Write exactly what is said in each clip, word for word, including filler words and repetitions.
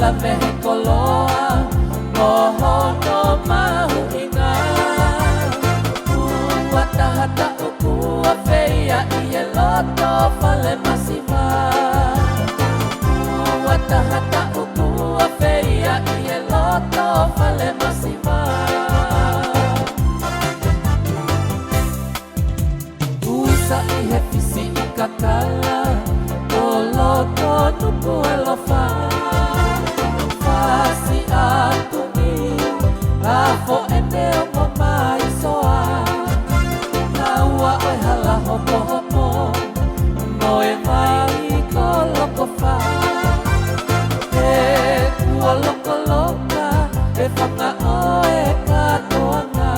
Vehe koloa mo hono mahuʻinga. Ua taha taʻu kuo feia ʻi he loto fale masiva. Ua taha taʻu kuo feia ʻi he loto fale masiva. Uisa ʻi he fisi ʻi kakala, ʻo loto nuku ʻalofa. Fasi atu ni, a fo ʻene ongo mai soa. Naua ʻo e hala hopohopo, mo e vai kolokofa. He kuo lokoloka, e fanga ʻo e kātoanga.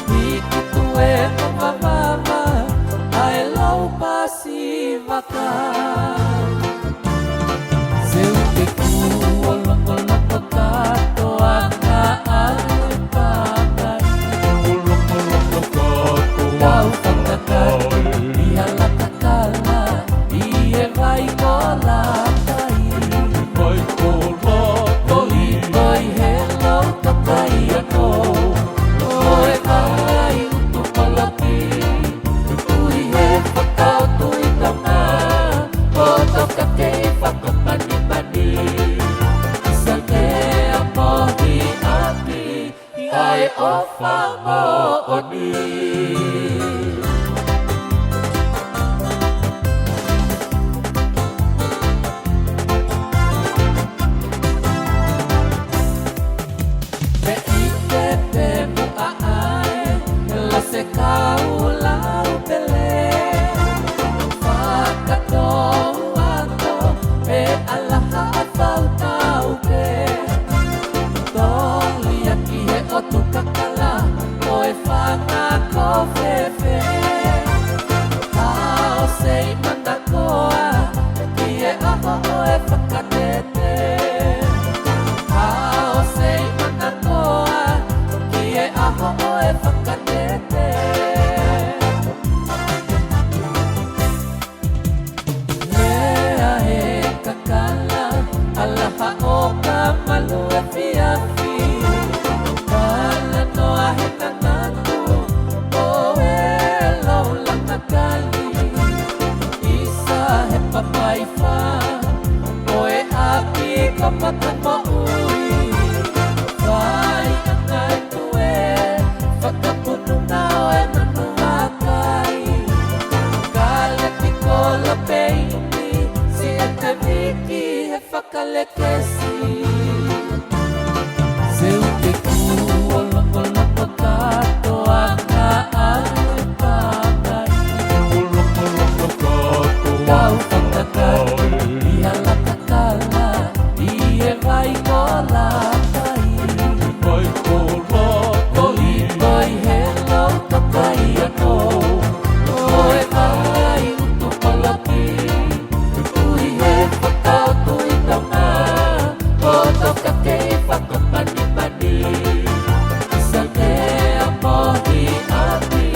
Hiki tuʻe mo vavava, ʻa e lau pasi vaka. Seu te kuo lokoloko kātoanga ʻa e pakai. Kuo lokoloko kātoanga. Kau fakakai, ʻi he laka kala, ʻi he vai koloa kai. Vai koloa kai. Koi koi he lau kakai ako. Ko e vai utu koloki. Tui he fakaʻotuʻi Tonga. Ko toka kei fakapanipani. Sake a mohi ʻaki. ʻA e ʻofa moʻoni. Pea ʻi he pē muʻa ʻa e lase kau lau pele. Fakatou ato e ʻalaha ʻa fautau pē. Toli ʻaki he ʻotu kakala ʻo e fanga kofefe. Hao sei manakoa ki he ʻaho ʻo e fakatete. Hao sei manakoa ki he ʻaho ʻo e fakatete. Lea he kakala, ʻalaha ʻo ka malu efiafi. Talanoa he nanatu, ʻo e lau langa kali. ʻIsa he papai fā, ʻo e ʻapi ko Matamoʻui. Fai ʻa ngai tue, fakapunu na ʻo e manu vakai. Kale pikola peini, si e te viki he fakalekesi. Seu te kuo lokoloko kātoanga ʻa e pakai. Kuo lokoloko kātoanga. Kau fakakai, ʻi he laka kala, ʻi he vai koloa kai. Vai koloa kai. Koi koi he lau kakai ako. Ko e vai utu koloki. Tui he fakaʻotuʻi Tonga. Ko toka kei fakapanipani. Sake a mohi ʻaki.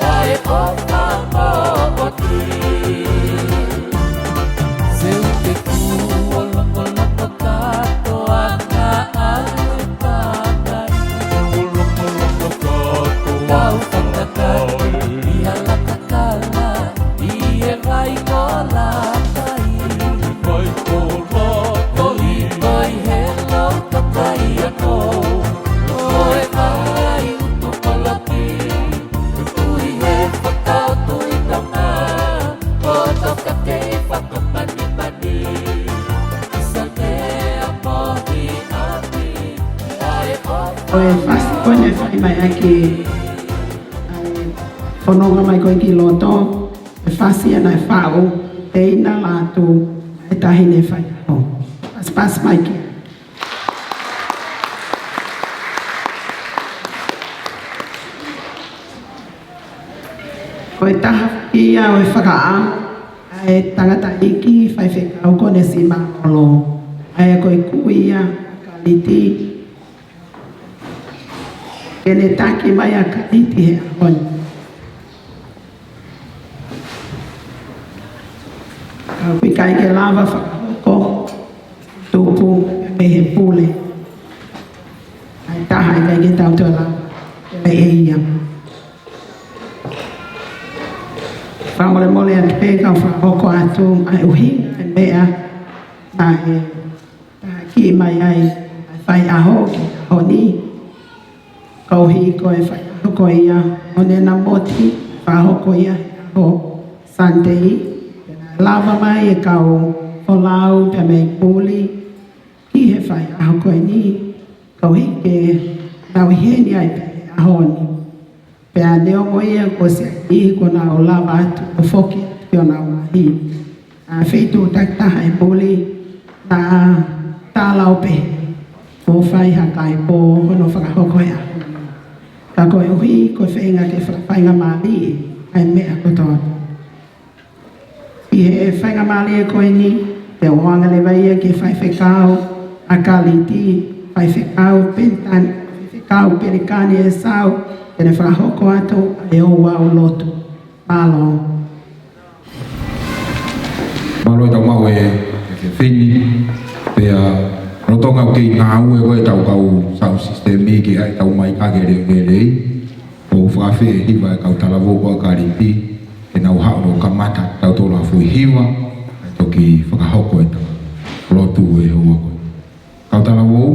ʻA e ʻofa moʻoni. Seu te kuo lokoloko kātoanga ʻa e pakai. Kuo lokoloko kātoanga. Kau fakakai, ʻi he laka kala, ʻi he vai koloa kai. Vai koloa kai. Koi koi he lau kakai ako. Ko e vai utu koloki. Tui he fakaʻotuʻi Tonga, ko toka kei fakapanipani. Sake a mohi ʻaki, ʻa e ʻofa. Ko e fasi ko eni ʻe fai mai ʻaki ʻa e fononga mai ko ē ki loto, e fasi ʻa ē naʻe faʻu ʻe Teina Lātū, ʻa e taʻahine faiako. Pasipasi mai ki ai. Ko e taha ia ʻo e fakaʻamu ʻa e tangataʻeiki faifekau ko Nesima Olo, ʻa ia ko e kui ia ʻa Kaliti, ke ne taki mai ʻa Kaliti he ʻaho ni. Ka ʻoku ʻikai ke lava fakahoko, tuku ʻo toe lava ke lelei ia. Fakamolemole atu pē kau fakahoko atu ʻa e ʻuhinga e meʻa naʻe tahaʻi mai ai ʻa e faiʻaho ki he ʻaho ni. Koeʻuhi ko e faiʻaho ko ia ʻo Nena Moti, fakahoko ia he ʻaho Sunday, pea naʻe lava mai e kau folau pea mei muli ki he faiʻaho ko eni, koeʻuhi ke nau ʻi heni ai pē he ʻaho ni. Pea neongo ia kuo siʻaki, kuo nau lava atu ʻo foki atu ki honau lahi. ʻA e feituʻu takitaha ʻi muli, naʻa tala ʻo pehē kuo fai ha kaipō hono fakahoko he ʻaho ni. Ka koeʻuhi ko e feinga ke fakafaingamālie ʻa e meʻa kotoa. ʻI he faingamālie ko eni, te u ʻoange leva ia ki he faifekau ʻa Kaliti, faifekau Penitani-, faifekau Pelikani ʻEsau, ke ne fakahoko atu ʻa e ouau lotu. Mālō. Mālō e tau maʻu e, e fefine, pea lolotonga ʻoku kei ngāue ko e tau kau sound system ki ai tau maika ke lelei. ʻOku ou fakaafeʻi e hiva e kau talavou ko Kaliti, ke nau haʻu ʻo kamata ʻetau tō la fui hiva, kae toki fakahoko e tau lotu he houa ko eni. Kau talavou,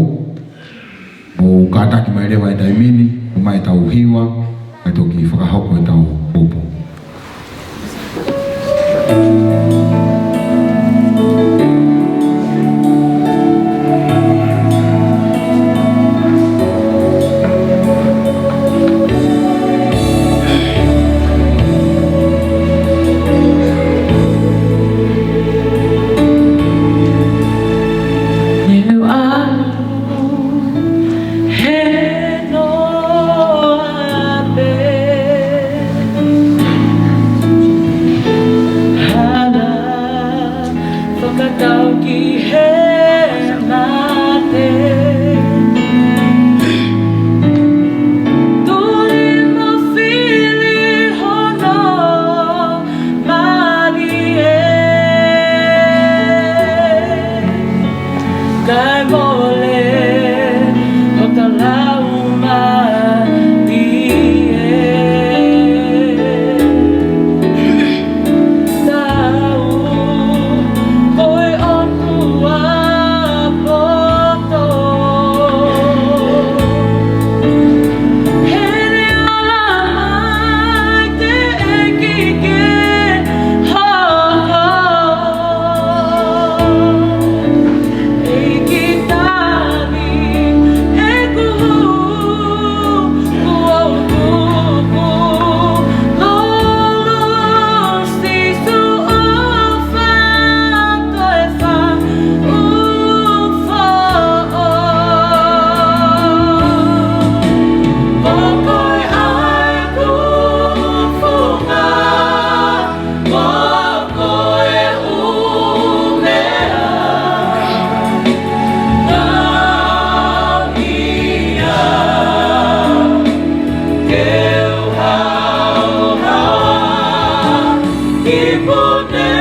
mou kātaki mai leva he taimi ni, ʻomai ʻetau hiva, kae toki fakahoko e tau poupou. Fakatau ki he mate. Tuli mo fili hono mali ē. Kae mole hota laumālie. Tau ko e ʻOtua poto. Hele ala mai te ʻEiki ke hoko. ʻEiki tali ʻeku hū, kuo u tuku lolo Sīsū ʻofa toe fā ʻufoʻo. Ko koe ʻa e kufunga. Ko koe ʻa e meʻa. Ngāue ia ke u haohaoa, ki pune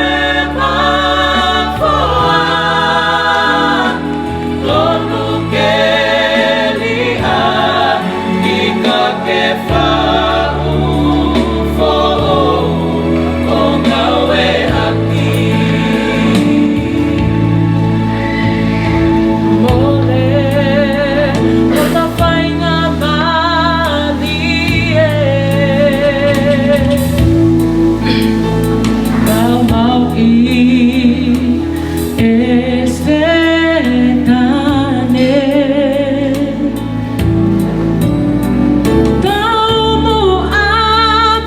mafoa. Tonu ke liʻaki ka ke fā ʻufoʻo ʻo ngāueʻaki. Mole hota faingamālie. Maumauʻi ʻe Sētane. Tau muʻa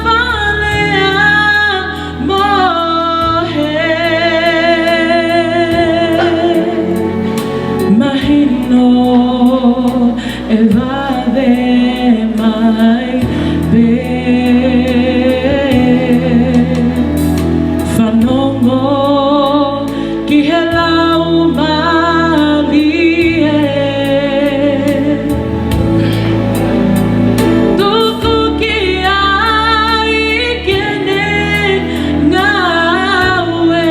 palea mo he mahino ʻe vave mai pē. Fanongo ki he Laumālie. Tuku ki ai ke ne ngāue.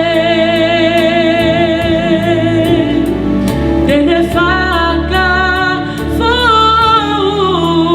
Te ne faka- foʻou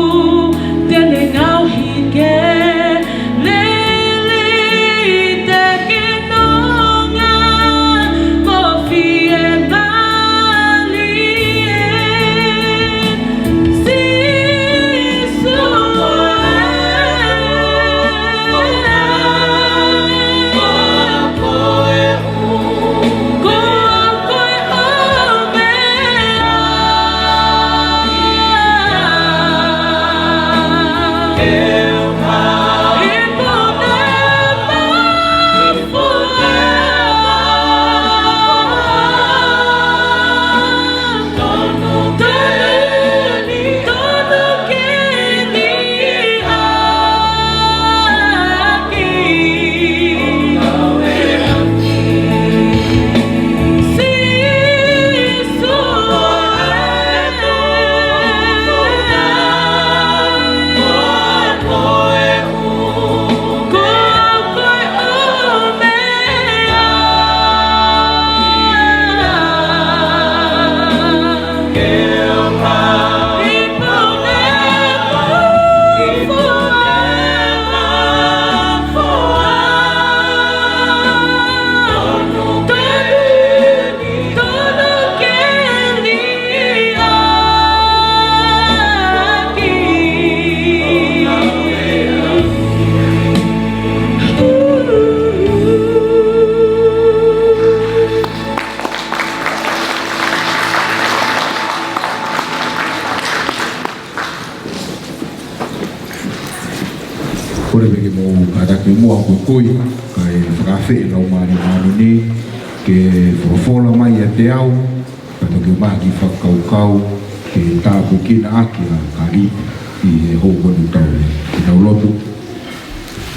Ui, kae fakaafeʻi e Laumālie Māʻoniʻoni ke folofola mai ʻiate au, pea toki mahaki fakakaukau ke tāpuekina ʻaki ʻa Kaliti ʻi he houa ko eni. Tau lotu.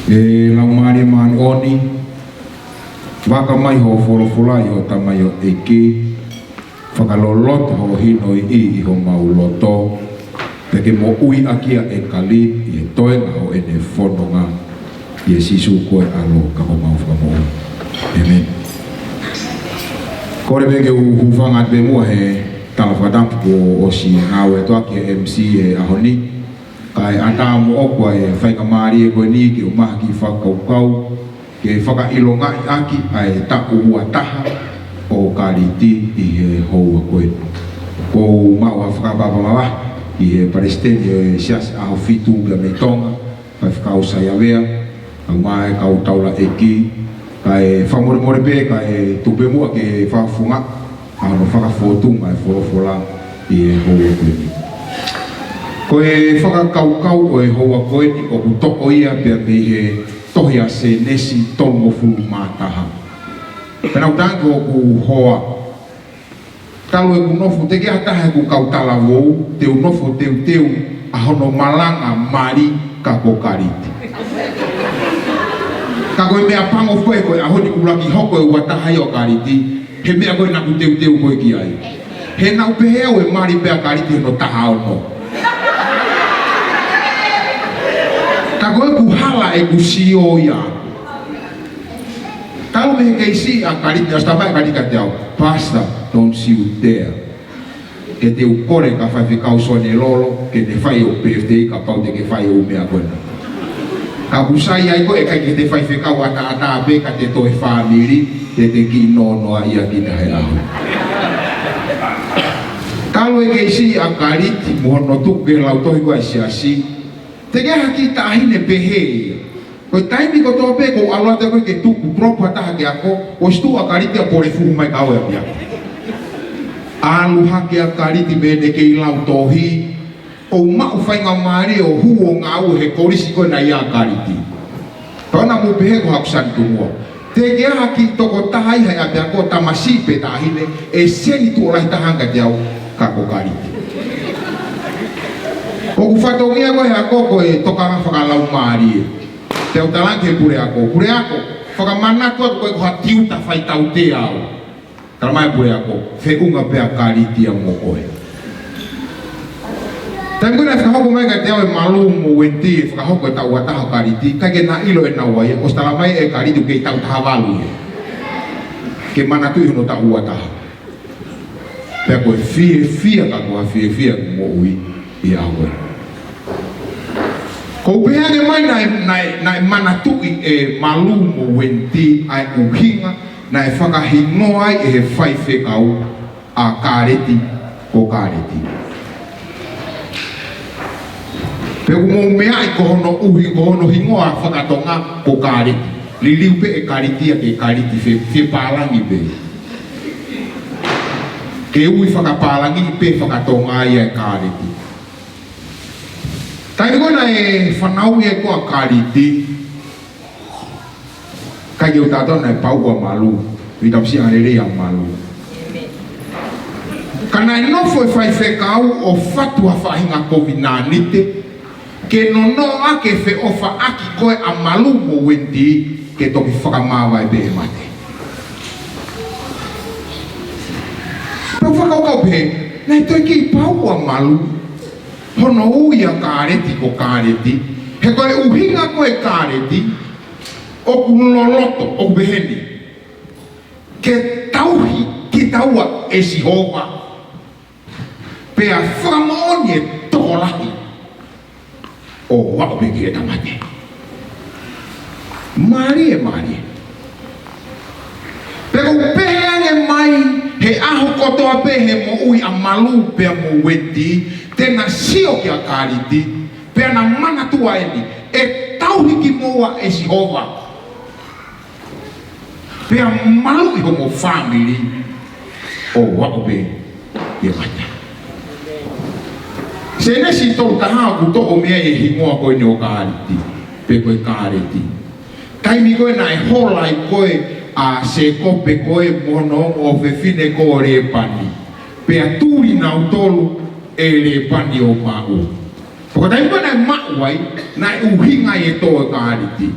ʻE Laumālie Māʻoniʻoni, vaka mai hoʻo folofola ʻi hoʻo tamaioʻeiki, fakaloloto hoʻo hinoiʻi ʻi homau loto, pea ke moʻui ʻaki ʻa ʻEkali ʻi he toenga ʻo ʻene fononga, ʻia Sīsū ko e ʻAlo ka ko homau Fakamoʻui. ʻĒmeni. Kole pē ke u hūfanga atu pē muʻa he tala fakatapu kuo ʻosi ngāueʻaki ʻe he M C he ʻaho ni, kae ʻatā moʻoku ʻa e faingamālie ko eni ke u mahaki fakakaukau, ke fakaʻilongaʻi ʻaki ʻa e taʻu ua taha ʻo Kaliti ʻi he houa ko eni. Kuo u maʻu ha fakaʻapaʻapa māvae ʻi he palesiteni ʻo e Siasi ʻAhofitu pea mei Tonga, Faifekau Saiavea, kae ʻumaʻā e kau taulaʻeiki, kae fakamolemole pē kae tuku pē muʻa ke fakafofongaʻi ʻa hono fakafōtunga e folofola ʻi he houa ko eni. Ko e fakakaukau ʻo e houa ko eni ʻoku toʻo ia pea mei he tohi ʻa Sēnesi tolungofulu mā taha. Pea naʻa ku tangi ʻoku hoa. Talu ʻeku nofo, teʻeki ai ha taha ʻeku kau talavou te u nofo teuteu ʻa hono malanga mali ka ko Kaliti. Ka ko e meʻapango ko ē ko e ʻaho ni ʻuluaki hoko e ua taha ia ʻo Kaliti, he meʻa ko ē naʻa ku teuteu ko ē ki ai. He naʻa ku pehē au ʻe mali pē ʻa Kaliti hono taha ono. Ka ko ʻeku hala ʻeku sio ia. Talu mei he kei siʻi ʻa Kaliti, ʻosi talamai ʻe Kaliti kiate au, "Pastor, don't you dare. Ke te u kole kia Faifekau Sone Lolo ke ne fai hoʻo birthday kapau te ke fai hoʻo meʻa ko ena." Ka ʻoku sai ai ko ē ʻikai ke te faifekau ʻataʻatā pē ka te toe fāmili, te te kiʻi nonoa ia kita he ʻaho. Talu e kei siʻi ʻa Kaliti mo hono tuku ki he lautohi ko ē ʻa e Siasi, teʻeki ai ha kiʻi taʻahine pehē ia. Ko e taimi kotoa pē ʻoku ou ʻalu atu ko ē ke tuku, drop ha taha ke ako, ʻosi tuʻu ʻa Kaliti ʻo pole fuhu mai kia au ʻo ʻapiako. ʻAlu hake ʻa Kaliti mei heʻene kei lautohi, ʻo u maʻu faingamālie ʻo hū ʻo ngāue he kolisi ko ē naʻe ʻi ai ʻa Kaliti. Pea ʻoua naʻa mou pehē ko haku sani tomuʻa. Teʻeki ai ha kiʻi tokotaha ia he ʻapiako, tamasiʻi pe taʻahine, ʻe seni tuʻo lahi taha ange kiate au ka ko Kaliti. ʻOku fatongia ko ē he ako ko e tokanga fakalaumālie. Pea u talaange ki he puleako, "Puleako, fakamanatu atu ko ē ko ha tiuta faitautea au." Talamai ʻe he puleako, "Feʻunga pē ʻa Kaliti ia mo koe." Taimi ko ē naʻe fakahoko mai kiate au ʻe Malu mo Wendy e fakahoko e taʻu ua taha ʻo Kaliti, ʻikai ke na ʻilo ʻe naua ia, ʻosi talamai ʻe Kaliti ʻoku kei taʻu taha valu ia ke manatuʻi hono taʻu ua taha. Pea ko e fiefia ka ko ha fiefia ʻeku moʻui ʻi he ʻaho ko ē. Ko u pehē ange mai naʻe, naʻe, naʻe manatuʻi ʻe Malu mo Wendy ʻa e ʻuhinga naʻe fakahingoa ai ʻe he faifekau ʻa Kaliti ko Kaliti. Pea ʻoku mou meaʻi ko hono ʻuhi, ko hono hingoa fakatonga ko Kaliti. Liliu pē ʻe Kaliti ia ke Kaliti, fie, fie pālangi pē. Ke ui fakapālangi pē fakatonga ia ʻe Kaliti. Taimi ko ē naʻe fanauʻi ai ko ē ʻa Kaliti, ʻikai ke u taʻotaʻo naʻe pau ʻa Malu, ʻi he tapusiʻanga lelei ʻa Malu. Ka naʻe nofo e faifekau ʻo fatu ha faʻahinga kovinānite, ke nonoʻo ʻaki e feʻofaʻaki ko ē ʻa Malu mo Wendy ke toki fakamāvae pē he mate. Pea u fakakaukau pē, naʻe toe kei pau ʻa Malu hono ui ʻa Kaliti ko Kaliti, he ko e ʻuhinga ko ē Kaliti, ʻoku loloto, ʻoku peheni: Ke tauhi kitaua ʻe Sihova, pea fakamoʻoni e tokolahi, ʻo aʻu pē ki heʻeta mate. Mālie, mālie. Pea ʻoku ou pehē ange mai, he ʻaho kotoa pē he moʻui ʻa Malu pea mo Wendy, te na sio kia Kaliti, pea na manatua eni, ʻe tauhi kimoua ʻe Sihova, pea maluʻi homo fāmili, ʻo aʻu pē ki he mate. Sēnesi tolu taha ʻoku toʻo mei ai e hingoa ko eni ʻo Kaliti, pe ko e Kaliti. Ka taimi ko ē naʻe hola ai ko ē ʻa Sēkope ko ē mo hono ongo ʻofefine ko Lēpani. Pea tuli nautolu ʻe Lēpani ʻo maʻu. Pea ko e taimi ko ē naʻe maʻu ai, naʻe ʻuhinga ai e tō e kāliti.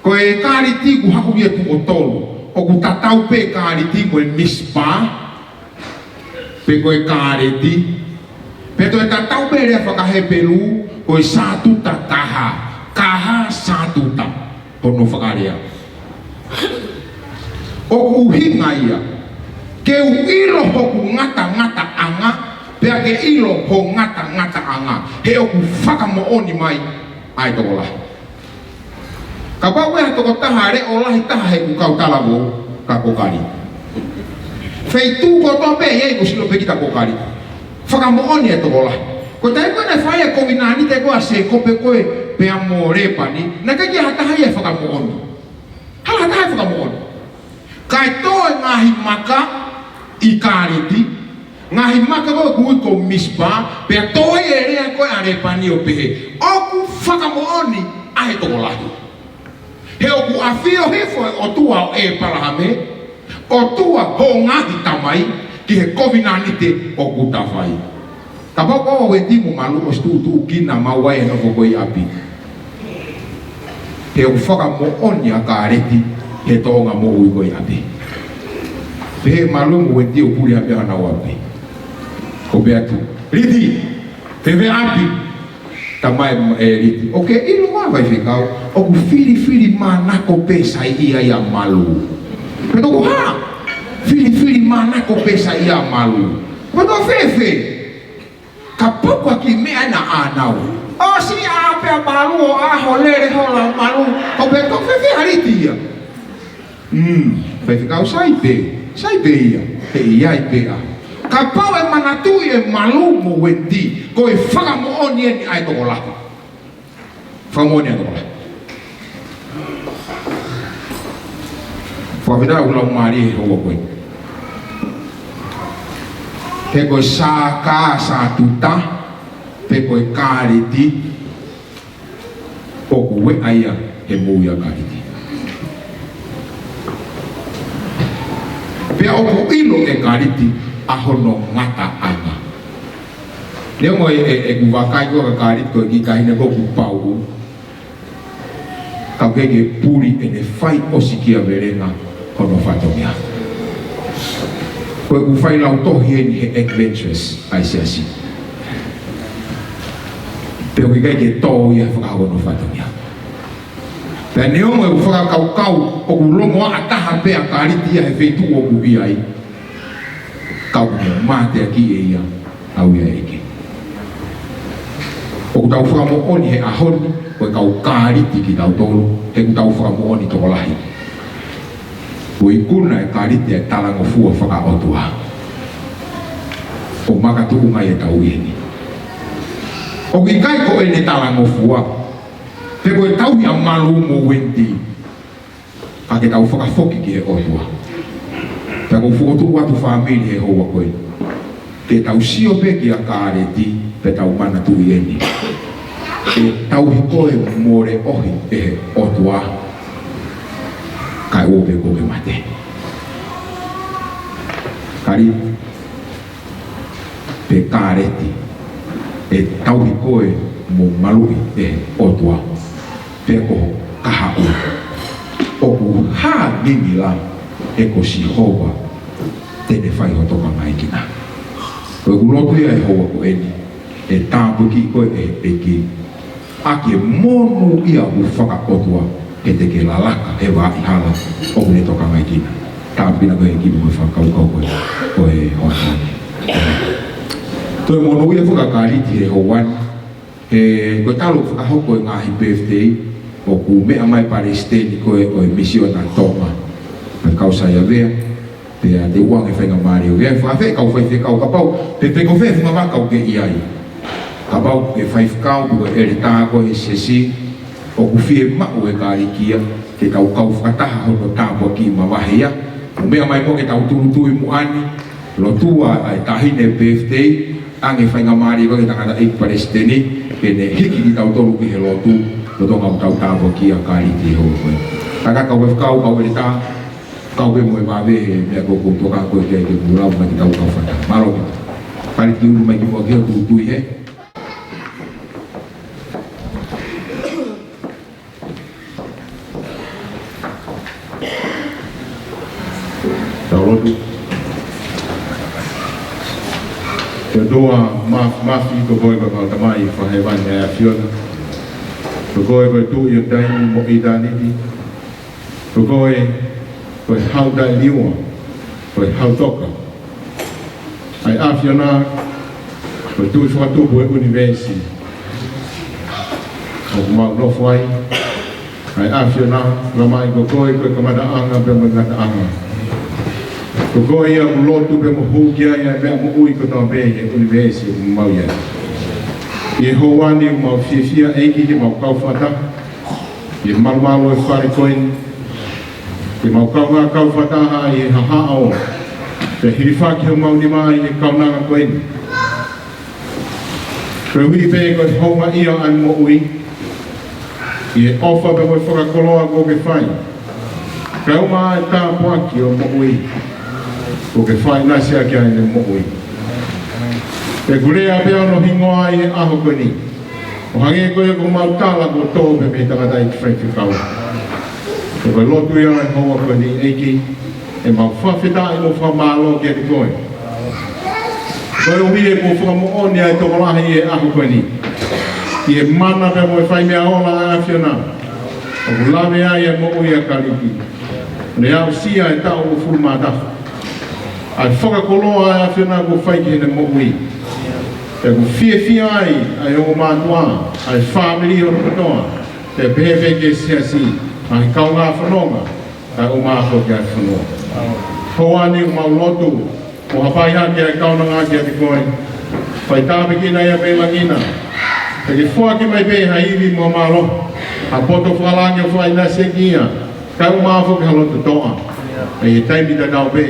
Ko e kāliti ʻoku haʻu ia tuʻo tolu. ʻOku tatau pē kāliti mo e Misipa, pe ko e Kāleti. Pea toe tatau pē lea faka-Hepelū, ko e Sātuta Kaha. Kaha Sātuta, hono fakalea. ʻOku ʻuhinga ia ke u ʻilo hoku ngatangataʻanga, pea ke ʻilo ho ngatangataʻanga. He ʻoku fakamoʻoni mai ʻa e tokolahi. Kapau ʻe ha tokotaha leʻo lahi taha heʻeku kau talavou, ka ko Kali. Feituʻu kotoa pē ʻe ʻi ai ʻoku sio pē kita ko Kali. Fakamoʻoni e tokolahi. Ko e taimi ko ē naʻe fai e kovinānite ko ē ʻa Sēkope ko ē pea mo Lēpani, naʻe ʻikai ke ʻi ai ha taha ia ʻe fakamoʻoni. Hala ha taha ʻe fakamoʻoni. Kae tō e ngaahi maka ʻi Kāleti, ngaahi maka ko ē ʻoku ui ko Misipa, pea tō ai e lea ko ē ʻa Lēpani ʻo pehē, ʻoku fakamoʻoni ʻa e tokolahi. He ʻoku ʻafio hifo e ʻOtua ʻo ʻĒpalahame, ʻOtua ho ngaahi tamai, ki he kovinānite ʻoku ta fai. Kapau ko Ueti mo Malu ʻosi tuʻutuʻu kina maʻu ai e nofo ko ē ʻi ʻapi, he ʻoku fakamoʻoni ʻa Kāleti he tōʻonga moʻui ko ē ʻi ʻapi. Pehē ʻe Malu mo Ueti ʻo puli ʻapi ʻa honau ʻapi. ʻO pehē atu, Liti, fēfē ʻapi? Talamai ʻe Liti, ʻoku ke ʻilo ā Faifekau, ʻoku filifilimānako pē saiʻia ia ʻa Malu. Pea toki hā? Filifilimānako pē saiʻia ʻa Malu. Pea toki fēfē? Kapau ko e kiʻi meʻa ena ʻa ʻanau. ʻOsi ʻā pē ʻa Malu ʻo ʻaho lele hola ʻa Malu. ʻO pehē toki fēfē ʻa Liti ia? Mm, Faifekau, sai pē, sai pē ia, he ʻe ʻi ai pē ʻa. Kapau ʻe manatuʻi ʻe Malu mo Ueti, ko e fakamoʻoni eni ʻa e tokolahi. Fakamoʻoni ʻa e tokolahi. Fakafetaʻi ʻoku laumālie he houa ko ē. He ko e Sā-, Kaha Sātuta, pe ko e Kāleti, ʻoku ʻi ai ia he moʻui ʻa Kāleti. Pea ʻoku ʻilo ʻe Kāleti ʻa hono ngataʻanga. Neongo e, e, ʻeku vakai ko ē kia Kāleti ko e kiʻi taʻahine ko ē ʻoku pau, ka ʻoku ʻikai ke puli ʻene fai ʻosikiavelenga hono fatongia. Ko ʻeku fai lautohi eni he Adventist ʻa e Siasi. Pea ʻoku ʻikai ke tō ia he fakahoko hono fatongia. Pea neongo ʻeku fakakaukau ʻoku longoaʻa taha pē ʻa Kāleti ia he feituʻu ʻoku ʻi ai, ka ʻoku ne mateakiʻi ʻe ia ʻa e ʻEiki. ʻOku tau fakamoʻoni he ʻaho ni, ko e kau Kāleti kitautolu, he ʻoku tau fakamoʻoni tokolahi. Kuo ikuna ʻe Kāleti ʻa e talangofua fakaʻotua ʻo makatuʻunga ai ʻetau ʻi heni. ʻOku ʻikai ko ʻene talangofua, pe ko e tauhi ʻa Malu mo Ueti, ka ke tau fakafoki ki he ʻOtua. Pea ʻoku ou fokotuʻu atu fāmili he houa ko ē, ke tau sio pē kia Kāleti, pea tau manatuʻi eni. ʻE tauhi koe mo leʻohi ʻe he ʻOtua, kae ʻoua pē kuo ke mate. Kali, pe Kāleti, ʻe tauhi koe mo maluʻi ʻe he ʻOtua, pe ko ho kahaʻu. ʻOku hā ngingila, he ko Sihova te ne fai ho tokangaekina. Ko ʻeku lotu ia he houa ko eni, ʻe tāpuakiʻi koe ʻe he ʻEiki ʻaki e monūʻia ʻoku fakaʻotua, ke te ke lalaka he vaʻa hala ʻoku ne tokangaekina. Tāpuekina koe ʻEiki mo e fakakaukau ko ē, ko e houa ni. Toe monūʻia foki kia Kāleti he houa ni. He ko e talu fakahoko e ngaahi birthday, ʻoku meʻa mai palesiteni ko ē ʻo e Misiona Tonga, mo e kau Saiavea. Pea te u ʻoange faingamālie ʻo ke fai e kau faifekau kapau, pe, pe ko fē funga vaka ʻoku ke ʻi ai. Kapau ko e faifekau, pe ko e ʻeletā koe he siasi, ʻoku fiemaʻu e kāliki ia, ke tau kau fakataha hono tāpuakiʻi mavahe ia. ʻOku meʻa mai mo ke tau tūʻulutui muʻa ni, lotua ʻa e taʻahine birthday, ʻoange faingamālie ko ē ki he tangataʻeiki palesiteni, ke ne hiki kitautolu ki he lotu, lolotonga ʻetau tāpuakiʻi ʻa Kāleti he houa ko ē. Ka ka kau e fekau, kau e leta, kau pē mo e vave, meʻa ko ē ʻoku ou tuʻu ʻaki ko ē ke ke mou lau mai ki he kau kau fata. Mālō. Kali ki ulu mai ki muʻa ki he tuʻutuʻu ē. Tau lotu. ʻE ʻOtua Māfimafi, ko koe ko e Tamai fakahēvani ʻa e ʻAfiona. Ko koe ko e Tuʻi ʻo taimi mo ʻitāniti. Ko koe ko e Hau taʻeliua, ko e Hau toka. ʻA e ʻAfiona, ko e Tuʻi fakatupu ʻo e ʻunivēsi ʻoku mau nofo ai. ʻA e ʻAfiona, ʻumaʻā ko koe ko e kamataʻanga pea mo e ngataʻanga. Ko koe ia ʻoku lotu pea mo hū ki ai ʻa e meʻa moʻui kotoa pē ʻi he ʻunivēsi ʻoku mau ʻi ai. ʻI he houa ni ʻoku mau fiefia ʻEiki ke mau kau fakataha ʻi he malumalu ʻo e fale ko eni. Ke mau kaungā kau fakataha ʻi he hahaʻo, pea hilifaki homau nima ʻi he kaunanga ko eni. Koeʻuhi pē ko e houngaʻia ʻa e moʻui, ʻi he ʻofa pea mo e fakakoloa kuo ke fai. Kae ʻumaʻā e tāpuaki ʻo e moʻui kuo ke fai ʻinasi ʻaki ʻa ʻene moʻui. Pea ʻoku lea pē hono hingoa ʻi he ʻaho ko eni. ʻO hangē ko ia ko homau tala kuo tō pē mei he tangataʻeiki faifekau. Ko e lotu ia ʻo e houa ko eni ʻEiki, ʻemau fakafetaʻi mo fakamālō kiate koe. Koeʻuhi he kuo fakamoʻoni ʻa e tokolahi ʻi he ʻaho ko eni. ʻI he mana pea mo e fai meʻa ola ʻa e ʻAfiona, ʻoku lave ai ʻa e moʻui ʻa Kaliki. Ne aʻusia e taʻu uofulu mā taha. ʻA e fakakoloa ʻa e ʻAfiona kuo fai ki heʻene moʻui. Pea ʻoku fiefia ai ʻa e ongo mātuʻa, ʻa e fāmili hono kotoa, pea pehē pē ki he siasi, ʻa e kaungā fononga, kae ʻumaʻā foki ʻa e fonua. Houa ni ʻoku mau lotu, ʻo hapai hake ʻa e kaunanga kiate koe. Fai tāpuekina ia pē ʻi langi na. Pea ke foaki mai pē ha ivi mo e mālohi, ha poto fakalangi ʻo fai ʻinasi ki ai, kae ʻumaʻā foki ha loto toʻa. ʻI he taimi tatau pē,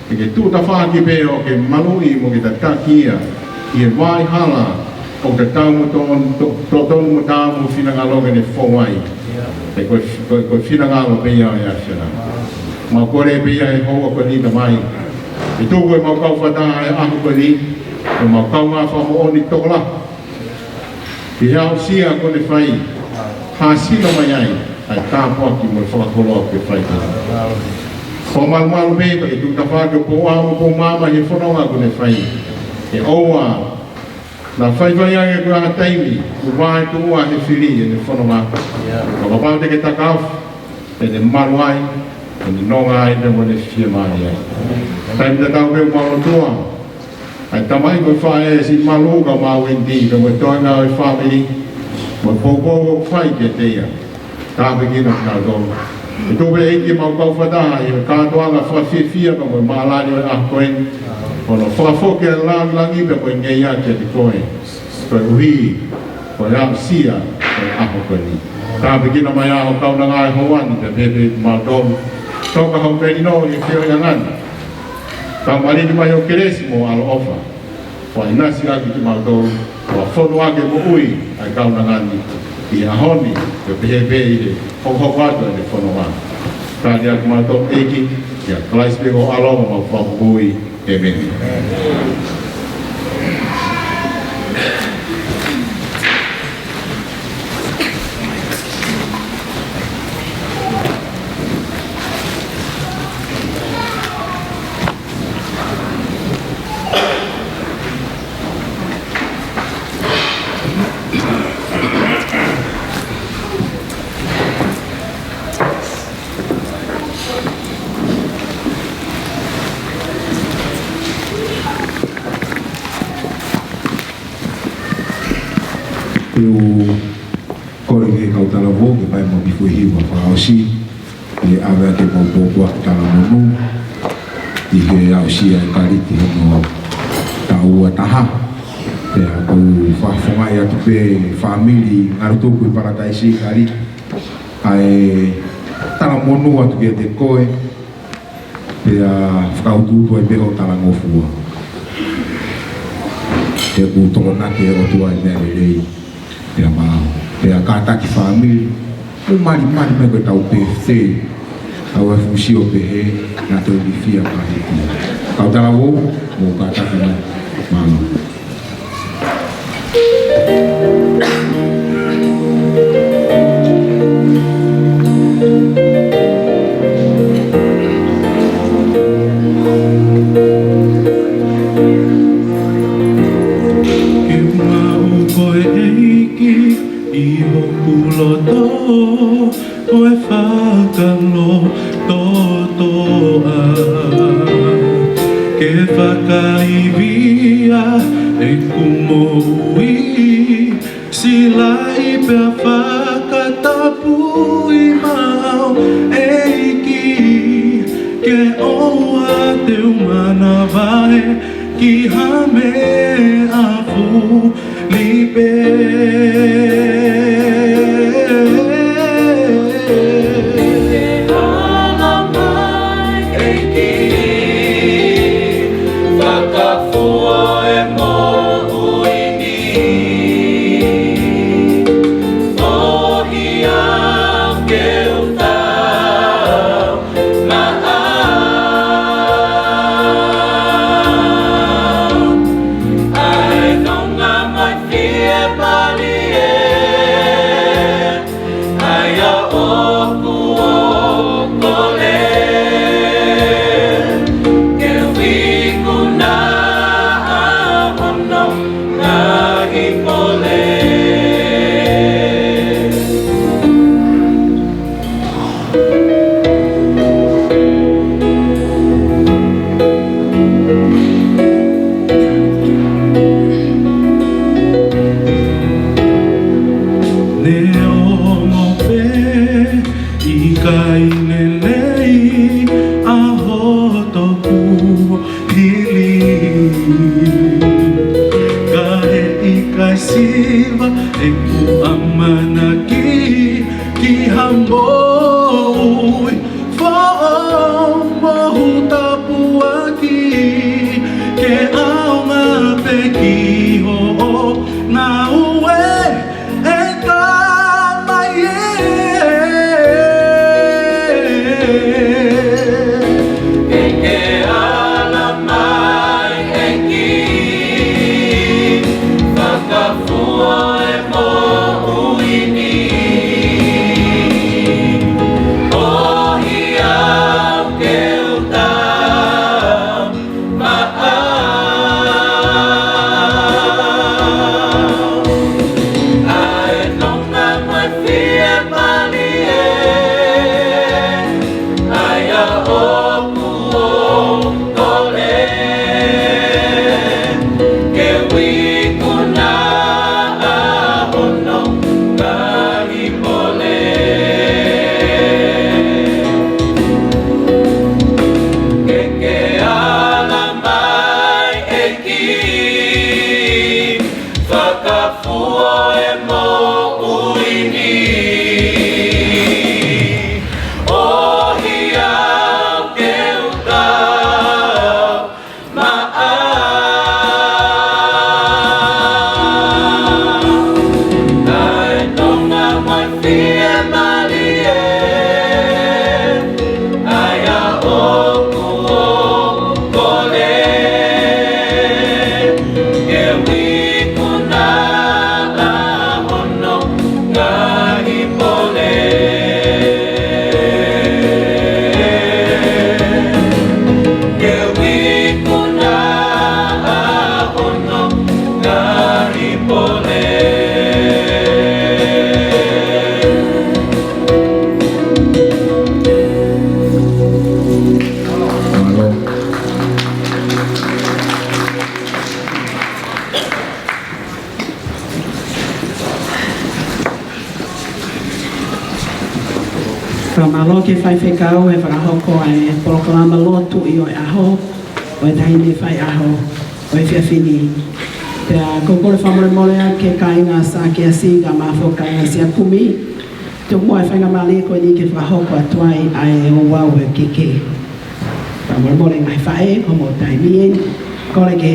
ke ke tuʻutafaʻaki pē ʻo ke maluʻi mo ke tataki ia ʻi he vaʻa hala ʻoku tatau mo to-, to-, totonu mo taau mo e finangalo ke ne fou ai. He ko e, ko e, ko e finangalo pē ia ʻo e ʻAfiona. Mau kole pē ia he houa ko eni Tamai. ʻE tuku ʻemau kau fakataha he ʻaho ko eni, ʻemau kaungā fakamoʻoni tokolahi ʻi he aʻusia kuo ne fai, hāsino mai ai ʻa e tāpuaki mo e fakakoloa kuo ke fai ki ai. Ko e malumalu pē, pea ke tuʻutafaʻaki ʻo Pouʻāmo Poumaama he fononga kuo ne fai. ʻE ʻoua naʻa faifai ange ko ha taimi, kuo vātuʻa he fili ʻene fononga. Ka kapau te ke takaofi ʻene malu ai, ʻene nonga ai, pea mo ʻene fiemālie ai. Taimi tatau pē ʻoku mau lotua ʻa e tamai ko e faʻē, siʻi Malu, kae ʻumaʻā Wendy, pea mo e toenga ʻo e fāmili, mo e poupou ʻoku fai kiate ia. Tāpuekina kinautolu. ʻE tuku pē ʻEiki ʻemau kau fakataha ʻi he kātoanga fakafiefia pea mo e mālani ʻo e ʻaho ko eni. Ko hono fakafoki ʻa e lāngilangi pea mo e ngeia kiate koe. Koeʻuhi ko e aʻusia ʻo e ʻaho ko eni. Tāpuekina mai ʻa hoʻo kaunanga he houa ni, pea pehē pē kimautolu. Toka hoʻo melino ʻi he feohiʻanga ni. Tau maliki mai hoʻo kelesi mo e ʻaloʻofa. Fai ʻinasi ʻaki kimautolu, ʻo fonu ʻaki e moʻui ʻa e kaunanga ni ʻi he ʻaho ni, pea pehē pē ʻi he hokohoko atu ʻene fononga. Tali ʻaki kimautolu ʻEiki, ʻia Kalaisi pē ko ho ʻAlo ko homau Fakamoʻui. ʻĒmeni. Te u kole ki he kau talavou ke fai mo e kiʻi foʻi hiva fakaʻosi, ke ʻave atu ʻemau pōpoaki talamonū ʻi he aʻusia ʻe Kaliki hono taʻu ua taha. Pea ʻoku ou fakafofongaʻi atu pē fāmili Ngalutuku ʻi Palataisi Kaliki, ʻa e talamonū atu kiate koe, pea fakautuutu ai pē hoʻo talangofua. He ʻoku tokonaki ʻe he ʻOtua ʻa e meʻa lelei pea maau. Pea kātaki fāmili, Mou malimali mai ko ʻetau pētē. ʻOua ʻe fuʻu sio pehē, naʻa toe ilifia pahiti. Kau talavou, mou kātaki mai. Mālō. Ke maʻu koe ʻEiki ʻi hoku loto, ko e fakalototoʻa. Ke fakaivia ʻeku moʻui, silaʻi pea fakatapui maʻau ʻEiki, ke ʻoua te u manavahē ki ha meʻa fuli pē. Ke ala mai ʻEiki, fakafua e moʻui ni, ʻohi au ke u tau maʻau. ʻAi nonga mai fiemālie, ʻa ia ʻoku ou kole, ke u ikuna ʻa hono ngaahi pole. Neongo pē ʻikai lelei ʻa hoto kuohili, ka heʻikai siva ʻeku ʻamanaki ki ha moʻui foʻou, mohu tāpuaki, ke ʻaonga pē ki hoʻo ngāue, ʻe Tamai ē. Ke ke ala mai ʻEiki, fakafua e moʻui ni, ʻohi au ke u tau maʻau. ʻAi nonga mai fiemālie, ʻa ia ʻoku ou kole, ke u ikuna ʻa hono ngaahi pole. Ke ke ala mai ʻEiki, fakafua e moʻui ni, ʻohi au ke u tau maʻau. ʻAi nonga mai fiemālie, ʻa ia ʻoku ou kole, ke u ikuna ʻa hono ngaahi pole. Ke u ikuna ʻa hono ngaahi pole. Mālō. Fakamālō ki he faifekau he fakahoko ʻa e polokalama lotu ʻi he ʻaho, ʻo e taʻahine faiʻaho ʻo e efiafi ni. Pea ʻoku ou kole fakamolemole atu ki he kāinga Sākeasi, kae ʻumaʻā foki kāinga Siakumi, tuku muʻa e faingamālie ko eni ke fakahoko atu ai ʻa e ouau ʻo e keke. Fakamolemole ngaahi faʻē, ko hoʻomou taimi eni. Kole ke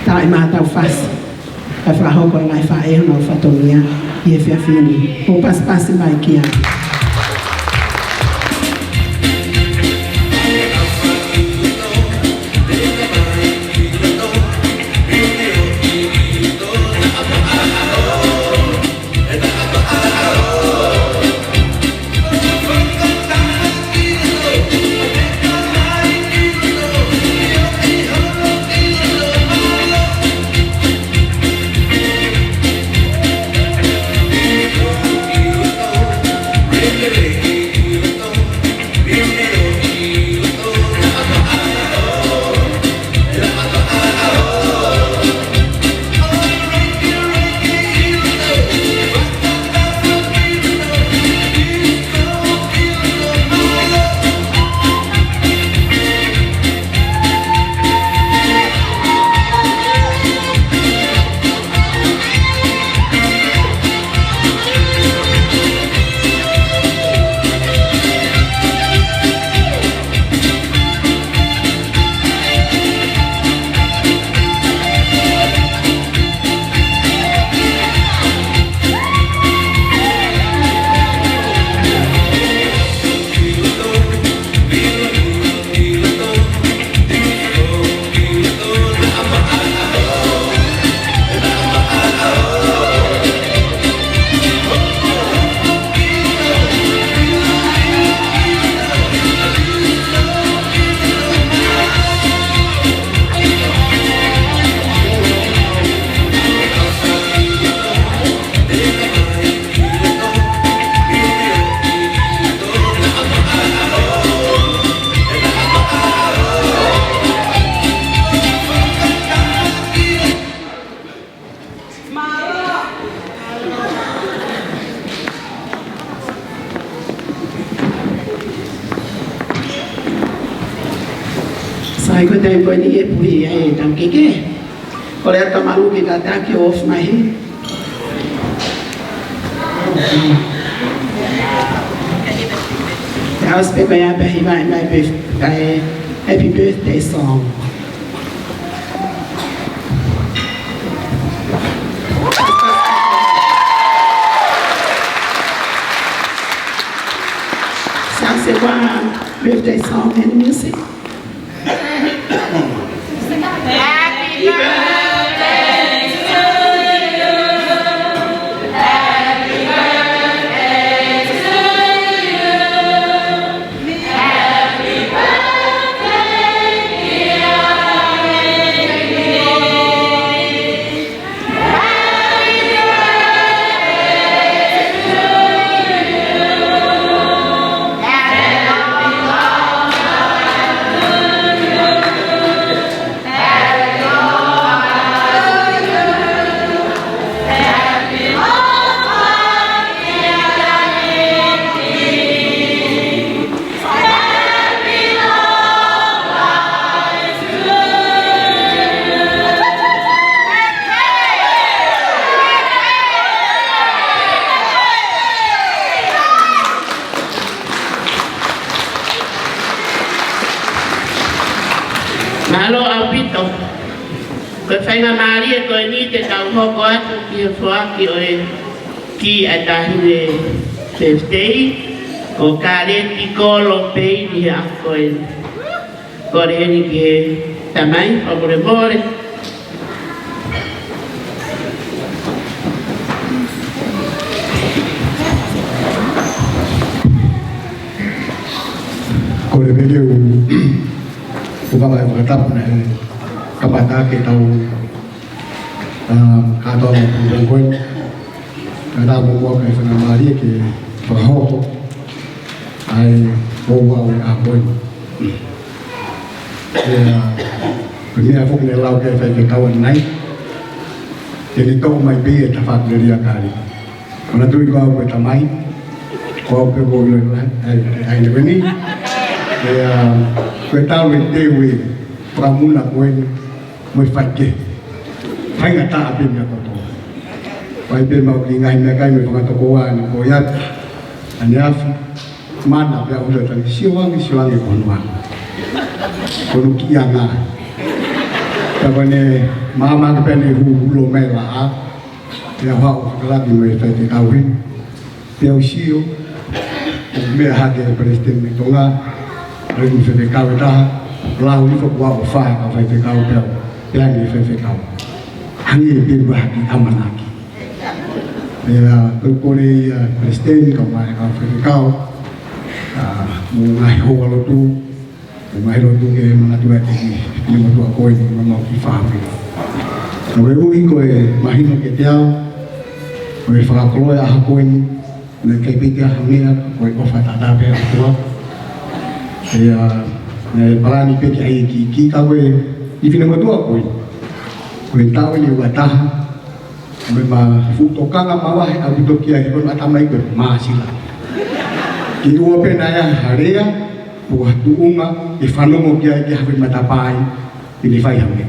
taaʻi mai haʻatau fasi, kae fakahoko ʻe he ngaahi faʻē honau fatongia. ʻi he efiafi ni, ʻo pasipasi mai ki ai. Sai, ko e taimi ko eni ʻe puhi ai e tamakeke. Kole atu Malu ke kātaki ʻo ofi mai. Te au sipe ko ia pē hiva mai pē, kae happy birthday song. Sasé, one birthday song and music. Mālō ʻaupito. Ko e faingamālie ko eni te tau hoko atu ki he foaki ʻo e kī ʻa e taʻahine fefitei, ko Kaleti Kolo Peini he ʻaho ko eni. Kole heni ki he tamai, fakamolemole. Kole pē ke u, u kava e fakatapu naʻe kamata ke tau, um, kātoa mo e pulou ko ē. Ka tau mo mua ka e faingamālie ke fakahoko ai ko ua ʻo e ʻaho ko ē. ʻIa, ko e meʻa foki ne lau ke fai ke tau anai. Ke ne toʻo mai pē e tafaʻaki lelei ʻa Kaleti. Manatuʻi ko au ko e tamai, ko au pē ko ʻilo ai, ai, ai, ai, ne ko eni. ʻIa, ko e tau e teu e fakamuna ko eni, mo e faikehe. Faingataʻa pē meʻa kotoa. Fai pē maʻu ki he ngaahi meʻakai mo e fanga tokoua ni ko ia. ʻAneafi, mana pē au ʻo tangi sio ange, sio ange ko hono anga. Ko hono kiʻi anga. Pea ko ʻene maama ke pehē ne hū, hū lōmela ʻa. Pea u haʻu ʻo fetaulaki mo e faifekau heni. Pea u sio, ʻoku meʻa hake e Palesiteni mei Tonga, ʻa e faifekau ʻe taha, lau hifo kuo aʻu ʻo fai e kau faifekau pea, pea ʻange e faifekau. Hangē pē ʻoku ʻi ai ha kiʻi ʻamanaki. Pea u kole ia Palesiteni, kau mai e kau faifekau, ʻa, mo e ngaahi houalotu, mo e ngaahi lotu ke manatu ʻaki e kiʻi motuʻa ko eni, mo e kiʻi fāmili. Ka koeʻuhi ko e mahino kiate au, ko e fakakoloa e ʻaho ko eni, naʻe ʻikai pē ke ʻi ai ha meʻa, ko e ʻofa taʻataʻa pē ʻa e ʻOtua. Pea, naʻe palani pē ke ʻai e kiʻi, kiʻi ka ko e, kiʻi finemotuʻa ko eni. Ko e taʻu eni ʻe uataha, mo e ma fuʻu tokanga mavahe ʻaupito ki ai he ko e ʻatamai ko e māsila. Ke ʻoua pē naʻa ʻi ai ha lea, pe ko ha tuʻunga, ke fanongo ki ai ke hafai matapā ai, ke ne fai ha meʻa.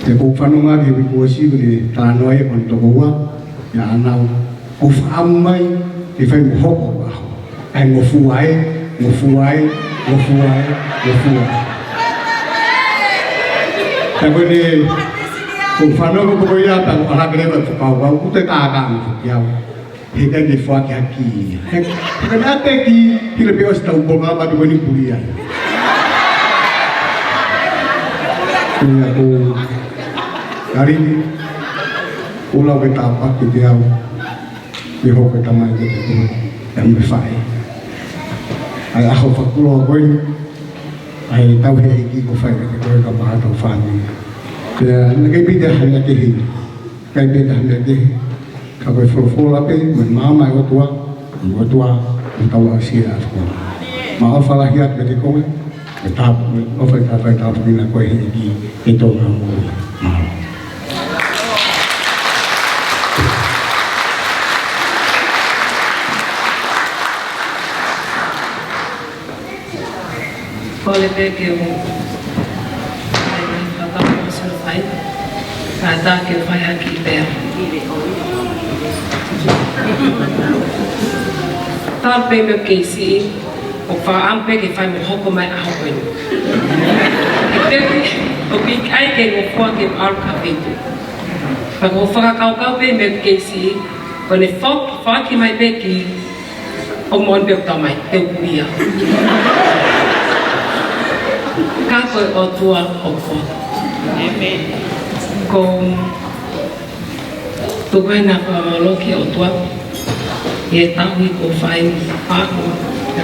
Pea ʻoku ou fanongo ki he uike kuo ʻosi, ko e talanoa ia ʻa e tokoua, ʻia ʻAnau, ʻoku fakaʻamu mai, ke fai mo hopo ʻaho. ʻAi ngofua ē, ngofua ē, ngofua ē, ngofua ē. Pea ko eni, ʻoku ou fanongo ko ia, pea ʻoku ʻalu hake leva e fakakaukau, ʻoku te kākā mo foki au. He ʻikai ke foaki ha kiʻi. He, he ka naʻe ʻi ai pē kiʻi, hili pē ʻosi ʻetau polokalama tuku ni puli ai. Ko ia ko, Kalini, ʻoku lau ke tāpuaki kiate au. Ke hoko e tamai kiate koe, pea mo e faʻē. ʻA e ʻaho fakakoloa ko eni, ʻa e tauhi ʻa e ʻEiki kuo fai kiate koe kae ʻumaʻā hotau fāmili. Pea naʻe ʻikai pē ke ʻi ai ha meʻa kehe, ʻikai pē ke ʻi ai ha meʻa kehe. Ka ko e folofola pē, mo e maama ʻa e ʻOtua, mo e ʻOtua, mo tau aʻusia ʻa e ʻAfiona. Mālō, ʻofa lahi atu kiate koe, ʻe tāpu, ʻofa ʻe tāpu, ʻe tāpuekina koe ʻe he ʻEiki, ʻi he tō ngā moʻui. Mālō. Kole pē ke u fai mai fakapō sila fai. Ka ta ke u fai hake pē. Talu pē meʻa kei siʻi, ʻoku fakaʻamu pē ke fai mo hopo mai ʻaho ko eni. ʻIkai pē, ʻoku ʻikai ke ngofua ke ʻalu ki ha feituʻu. Ka ko e fakakaukau pē meʻa kei siʻi, ko ʻene fo-, foaki mai pē ki ʻo moʻoni pē ʻoku tamai, te u kuia. Ka ko e ʻOtua ʻoku poto. ʻĒmeni. Ko Tuku ʻa e fakamālō ki he ʻOtua, ʻi he tauhi kuo fai maʻaku,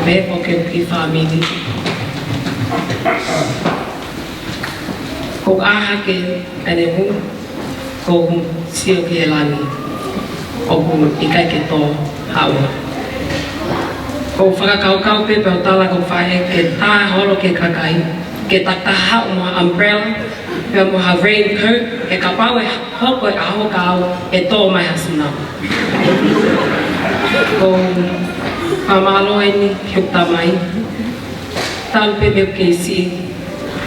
pea mo e kiʻi fāmili. ʻOku ʻā hake ʻene hū, ʻoku ou sio ki he langi, ʻoku ʻikai ke tō haʻu. ʻOku ou fakakaukau pē pea u tala ko e faʻē ke tā holo ki he kakai, ke takitaha haʻu mo ha umbrella, pea mo ha raincoat, he kapau ʻe hoko e ʻaho ka ʻoku tō mai ha tsunami. ʻOku ou fakamālō eni ki hoku tamai. Talu pē meʻa kei siʻi,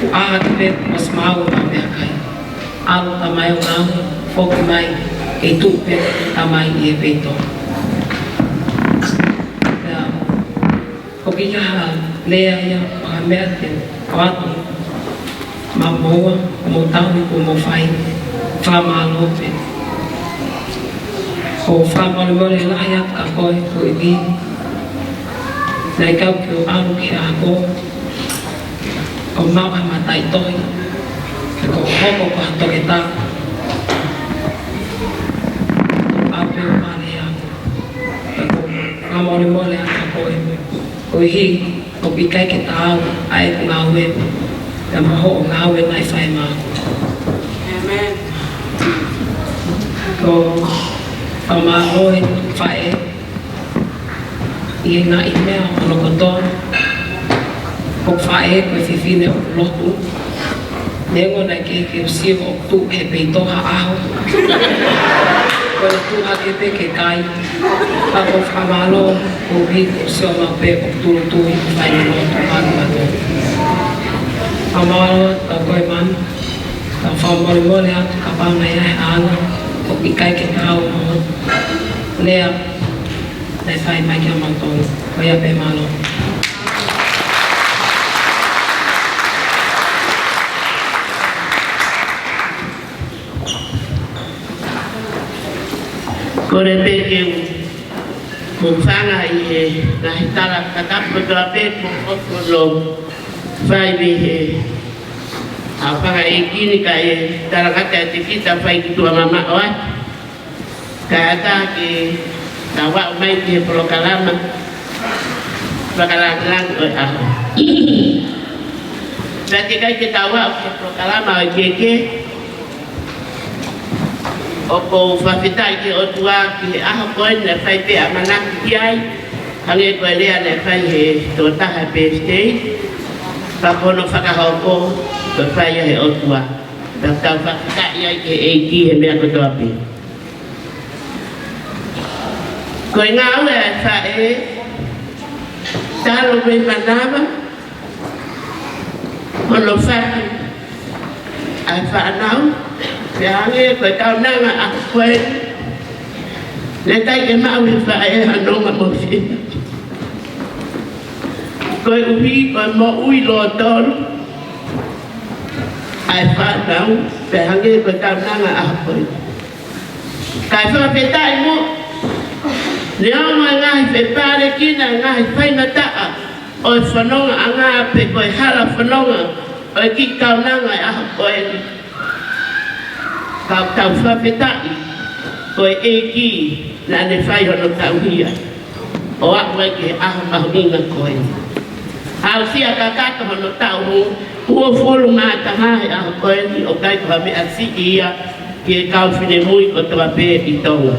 ʻoku ʻā hake pē ʻosi maʻu ʻa e meʻakai. ʻAlu tamai ʻo ngāue, foki mai, ʻe tuʻu pē tamai ʻi he peito. Pea ʻoku ʻikai ha lea ia, ʻa e meʻa te u ʻoatu maʻamoua, mo e tauhi kuo mou fai, fakamālō pē. ʻOku ou fakamolemole lahi atu kia koe, ko e ʻEiki. Naʻe ʻikai ke u ʻalu ki he ako, ʻo maʻu ha mataʻitohi, pe ko e hoko ko ha toketā. ʻA pē ʻo male aku. Pea ʻoku ou fakamolemole atu kia koe. Koeʻuhi, ʻoku ʻikai ke taau ʻa ʻeku ngāue, pea mo hoʻo ngāue naʻe fai maʻaku. ʻĒmeni. ʻOku ou fakamālō atu faʻē, ʻi he ngaahi meʻa hono kotoa, ʻoku faʻē ko e fefine ʻoku lotu, neongo naʻe ʻikai ke u sio ʻoku tuʻu he peito ha ʻaho. Ko e tuʻu hake pē ke kai. Ka ʻoku ou fakamālō, koeʻuhi kuo u sio maʻu pē ʻoku tūʻulutui ʻo fai ʻene lotu maʻamautolu. Fakamālō atu kia koe Manu, ka fakamolemole atu kapau naʻe ʻi ai ha anga, ʻoku ʻikai ke taau hoʻo lea naʻe fai mai kiate kimautolu. Ko ia pē, mālō. Kole pē ke u hūfanga ʻi he ngaahi tala tatapu kotoa pē kuo ʻosi hono fai mei he ʻaofanga ʻeiki ni, kae talangata ʻiate kita fai ki tuʻa mamaʻo atu. Kae ʻatā ke tau aʻu mai ki he polokalama fakalāngilangi ʻo e ʻaho. Pea teʻeki ai ke tau aʻu ki he polokalama ʻo e kehekehe, ʻoku ou fakafetaʻi ki he ʻOtua ki he ʻaho ko eni naʻe fai pē ʻamanaki ki ai, hangē ko e lea naʻe fai he tokotaha birthday, pea ko hono fakahoko ko e fai ʻa e ʻOtua. Pea tau fakafetaʻi ai ki he ʻEiki he meʻa kotoa pē. Ko e ngāue ʻa e faʻē, talu mei manava, hono fatu ʻa e fānau, pea hangē ko e kaunanga ʻaho ko eni, naʻe ʻikai ke maʻu ʻe he faʻē ha nonga mo fina. Koeʻuhi ko e moʻui lōtolu ʻa e fānau, pea hangē ko e kaunanga ʻaho ko eni. Kae fakafetaʻi mo, neongo e ngaahi fepālekina, ngaahi faingataʻa ʻo e fonongaʻanga pe ko e hala fononga ʻo e kiʻi kaunanga ʻo e ʻaho ko eni, ka tau fakafetaʻi ko e ʻEiki naʻa ne fai hono tauhi ia ʻo aʻu mai ki he ʻaho mahuʻinga ko eni. Aʻusia kakato hono taʻu uofulu mā taha he ʻaho ko eni, ʻoku ʻikai ko ha meʻa siʻi ia ki he kau finemui kotoa pē ʻi Tonga.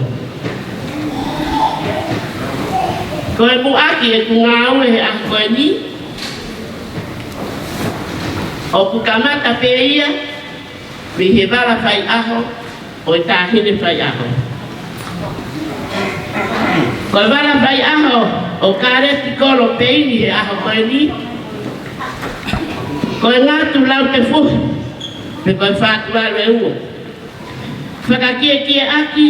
Ko e muʻaki ʻeku ngāue he ʻaho ko eni, ʻoku kamata pē ia mei he vala faiʻaho ʻo e taʻahine faiʻaho. Ko e vala faiʻaho ʻo Kaleti Kolo Peini he ʻaho ko eni, ko e ngatu lautefuhi, pe ko e fātuvalu ʻe ua. Fakakiekieʻaki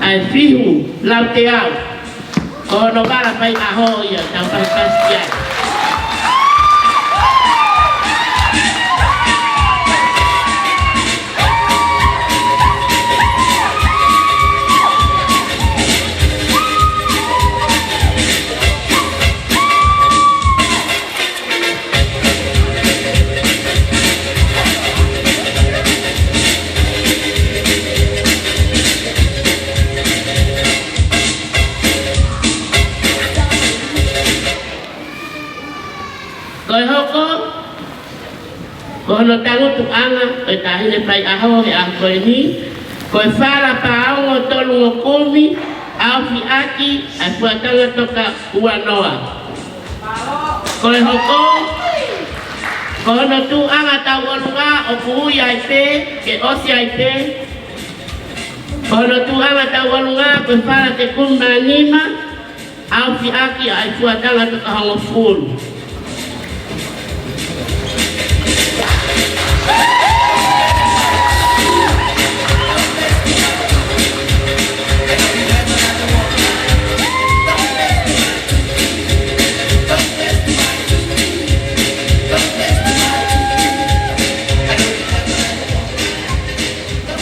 ʻa e fihu lauteau. Ko hono vala faiʻaho ia, tau pasipasi ai. Ko e hoko, ko hono tangutuʻanga ʻo e taʻahine faiʻaho he ʻaho ko eni, ko e fala paongo tolungo kumi, ʻaofi ʻaki ʻa e fuatanga toka ua noa. Ko e hoko, ko hono tuʻuʻanga tau ʻolunga ʻoku ui ai pē, ke ʻosi ai pē. Ko hono tuʻuʻanga tau ʻolunga ko e fala te kumi mā nima, ʻaofi ʻaki ʻa e fuatanga toka hongofulu.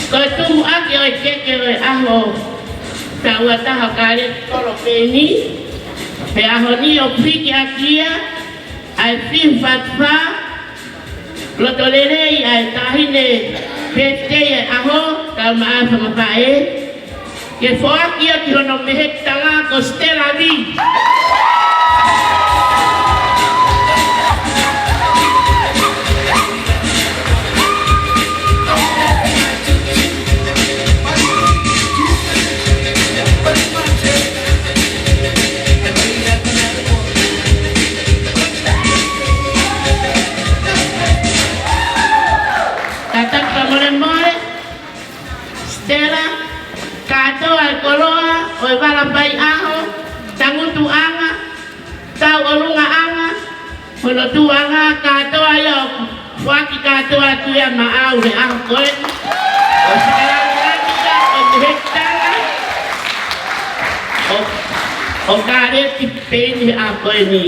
Ko e tumuʻaki ʻo e keke ʻo e ʻaho taʻu ua taha ʻo Kaleti Kolo Peini, he ʻaho ni ʻoku hiki ʻaki ia ʻa e fiu fatfa, loto lelei ʻa e taʻahine pētitei ʻo e ʻaho, kau maʻa fakapae, ke foaki ia ki hono mehekitanga ko Stella Lee. Kātaki fakamolemole, Stella, kātoa e koloa ʻo e vala faiʻaho, tangutuʻanga, tauʻolungaʻanga, hono tuʻuʻanga, kātoa ia ʻoku foaki kātoa atu ia maʻau he ʻaho ko eni. ʻO fakalangilangi ia ʻo e mehekitanga ʻo, ʻo Kaleti Peini he ʻaho ko eni.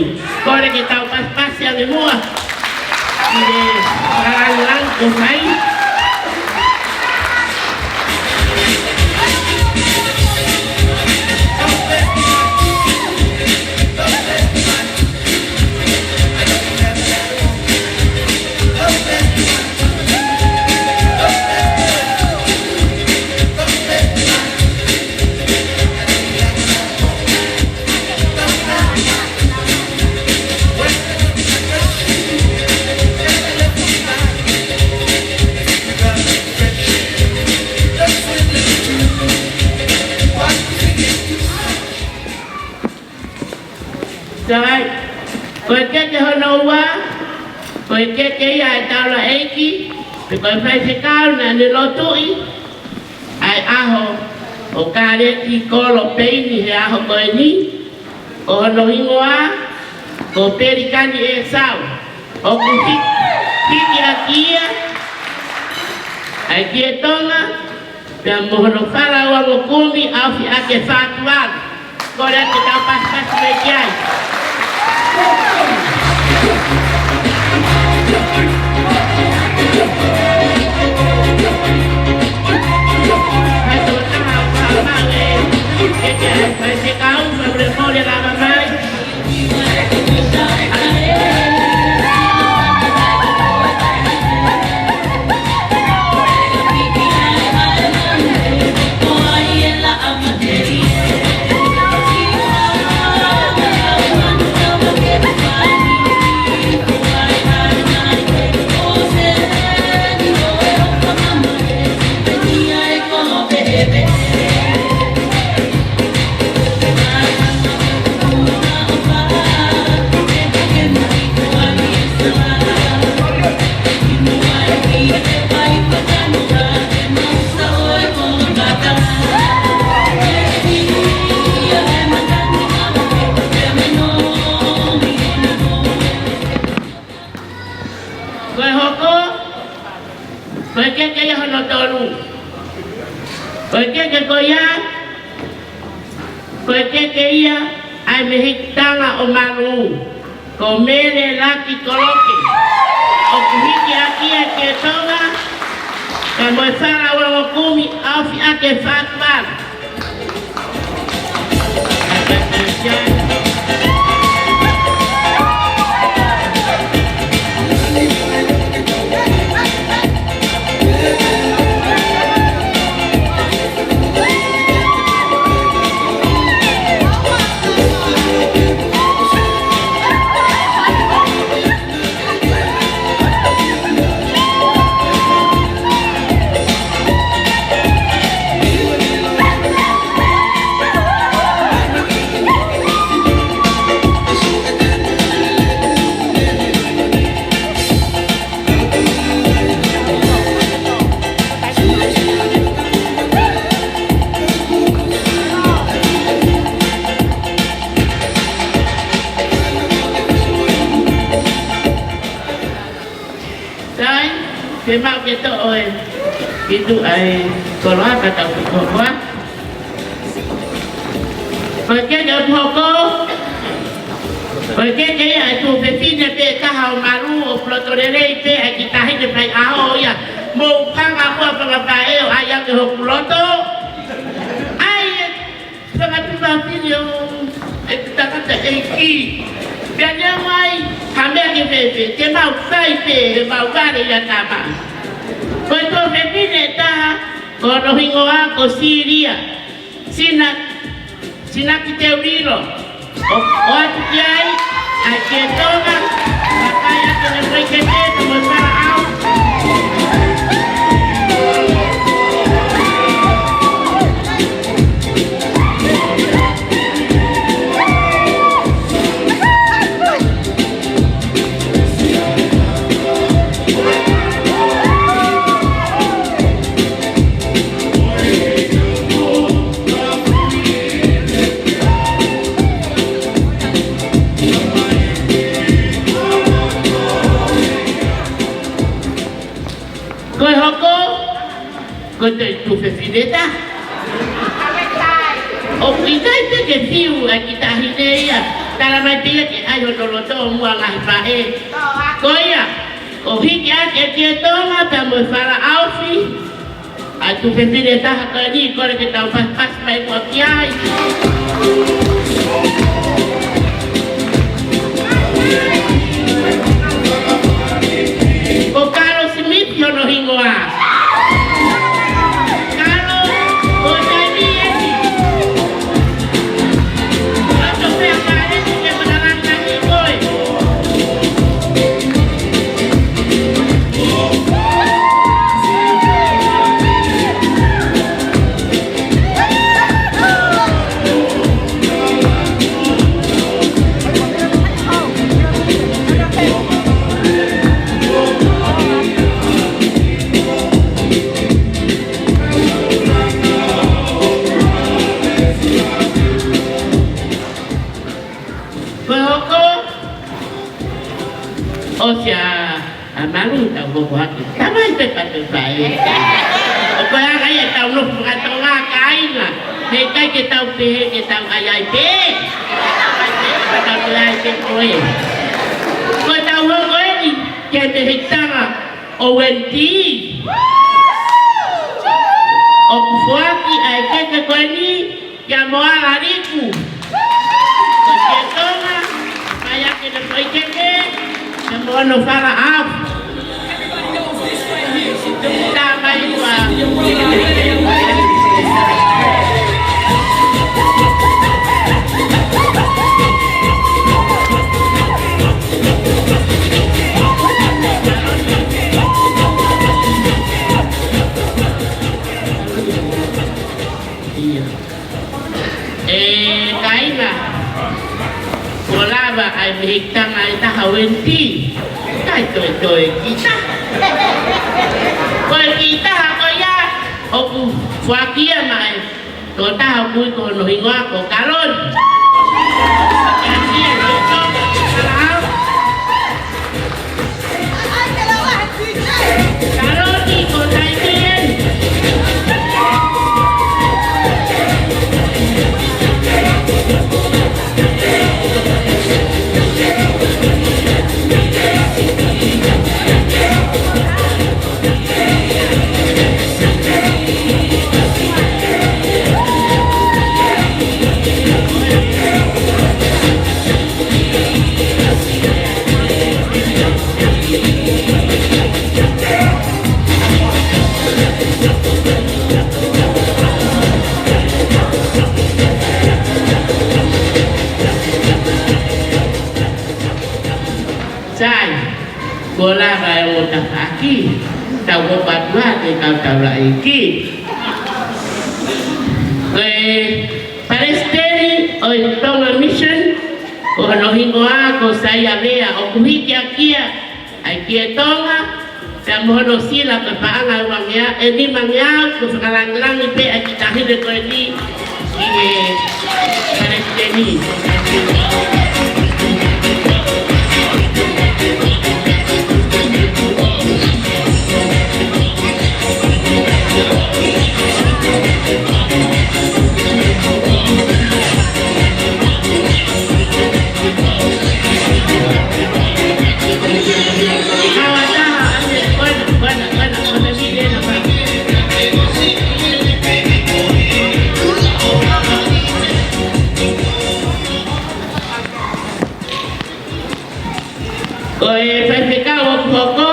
Kole ke tau pasipasi ange muʻa ki he fakalangilangi kuo fai. Ko e keke hono ua, ko e keke ia ʻa e taulaʻeiki, pe ko e faifekau naʻa ne lotuʻi ʻa e ʻaho ʻo Kaleti Kolo Peini he ʻaho ko eni, ko hono hingoa ko Pelikani ʻEsau. ʻOku hi-, hiki ʻaki ia ʻa e Tietonga, pea mo hono fala ua mo kumi ʻaofi ʻaki e fā tuvalu. Kole atu ke tau pasipasi mai ki ai. Hai tō taha ʻoku haʻu e keke ʻa e faifekau, fakamolemole lava mai. Ko e hoko, ko e keke ia hono tolu. Ko e keke ko ia, ko e keke ia ʻa e mehikitanga ʻo Malū, ko Mele Laki Koloke. ʻOku hiki ʻaki ia ʻa e Tietonga, pea mo e fala ua mo kumi ʻaofi ʻaki e fā tuvalu. Sai, ke maʻu ke toʻo e, ʻi tuʻa e koloa ka tau ki hokoa. Ko e keke ʻoku hoko, ko e keke ia ʻa e tuofefine pē taha ʻo Malū ʻoku loto lelei pē ʻa e kiʻi taʻahine faiʻaho ia. Mou panga ʻo panga pē ʻo ʻai ake hoku loto. ʻAi e Fakatuʻupāpili ʻo e tangataʻeiki. Pea neongo ai ha meʻa ke fēfē, te mau fai pē, he mau vale ia tama. Ko e tuofefine ʻe taha, ko hono hingoa ko Silia. Sina, Sina ki te ulilo. ʻO, ʻoatu ki ai ʻa e Tietonga, ka kai ake ne mai ke te, ka mo e fala ʻau. Ko e hoko, ko e tuofefine ʻe taha. ʻOku ʻikai te ke fiu ʻa e kiʻi taʻahine ia, tala mai pē ia ke ʻai hono loto ʻo muʻa ngaahi faʻē. Ko ia, ʻoku hiki ake ʻa e Tietonga pea mo e fala ʻaofi. ʻA e tuofefine ʻe taha ko eni, kole ke tau pasipasi mai muʻa ki ai. Ko Kalo Smith hono hingoa. Kalo, ko e taimi eni. Loto pē ʻa Kaleti ke fakalangilangiʻi koe. ʻAmalu, tau hoko hake. Tamai pē patu pae. ʻOku ʻikai ke tau nofo fakatonga, kāinga. Heʻikai ke tau pehē ke tau ʻai ai pē. Ka tau ʻai pē ko ē. Ko ʻetau hoko eni ki he mehekitanga ʻo Wendy. ʻOku foaki ʻa e keke ko eni kia Moala Liku. Ko Tonga, fai ake ʻene foʻi keke, kia Moana Falaʻau. Tā mai ua. ʻIo. ʻE kāinga, kuo lava ʻa e mehekitanga ʻe taha ʻo Wendy. ʻIkai toe toe kita. Ko e kita ko ia, ʻoku foaki ia maʻa e tokotaha ʻoku ui ko hono hingoa ko Kaloni. Sai, kuo lava e ongo tafaʻaki, tau hoko atu ā ki he kau taulaʻeiki. Ko e palesiteni ʻo e Tonga Mission, ko hono hingoa ko Saiavea, ʻoku hiki ʻaki ia ʻa e Kie Tonga, pea mo hono sila ko e paʻanga ʻe uangeau, ʻe nimangeau, ko e fakalangilangi pē ʻa e kiʻi taʻahine ko eni ki he palesiteni. Ko e faifekau ʻoku hoko,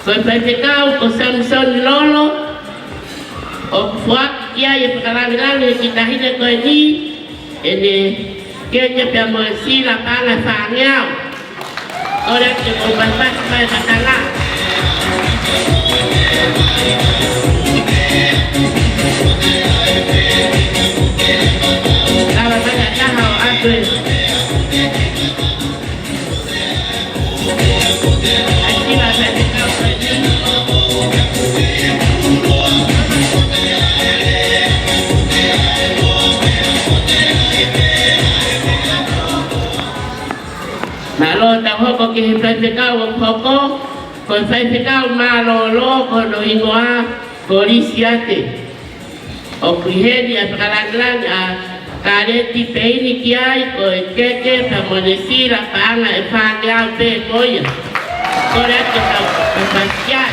ko e faifekau ko Samisoni Lolo, ʻoku foaki ia ʻa e fakalangilangi ki he taʻahine ko eni, ʻene keke pea mo e sila paʻanga ʻe fāngeau. Kole atu ke mou pasipasi mai ka tala. Lava mai ʻa e taha ʻo ʻalu ē. Mālō, tau hoko ki he faifekau ʻoku hoko, ko e faifekau mālōlō, ko hono hingoa ko Lisiate. ʻOku ʻi heni ʻa e fakalangilangi ʻa Kaleti Peini ki ai, ko e keke pea mo ʻene sila paʻanga ʻe fāngeau pē mo ia. Kole atu ke tau pasipasi ai.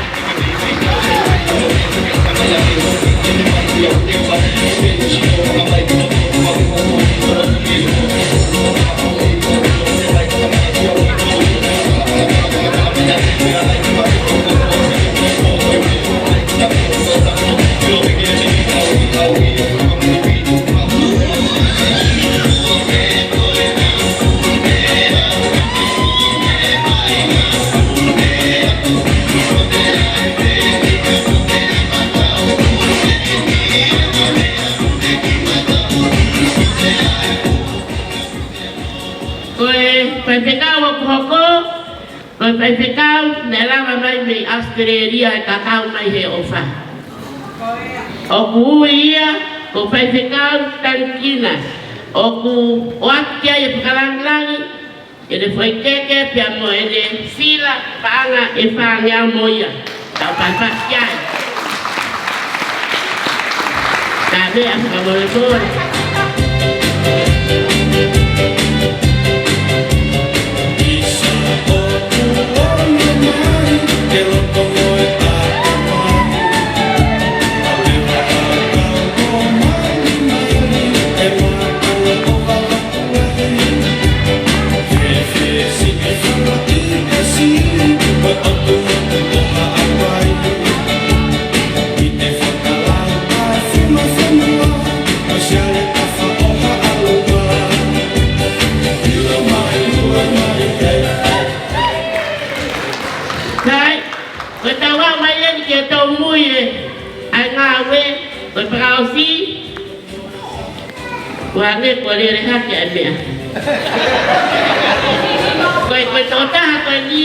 Ko e faifekau ʻoku hoko, ko e faifekau naʻe lava mai mei ʻAositelēlia ʻe kakau mai he ʻofa. ʻOku ui ia ko Faifekau Tanikina. ʻOku ʻoatu ki ai e fakalangilangi, ʻene foʻi keke pea mo ʻene sila Paʻanga ʻe fāngeau mo ia. Tau pāpā ki ai. Ka meʻa fakamolemole. Kai, ko e tau ʻa mai eni ke tau mui e, ʻa e ngāue, ko e fakaʻosi, ʻoku ʻange kuo lele hake ʻa e meʻa. Ko e, ko e tokotaha ko eni,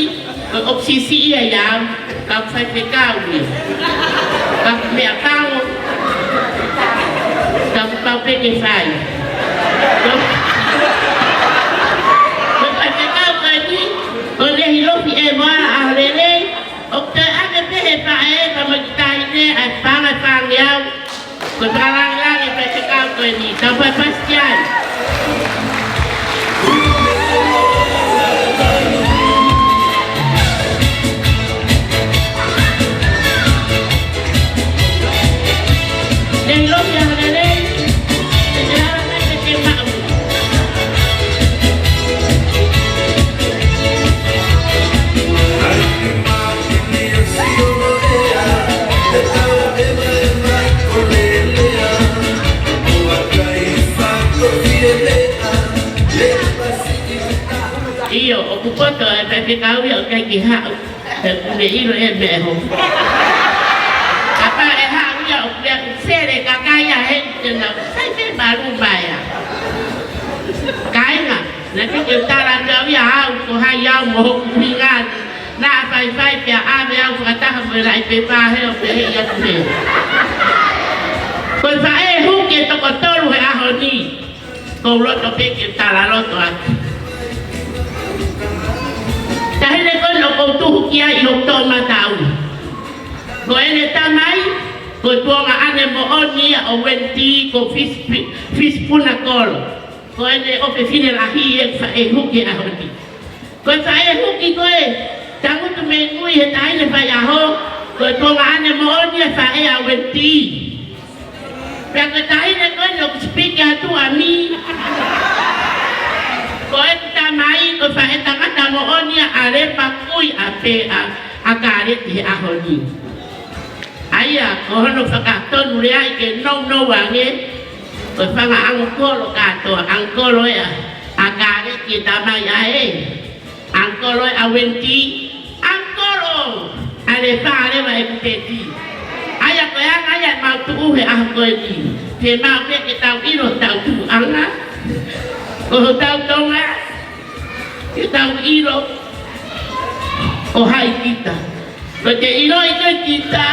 ko e ʻoku siʻisiʻi ia ʻia au, ka ʻoku faifekau ia. Ka ʻoku meʻapango, ka ʻoku pau pē ke fai. Ko, ko e faifekau ko eni, ko Lehilofi ʻEva Aholelei, ʻoku toe ʻange pē he faʻē, ka mo e kiʻi taʻahine, ʻa e paʻanga ʻe fāngeau, ko e fakalāngilangi ʻa e faifekau ko eni, tau pāpā ki ai. Lehilofi Aholelei, ʻe te ala mai ke te maʻu. ʻIo, ʻoku poto e faifekau ia ʻoku ʻikai ke haʻu. He ʻoku ne ʻilo e meʻa ʻe hoko. Kapau ʻe haʻu ia ʻoku ne fele kakai ia he te nau sai pē malu mai a. Kāinga, naʻe ʻikai ke u tala ange au ia au ko hai au mo hoku ʻuhinga ni. Naʻa faifai pea ʻave au fakataha mo e laʻi pepa he ʻo pehē ia tu he. Ko e faʻē huki ʻe toko tolu he ʻaho ni. Ko u loto pē ke tala loto atu. Taʻahine ko eni ʻoku ou tuhu ki ai ʻi hoku toʻomataʻu. Ko ʻene tamai, ko e tuongaʻane moʻoni ia ʻo Wendy ko Fis-, Fis-, Fisipuna Kolo. Ko ʻene ʻofefine lahi e faʻē huki ʻaho ni. Ko e faʻē huki ko ē, tangutu mei mui he taʻahine faiʻaho, ko e tuongaʻane moʻoni e faʻē ʻa Wendy. Pea ko e taʻahine ko eni ʻoku sipiki atu ʻa mi. Ko e tamai, ko e faʻē tangata moʻoni ʻa Lepa Kui ʻa pē ʻa, ʻa Kaleti he ʻaho ni. ʻA ia, ko hono fakatonu lea ʻi ke nounou ange, ko e fanga ʻangikolo kātoa, ʻangikolo ē ʻa, ʻa Kaleti e tamai ʻa e. ʻAngikolo ē ʻa Wendy, ʻangikolo ʻa Lepa leva e kuteti. ʻA ia ko e anga ia ʻemau tuʻu he ʻaho ko eni. Ke mau pē ke tau ʻilo hotau tupuʻanga, ko hotau Tonga, ke tau ʻilo ko hai kita. Ko e te ʻiloʻi ko e kita,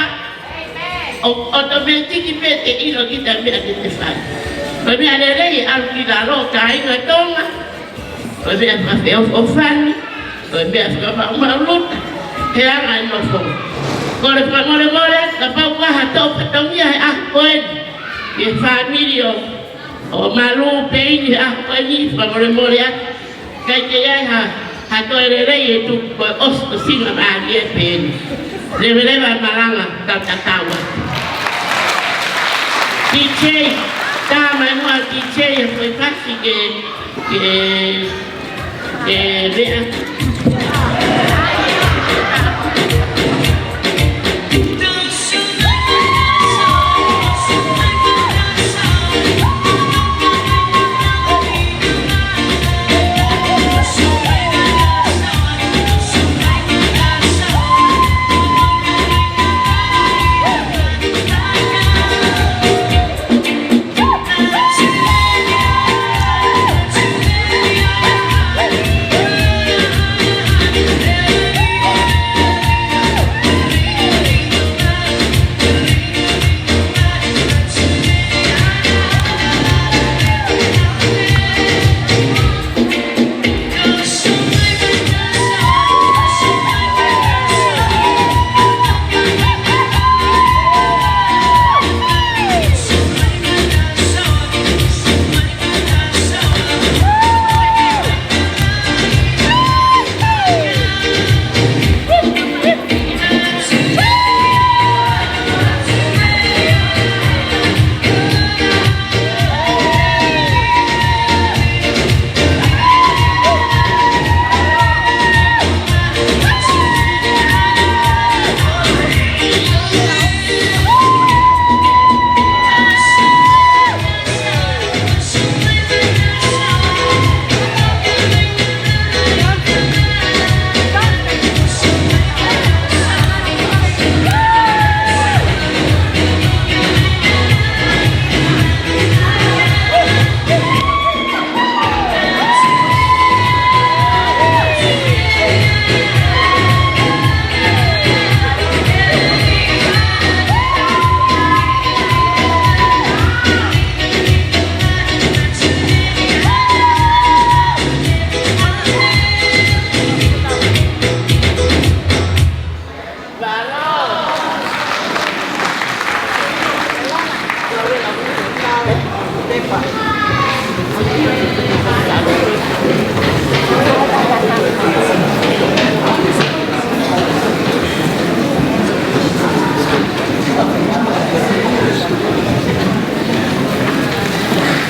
ʻo, ʻotometiki pē te ʻilo kita meʻa ke te fai. Ko e meʻa lelei ʻalu ki lalo kāinga Tonga. Ko e meʻa fakafeʻofoʻofani, ko e meʻa fakamaʻumaʻuluta, he anga e nofo. Kole fakamolemole atu kapau ko ha tō fatongia he ʻaho ko eni, ki he fāmili ʻo, ʻo Malu Peini he ʻaho ko eni, fakamolemole atu. ʻIkai ke ʻi ai ha, ha toe lelei e tuku ko e ʻosi ko singa mālie pē eni. Leveleva e malanga, tau tatau atu. DJ, tā mai muʻa DJ, e foʻi fasi ke Ke, ke meʻa.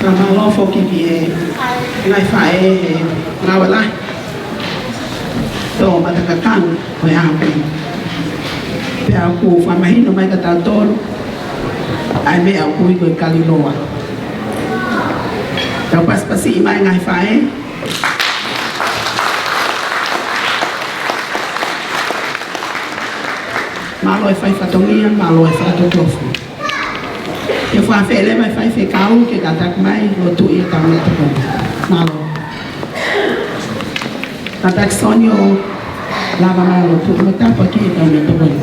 Mālō foki ki he ngaahi faʻē he ngāue lahi. Tō matakakanga ʻo e ʻaho ko eni. Pea ʻoku fakamahino mai kia tautolu ʻa e meʻa ʻoku ui ko e kaliloa. Tau pasipasiʻi mai ngaahi faʻē. Mālō e fai fatongia, mālō e fakatotofo. Ke fakaafeʻi leva e faifekau ke kātaki mai lotuʻi ʻetau meʻatokoni. Mālō. Kātaki Soni ʻo lava mai lotuʻi mo tāpuakiʻi ʻetau meʻatokoni.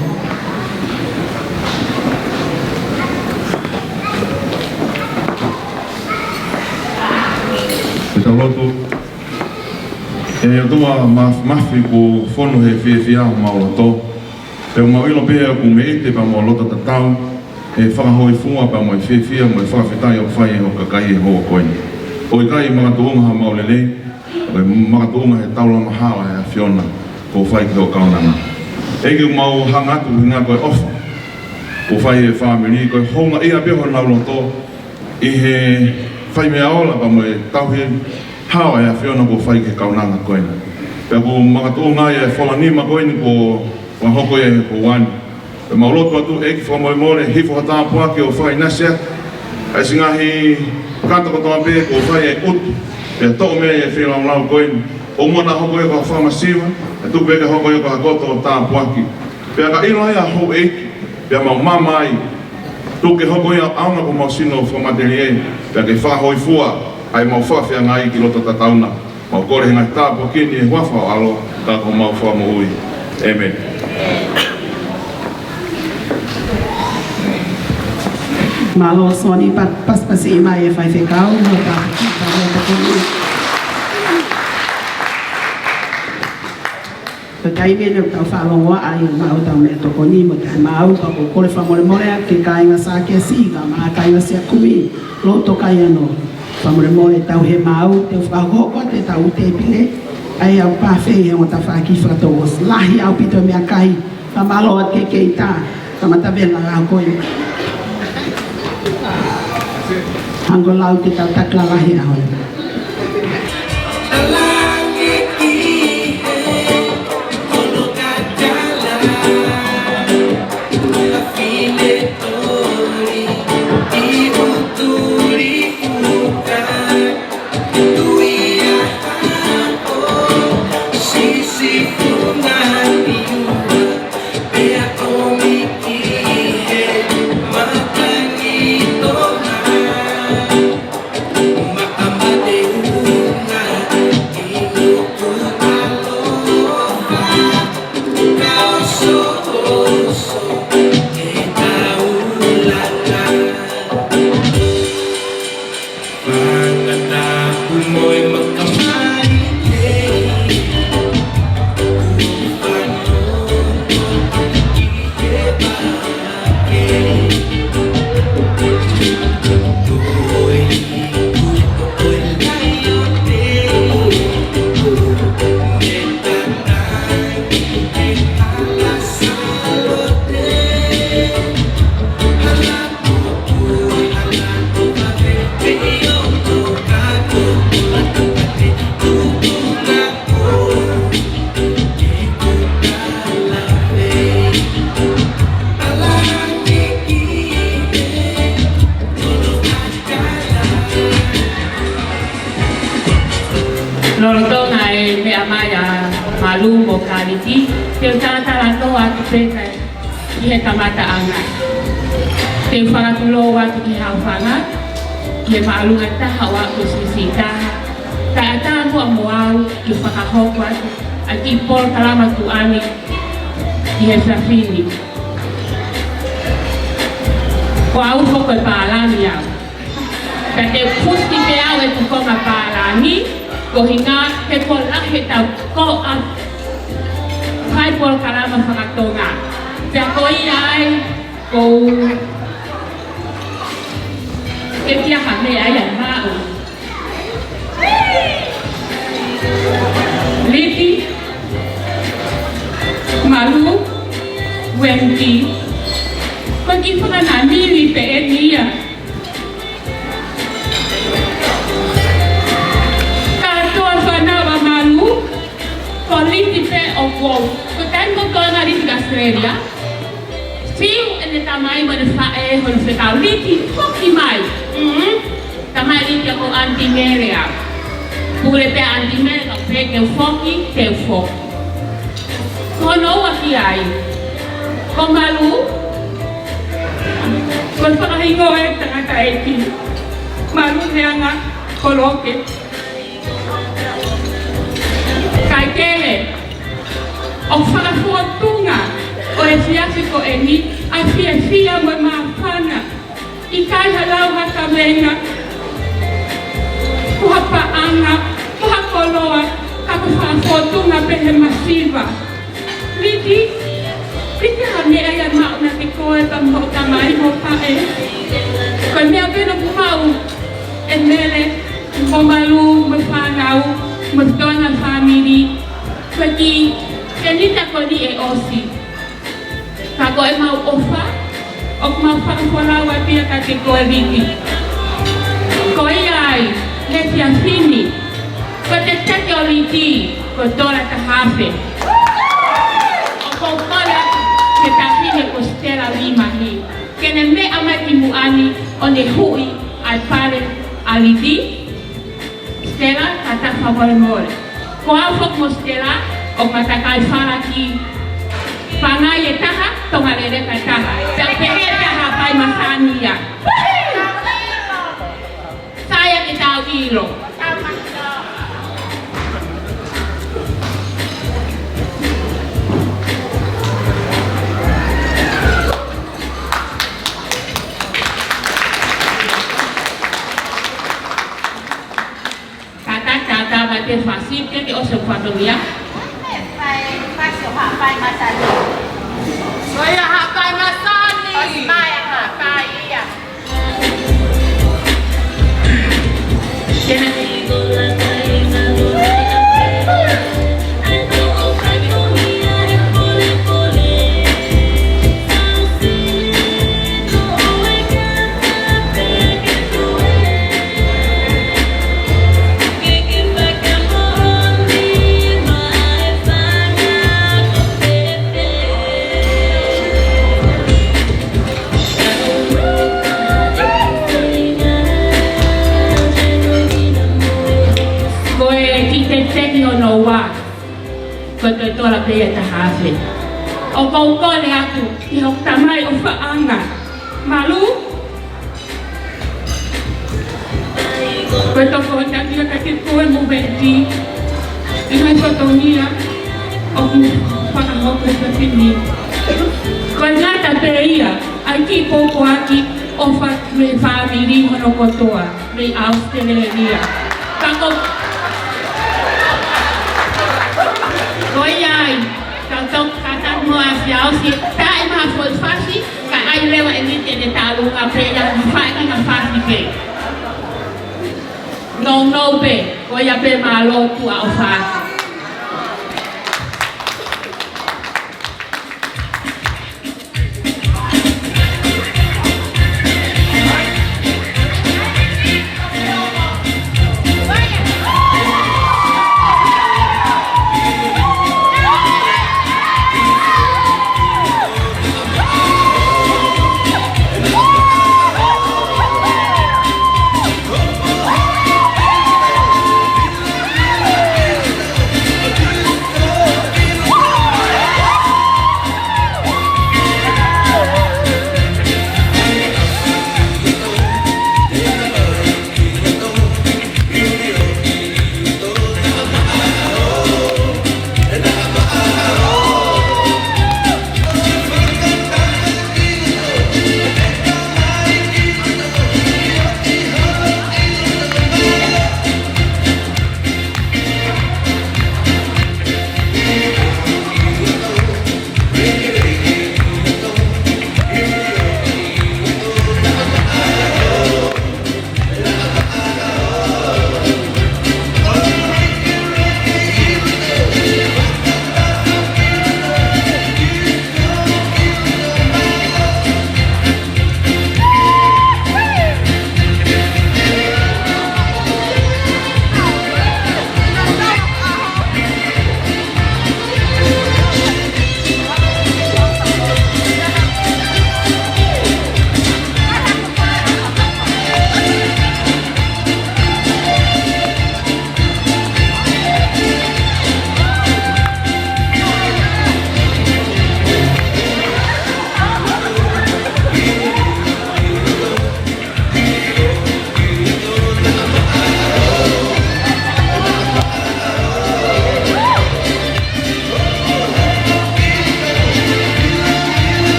Ke tau lotu. ʻE ʻOtua ma-, mafi, kuo fonu he fiefia homau loto. Pea mau ʻilo pē ʻoku mei he ʻite pea mo e loto tatau ʻa e fakahōifua pea mo e fiefia mo e fakafetaʻi ʻoku fai ʻe ho kakai he houa ko eni. ʻOku ʻikai makatuʻunga ha mau lelei, ʻoku makatuʻunga he taulama hao ʻa e ʻAfiona kuo fai ki ho kaunanga. ʻEiki, mau hanga atu ʻuhinga ko e ʻofa kuo fai ʻe he fāmili, ko e houngaʻia pē honau loto ʻi he fai meʻa ola pea mo e tauhi hao ʻa e ʻAfiona kuo fai ki he kaunanga ko eni. Pea ʻoku makatuʻunga ai e fola nima ko eni kuo fakahoko ʻi he houa ni. Pea mau lotu atu, ʻEiki, fakamolemole, hifo ha tāpuaki ʻo fakaʻinasi atu ʻa e siʻi ngaahi kato kotoa pē kuo fai e ʻutu, pea toʻo mei ai e feilaulau ko eni. ʻOua naʻa hoko ia ko ha fakamasiva, kae tuku pē ke hoko ia ko ha koto ʻo tāpuaki. Pea ka ʻilo ai ʻa houʻeiki, pea mau maama ai, tuku ke hoko ia ʻo ʻaonga ki homau sino fakamatelie, pea ke fakahōifua ai ʻemau fakafeangai ki loto tatau na. Mau kole he ngaahi tāpuaki ni ʻi he huafa ho ʻAlo, ka ko homau Fakamoʻui. ʻĒmeni. Mālō Soni, pa-, pasipasiʻi mai e faifekau, mo ta, ta, ta, ta, ta, Ko e taimi eni ʻoku tau fakalongoaʻa ai ʻa e maʻu ʻetau meʻatokoni mo e taʻemaau, pea ʻoku ou kole fakamolemole atu ki he kāinga Sākesi, kae ʻumaʻā e kāinga Siakumi, Lotokaiano. Fakamolemole ʻetau he maau, te u fakahoko atu ʻetau tēpile, ʻa ia ʻoku pāfeʻi he ongo tafaʻaki fakatouʻosi. Lahi ʻaupito e meʻakai, ka mālō atu ki he keita, kamata vela la ko ē. Hangē ko e lau ʻetau taki lalahi ʻaho ni. Lolotonga e meʻa mai ʻa Malu mo Kaliti, te u talatala noa atu pē ki he kamataʻanga. Te u fakatulou atu ki he haofanga, ki he māʻolunga taha ʻo aʻu ki he siʻisiʻi taha, taʻataʻa muʻa mo au ke fakahoko atu ʻa e kiʻi polokalama tuʻa ni ʻi he efiafi ni. Ko au foki ko e pālangi au. Ka te u pusi pē au ʻeku konga pālangi, koeʻuhinga he kuo lahi ʻetau koʻa fai polokalama faka-Tonga. Pea ko ia ai, ko u ke kia ha meʻa ia maʻu. Liki, Malu, Wendy, ko e kiʻi fakananimi pē eni ia. Liti pē ʻoku ou. Ko e taimi ʻoku ou tō ʻo liti ki ʻAositelēlia, fiu ʻene tamai mo ʻene faʻē hono fekau, Liti, foki mai. Mm. Tamai Liti, ʻoku ou ʻanti Mele au. Pule pē ʻanti Mele, ka pehē ke u foki, te u foki. Ko hono ua ki ai, ko Malu, ko e fakahingoa ʻo e tangataʻeiki, Malu Meanga Koloke. Kae kehe, ʻoku fakafōtunga ʻo e siasi ko eni ʻa e fiefia mo e māfana. ʻIkai ha lau ha kavenga, ko ha paʻanga, ko ha koloa, ka ko e fakafōtunga pē he masiva. Liti, Liti, ha meʻa ia ʻe maʻu kiate koe pea mo hoʻo tamai mo e faʻē? Ko e meʻa pē naʻe maʻu ʻe Mele, ko Malu mo e fānau, mo e toenga fāmili, ko e kiʻi tenita ko eni ʻe ʻosi. Ka ko ʻemau ʻofa, ʻoku mau fakafolau atu ia kiate koe Liti. Ko ia ai, he efiafi ni, ko e teketeke ʻo Liti, ko e tola ʻe taha afe. ʻOku ou kole atu ki he taʻahine ko Stella Limahi, ke ne meʻa mai ki muʻa ni ʻo ne huʻi ʻa e pale ʻa Liti. Stella, kātaki fakamolemole. Ko au foki mo Stella, ʻoku ma takai falaki. Pangai ʻe taha, Tonga leleka ʻe taha. Pea pehē ʻe taha, Haʻapai Masani ia. Sai ange ke tau ʻilo. Kātaki, kātaki, mate fasi, ke ke ʻosi ʻo fatongia. Fai, fasi ʻo Haʻapai Masani. Ko ia Haʻapai Masani. ʻOsi mai ʻa Haʻapai ia. Kena. Ko e kiʻi teketeke hono ua, ko e tola pē ia ʻe taha afe. ʻOku ou kole atu ki hoku tamai ʻofaʻanga, Malu, ko e tokotaha ia kiate koe mo Veti, ʻi he ngaahi fatongia ʻoku fakahoko he efiafi ni. Ko e ngata pē ia ʻa e kiʻi pōpoaki ʻofa mei he fāmili hono kotoa mei ʻAositelēlia. Ka ko, ko ia ai, ka tau kātaki mo ʻAsi ʻAosi, taʻe maha foʻi fasi, ka ʻai leva ʻe Liti ʻene tālunga pē ia, faʻahinga fasi pē. Nounou pē, ko ia pē, mālō, tuʻa ʻofa atu.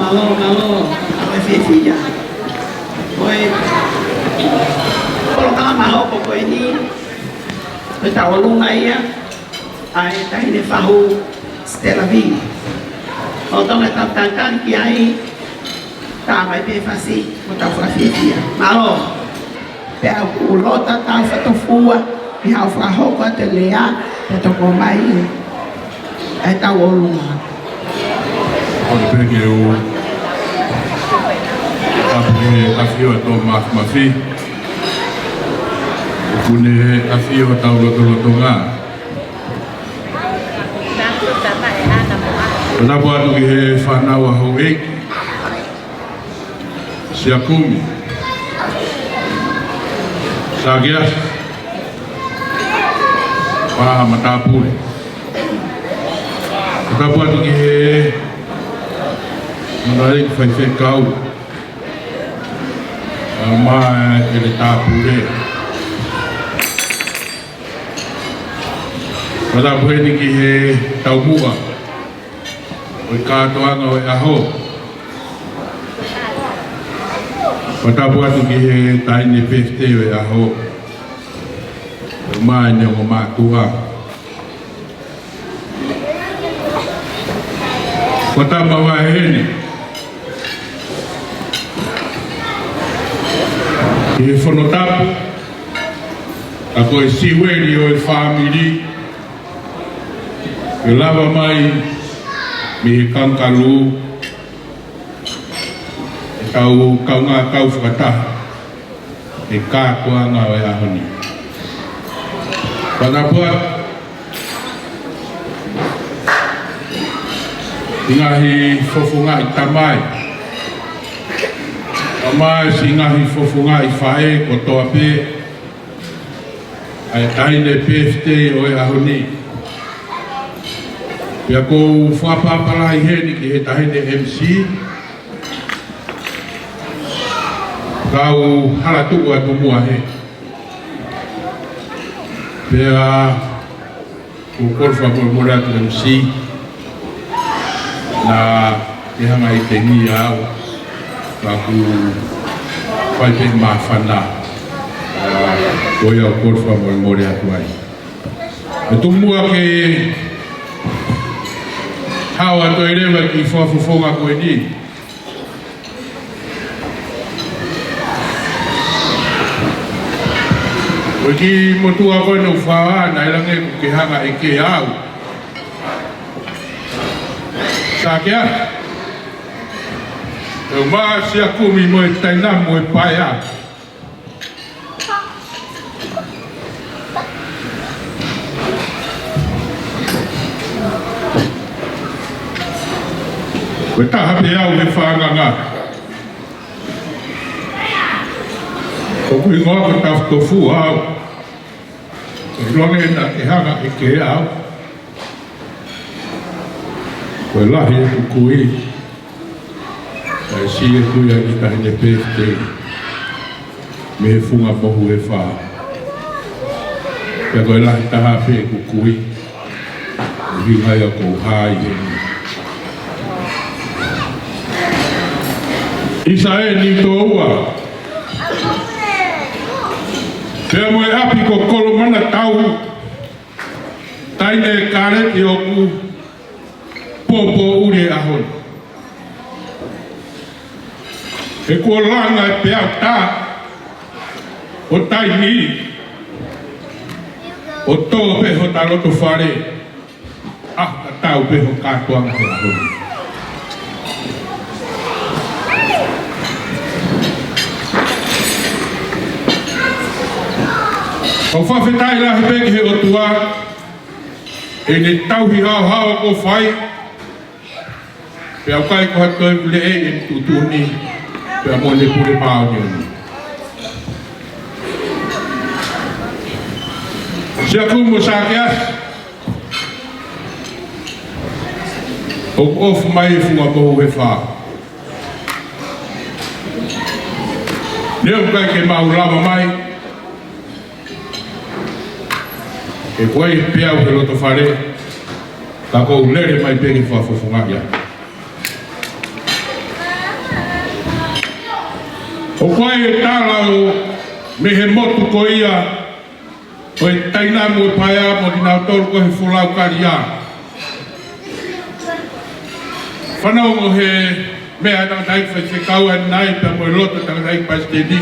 Mālō, mālō, ʻoku fiefia. Ko e polokalama hoko ko eni, ko e tauʻolunga ia ʻa e taʻahine fahu Stella V. ʻOku tau talitali ki ai, tā mai pē fasi, ʻoku tau fakafiefia. Mālō. Pea ʻoku ou loto atu fakatōfua ʻi haʻo fakahoko atu e lea, pea toko mai ʻa e tauʻolunga. ʻOku pehē ke u tapu he ʻafio ʻa Tōmasi Mafi. ʻOku ne ʻafio ʻi hotau lotolotonga. Tapu atu ki he fānau ʻa houʻeiki. Siakumi. Sakeasi. Paʻa Matāpule. Tapu atu ki he Manaleki Faifekau. ʻA Maʻele Tāpule. Tapu heni ki he taumuʻa ʻo e kātoanga ʻo e ʻaho. Tapu atu ki he taʻahine pefitei ʻo e ʻaho. ʻO mai ne o mātuʻa. Tapu mavahe heni ki he fono tapu, ʻa ko e siueli ʻo e fāmili, ke lava mai mei he Kangaroo, ʻetau kaungā kau fakataha he kātoanga ʻo e ʻaho ni. Tapu atu ki he ngaahi fofongaʻi tamai, kae ʻumaʻā siʻi ngaahi fofongaʻi faʻē kotoa pē, ʻa e taʻahine pefitei ʻo e ʻaho ni. Pea ʻoku ou fakapapālangi heni ki he taʻahine M C, kau hala tuʻu atu muʻa he. Pea ʻoku ou kole fakamolemole atu M C, naʻe hanga ʻe he tengi au, ka ʻoku fai pē māfana. ʻA, ko ia ʻoku ou kole fakamolemole atu ai. ʻE tuku muʻa ke hao atu ai leva ki he fakafofonga ko eni. Ko e kiʻi motuʻa ko eni ʻoku fāʻā, naʻe lange ʻoku ke hanga ʻe ke au. Sakeasi. ʻE ʻuma Siakumi mo e taina mo e paea. Ko e taha pē au he fānganga. ʻOku hingoa ko Tafutofua au. Ko e longe naʻa ke hanga ʻe ke au. Ko e lahi ʻeku kui. Kae siʻi ʻeku kui ʻa e kiʻi taʻahine pefitei mei he funga mohu ʻe fā. Pea ko e lahi taha pē ʻeku kui. ʻUhinga ia ʻoku ou hā ai heni. ʻIsa ē, Niutōua. Pea mo e ʻapi ko Kolomanatau. Taʻahine Kaleti ʻoku pōpōʻuli he ʻaho ni. He kuo langa e peau tā ʻo taimi, ʻo tō pē hota loto fale, ʻa, ka tau pē ho kātoanga he ʻaho ni. ʻOku ou fakafetaʻi lahi pē ki he ʻOtua, ʻene tauhi haohaoa kuo fai, pea ʻoku ʻikai ko ha toe lelei ʻene tuʻutuʻuni, pea mo ʻene pule māʻoniʻoni. Siakumi mo Sakeasi, ʻoku ofi mai e funga mohu ʻe fā. Neongo ʻoku ʻikai ke mau lava mai, he ko e peau he loto fale, ka ʻoku ou lele mai pē ke fakafofongaʻi ia. ʻOku ʻi ai e tala ʻo mei he motu ko ia ʻo e Taina mo e Paea mo kinautolu ko e Folaukaliā. Fanongo he meʻa ʻa e tangataʻeiki faifekau ʻanenai pea mo e lotu ʻa e tangataʻeiki palesiteni.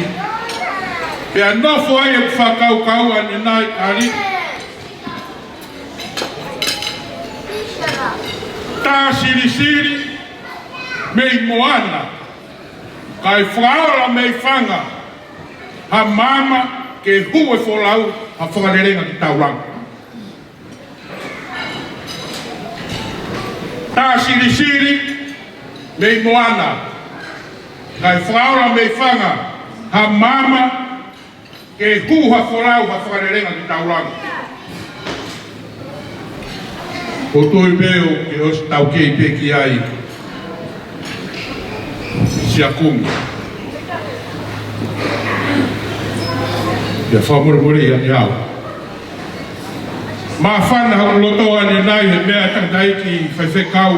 Pea nofo ai e fakakaukau ʻanenai kali. Tā silisili mei moana, kae fakaola mei fanga ha maama ke hū e folau ha fakalelenga ki taulanga. Tā silisili mei moana, kae fakaola mei fanga ha maama ke hū ha folau ha fakalelenga ki taulanga. ʻOku ou tui pē ʻoku ke ʻosi taukei pē ki ai, Siakumi. Pea fakamolemole ia ʻi au. Māfana hoku loto ʻanenai he meʻa ʻa e tangataʻeiki faifekau.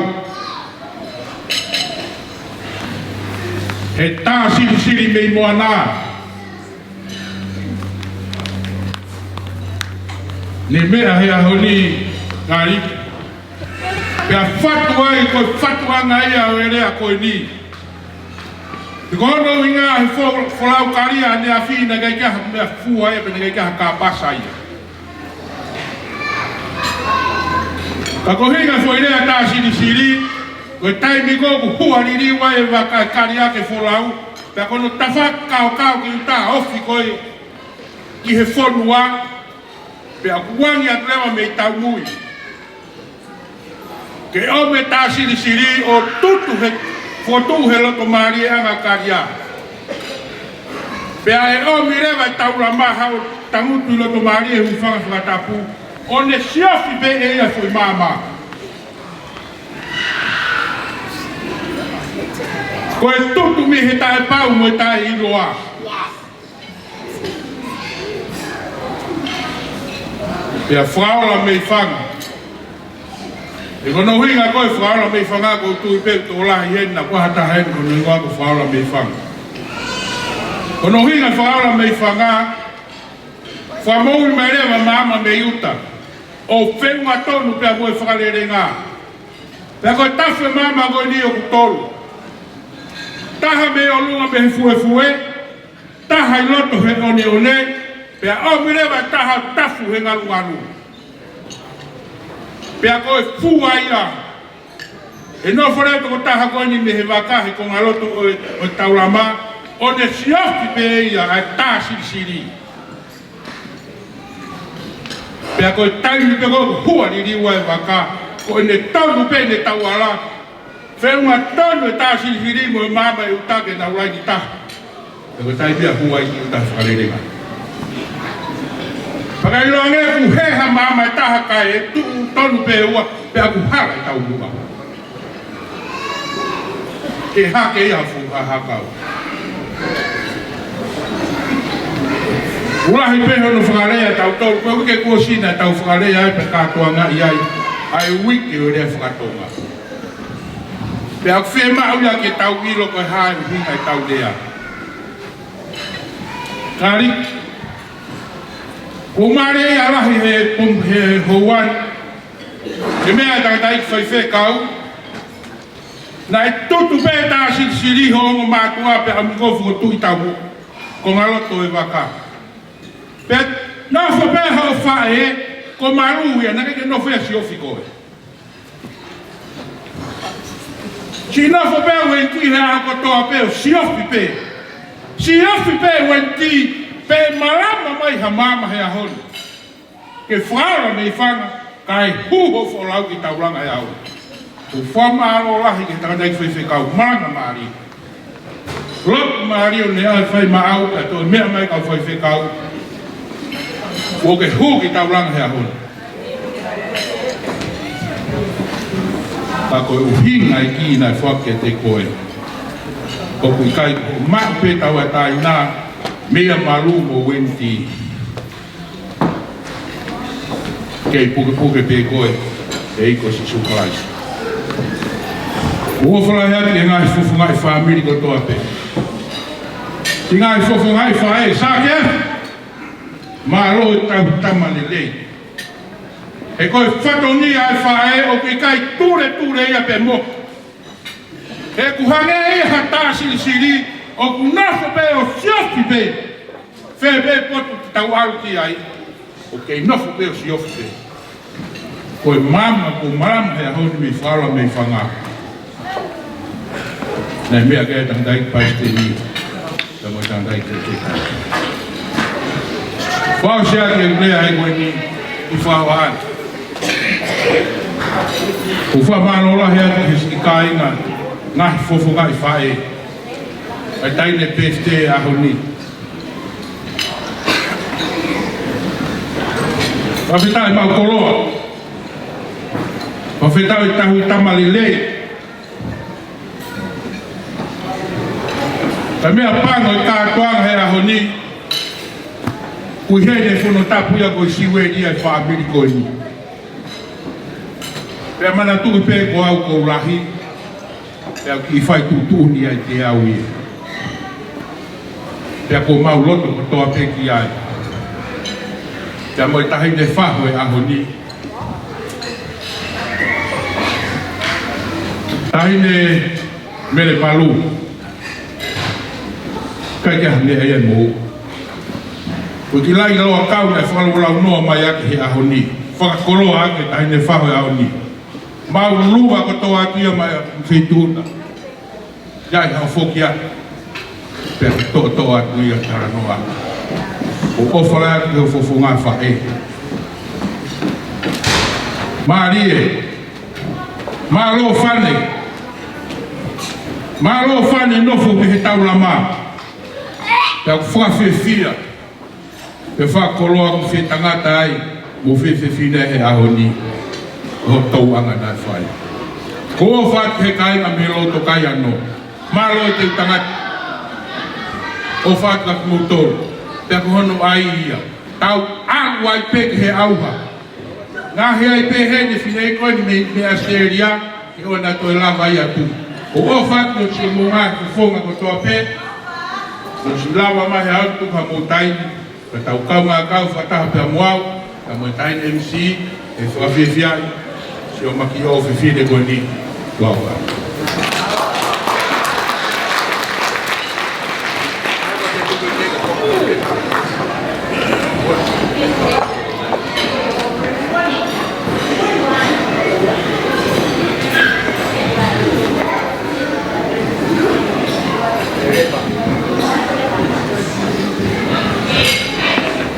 He tā silisili mei moana. Ne meʻa he ʻaho ni, kali. Pea fatu ai, ko e fatuʻanga ia ʻo e lea ko eni. He ko hono ʻuhinga he fo-, Folaukaliā ʻaneafi naʻe ʻikai ke ʻi ai ha meʻafua ia, pea naʻe ʻikai ke ʻi ai ha kāpasa ia. Ka ko e ʻuhinga foʻi lea tā silisili, ko e taimi ko ē ʻoku hua liliu ai e vaka ʻa e kaliake folau, pea ko hono tafaʻaki kaokao ki ʻuta ofi ko ē ki he fonua, pea ʻoku angi atu leva mei taumui ke ʻomi e tā silisili ʻo tutu he, fotu he loto mālie ʻanga kaliā. Pea ʻe ʻomi leva e taulama ʻo tangutu ʻi loto mālie hūfanga he fakatapu, ʻo ne siofi pē ʻe ia foʻi maama. Ko e tutu mei he taʻepau mo e taʻeʻiloa. Pea fakaola mei fanga. He ko hono ʻuhinga ko e fakaola mei fanga, ʻoku ou tui pē ʻoku tokolahi heni, naʻa ʻoku ʻi ai ha taha heni ʻoku ne ʻilo ko e fakaola mei fanga. Ko hono ʻuhinga fakaola mei fanga, fakamoʻui mai leva maama mei ʻuta, ʻo feʻunga tonu pea mo e fakalelenga. Pea ko e tafu e maama ko eni ʻoku tolu. Taha mei ʻolunga mei he fuefue, taha ʻi loto he ʻoneʻone, pea ʻomi leva taha tafu he ngalungalu. Pea ko e fua ia, ʻe nofo leva e tokotaha ko eni mei he vaka he kongaloto ʻo e, ʻo e taulama, ʻo ne siofi pē ia ʻa e tā silisili. Pea ko e taimi pē ko ē ʻoku hua liliu ai e vaka, ko ʻene tonu pē ʻene tauala, feʻunga tonu e tā silisili mo e maama ʻi ʻuta ke nau laini taha. Pea ko e taimi pē ia ʻoku hua ai ki ʻuta he fakalelenga. Pea ka ʻiloa ange ʻoku hē ha maama ʻe taha kae tuʻu tonu pē ua, pea ʻoku hala e taumuʻa. Ke hake ia ha fuʻu hakau. ʻOku lahi pē hono fakalea ʻe tautolu, ko e uike kuo ʻosi naʻa tau fakalea ai pea kātoangaʻi ai ʻa e uike ʻo e lea faka-Tonga. Pea ʻoku fiemaʻu ia ke tau ʻilo ko e hā e ʻuhinga ʻetau lea. Kali, ʻoku mālie ia lahi he pom-, he houa ni, he meʻa ʻa e tangataʻeiki faifekau, naʻe tutu pē tā silisili ho ongo mātuʻa pea ʻomi ko ē ʻo fokotuʻu ʻi taumuʻa, kongaloto e vaka. Pea nofo pē hoʻo faʻē, ko Malu ia, naʻe ʻikai ke nofo ia ʻo siofi koe. Siʻi nofo pē Ueniti he ʻaho kotoa pē ʻo siofi pē. Siofi pē Ueniti, pea malama mai ha maama he ʻaho ni ke fakaola mei fanga, kae hū hoʻo folau ki taulanga he ʻaho ni. ʻOku ou fakamālō lahi ki he tangataʻeiki faifekau, malanga mālie. Lotu mālie ʻo ne ʻai fai maʻau, pea toe meʻa mai kau faifekau. Kuo ke hū ki taulanga he ʻaho ni. Ka ko e ʻuhinga ʻEiki naʻe foaki kiate koe, ʻoku ʻikai ko hoʻo maʻu pē tauʻatāina meia Malu mo Ueniti. Kei pukepuke pē koe ʻe he ʻEiki ko Sīsū Kalaisi. ʻOku ou fakalahi atu ki he ngaahi fofonga ʻo e fāmili kotoa pē. Ngaahi fofongaʻi faʻē, Sake, mālō e tauhi tama lelei. He ko e fatongia ʻa e faʻē ʻoku ʻikai tuletule ia pē mo. He ʻoku hangē ia ha tā silisili, ʻoku nofo pē ʻo siofi pē. Fē pē potu te tau ʻalu ki ai, ʻoku kei nofo pē ʻo siofi pē. Ko e maama, ko e maama he ʻaho ni mei Fala, mei Fanga. Naʻe meʻa ki ai e tangataʻeiki palesiteni, pea mo e tangataʻeiki ke. Fakaʻosi ʻaki e lea he ko eni ʻi Fala. ʻOku fakamālō lahi atu ki he siʻi kāinga, ngaahi fofongaʻi faʻē. ʻA e taʻahine pēsite ʻaho ni. Fakafetaʻi mau koloa. Fakafetaʻi tauhi tama lelei. Ka meʻa pango e kātoanga he ʻaho ni. Kuihe ne fono tapu ia ko e siueli ʻa e fāmili ko eni. Pea manatuʻi pē ko au ko u lahi. Pea kiʻi fai tuʻutuʻuni ai ke au ia. Pea ko mau loto kotoa pē ki ai. Pea mo e taʻahine fahu e ʻaho ni. Taʻahine Mele Palu. Kai ke hane ai mo. Ko ki lai loa kau naʻe fakalaulau noa mai ʻaki he ʻaho ni. Fakakoloa ʻaki taʻahine fahu e ʻaho ni. Mau lua kotoa atu ia mai ʻa Feituʻuna. Ia ʻi ha foki atu. Pea toʻotoʻo atu ia talanoa. ʻOku ʻofa lahi atu ki he fofonga faʻē. Mālie. Mālō Fane. Mālō Fane nofo mei he taulama. Pea ʻoku fakafiefia. Pea fakakoloa ʻoku fie tangata ai, mo fie fefine he ʻaho ni, ʻo tauʻanga naʻe fai. Ko u ʻofa atu he kāinga mei loto kai ano. Mālō e teu tangata. ʻOfa atu kia kimoutolu. Pea ko hono ʻai ia. Tau ʻalu ai pē ki he ʻauha. Ngaohi ai pē heni e fineʻeiki ko eni mei, mei ʻAositelēlia, ke ʻoua naʻa toe lava ia atu. Ko u ʻofa atu ki he siʻi moʻunga fofonga kotoa pē, mo siʻi lava mai he ʻaho ni tuku ha mou taimi, ka tau kaungā kau fakataha pea mo au, ka mo e taʻahine M C, ʻe fakafiefia ai, siʻo maki ʻo fefine ko eni, lau.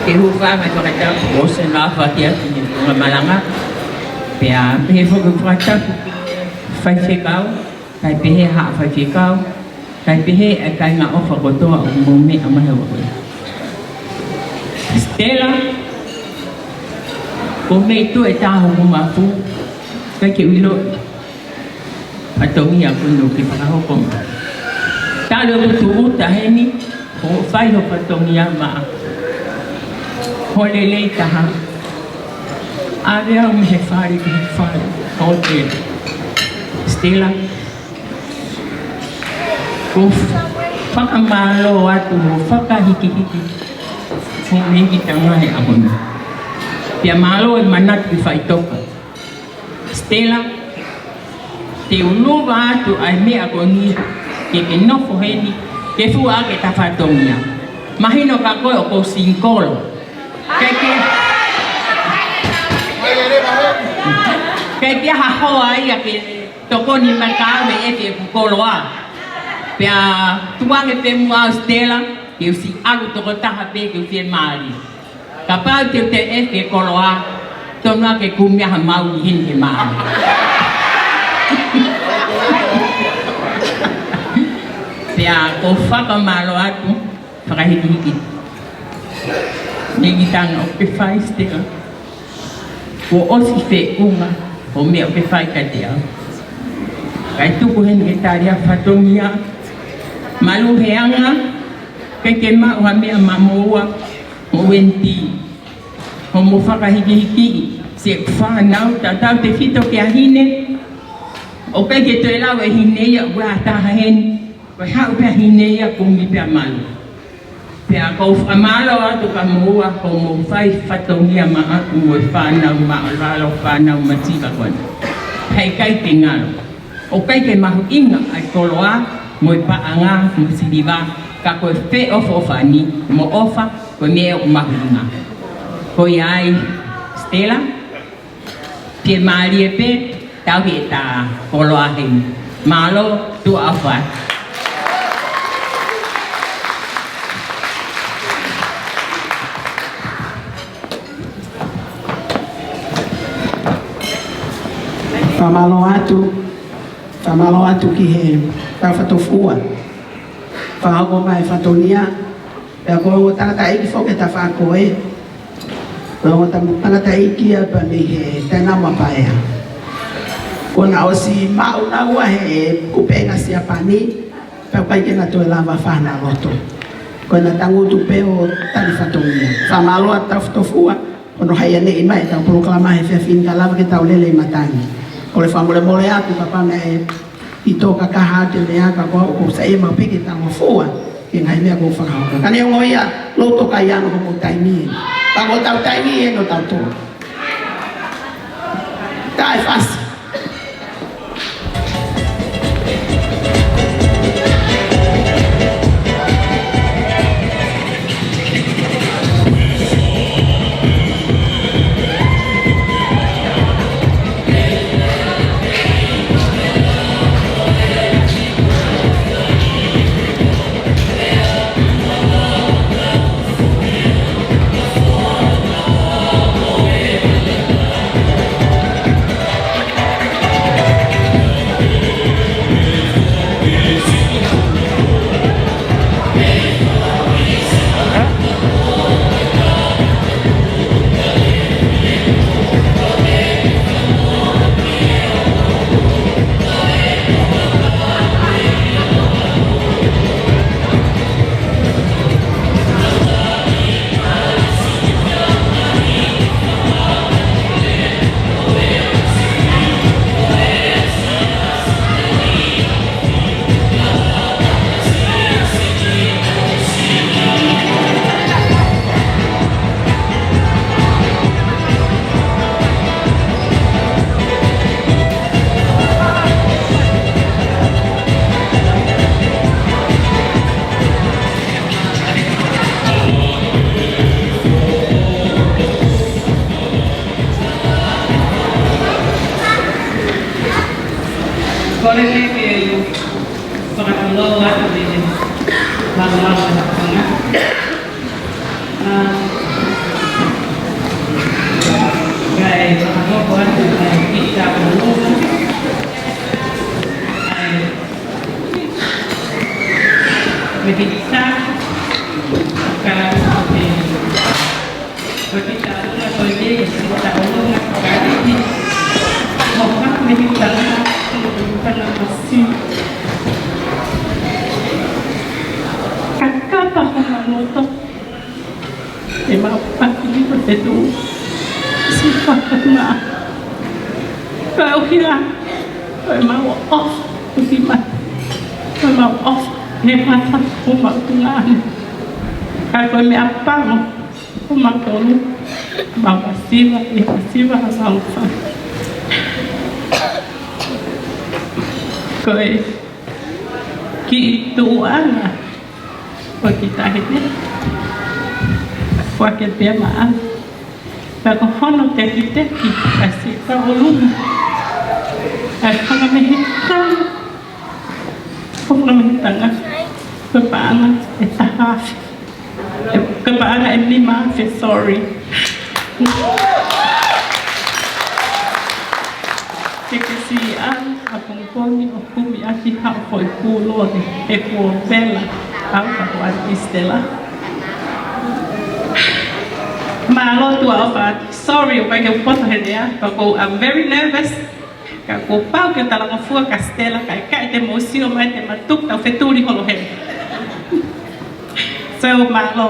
Ke hūfanga he fakatapu, ʻosi ʻena fakatapu ki he tuʻunga malanga. Pea pehē foki e fakatapu ki he faifekau, kae pehē haʻa faifekau, kae pehē ʻa e kāinga ʻofa kotoa ʻoku mou meʻa mai he ʻaho ni. Stella, ko e meʻa ʻe taha hoku mafu, ʻikai ke u ʻilo ʻa e fatongia ko eni ʻoku ke fakahoko mai. Talu ʻeku tūʻuta heni, ʻo fai ho fatongia maʻa ho lelei taha. ʻAve au mei he fale ki he fale, ʻo te. Stella, ʻoku ou fakamālō atu hoʻo fakahikihiki hoʻo meʻitanga he ʻaho ni. Pea mālō e manatu ki faʻitoka. Stella, te u luva atu ʻa e meʻa ko eni, ke ke nofo heni, ke fua ʻaki ʻeta fatongia. Mahino kia koe ʻoku ou singikolo. ʻIkai ke, ʻikai ke ʻi ai ha hoa ia ke tokoni mai kia au he ʻeku koloa. Pea tukuange pē muʻa au Stella, ke u siʻi ʻalu tokotaha pē ke u fiemālie. Kapau te u toe ʻeke koloa, tonu ange ke kumi ha mauli heni ke maʻu. Pea ʻoku ou fakamālō atu, fakahikihiki. Meʻitanga ʻoku ke fai Stella. Kuo ʻosi feʻunga hoʻo meʻa ʻoku ke fai kiate au. Kae tuku heni ke tali ʻa e fatongia. Malu he anga, ʻikai ke maʻu ha meʻa mamoua, mo Wendy. Hoʻomo fakahikihiki, siʻeku fānau, tautautefito kia Hine. ʻOku ʻikai ke toe lau e hine ia, ʻoku ʻi ai ha taha heni. Ko e haʻu pē ʻa Hine ia, kumi pē ʻa Malu. Pea ʻoku ou fakamālō atu kia moua hoʻomou fai fatongia maʻaku mo e fānau māʻolalo, fānau mativa ko eni. Heʻikai ke ngalo. ʻOku ʻikai ke mahuʻinga ʻa e koloa mo e paʻanga mo e siliva, ka ko e feʻofoʻofani mo e ʻofa, ko e meʻa ʻoku mahuʻinga. Ko ia ai, Stella, ke mālie pē, tauhi ʻeta koloa heni. Mālō, tuʻa ʻofa. Fakamālō atu, fakamālō atu ki he tau fatofua. Fakahoko mai e fatongia, pea ko e ongo tangataʻeiki foki ʻeta fākoe. Ko e ongo tang-, tangataʻeiki ia pea mei he Tainamo ʻa Paea. Kuo na ʻosi maʻu naua he kupenga Siapani, pea ʻikai ke na toe lava fānau loto. Ko ʻena tangutu pē ʻo tali fatongia. Fakamālō atu tau fatofua, ko hono haianeʻi mai ʻetau polokalama he efiafi ni ka lava ke tau lele ʻi matangi. Kole fakamolemole atu kapau naʻe ʻi tō kakaha te mea ka ko au ʻoku ou saiʻia maʻu pē ke talangofua ki he ngaahi meʻa kuo fakahoko. Ka neongo ia, ʻoku ou tokanga ʻi hoʻomou taimi ē. Ka ko hotau taimi ē ʻo tautolu. Taʻefasi. Kole ke fakatulou atu e malumalu ʻa e lakanga. ʻA, kae fakahoko atu ʻa e kiʻi tauʻolunga. ʻA e, mei he kiʻi tā, ka ko e, ko e kiʻi tauʻolunga ko eni, kiʻi tauʻolunga, ka ʻi, mo ka mei he kiʻi tauʻolunga, ko e kiʻi tauʻolunga masiva. Ka kapa homau loto, ʻemau paki ni ko te tu. Sipa na. Ka ʻoku hia, ko ʻemau ʻofa, ʻoku hima. Ko ʻemau ʻofa, he mata, homau tungane. Ka ko e meʻapango, homau tolu. Mau masiva, ʻi masiva, mau fa. Ko e kiʻi tuʻunga. ʻO ki tahi ne. Kuake pea maʻa. Pea ko hono tekiteki, ʻa e siʻi tauʻolunga. ʻA e fanga mehikitanga. Ko e fanga mehikitanga. Ko e paʻanga ʻe taha afe. Ko e paʻanga ʻe nima afe, sorry. Ke ke siʻi ʻalu ʻapongipongi ʻo kumi ʻaki haʻo foʻi pūloni he kuo vela au ka ko ʻAtisi Stella. Mālō tuʻa ʻofa, sorry ʻoku ʻikai ke u poto he lea, ka ko, I'm very nervous. Ka kuo pau ke talangofua kia Stella, kae ʻikai te mou sio mai te ma tuku tau fetuli holo he. So, mālō.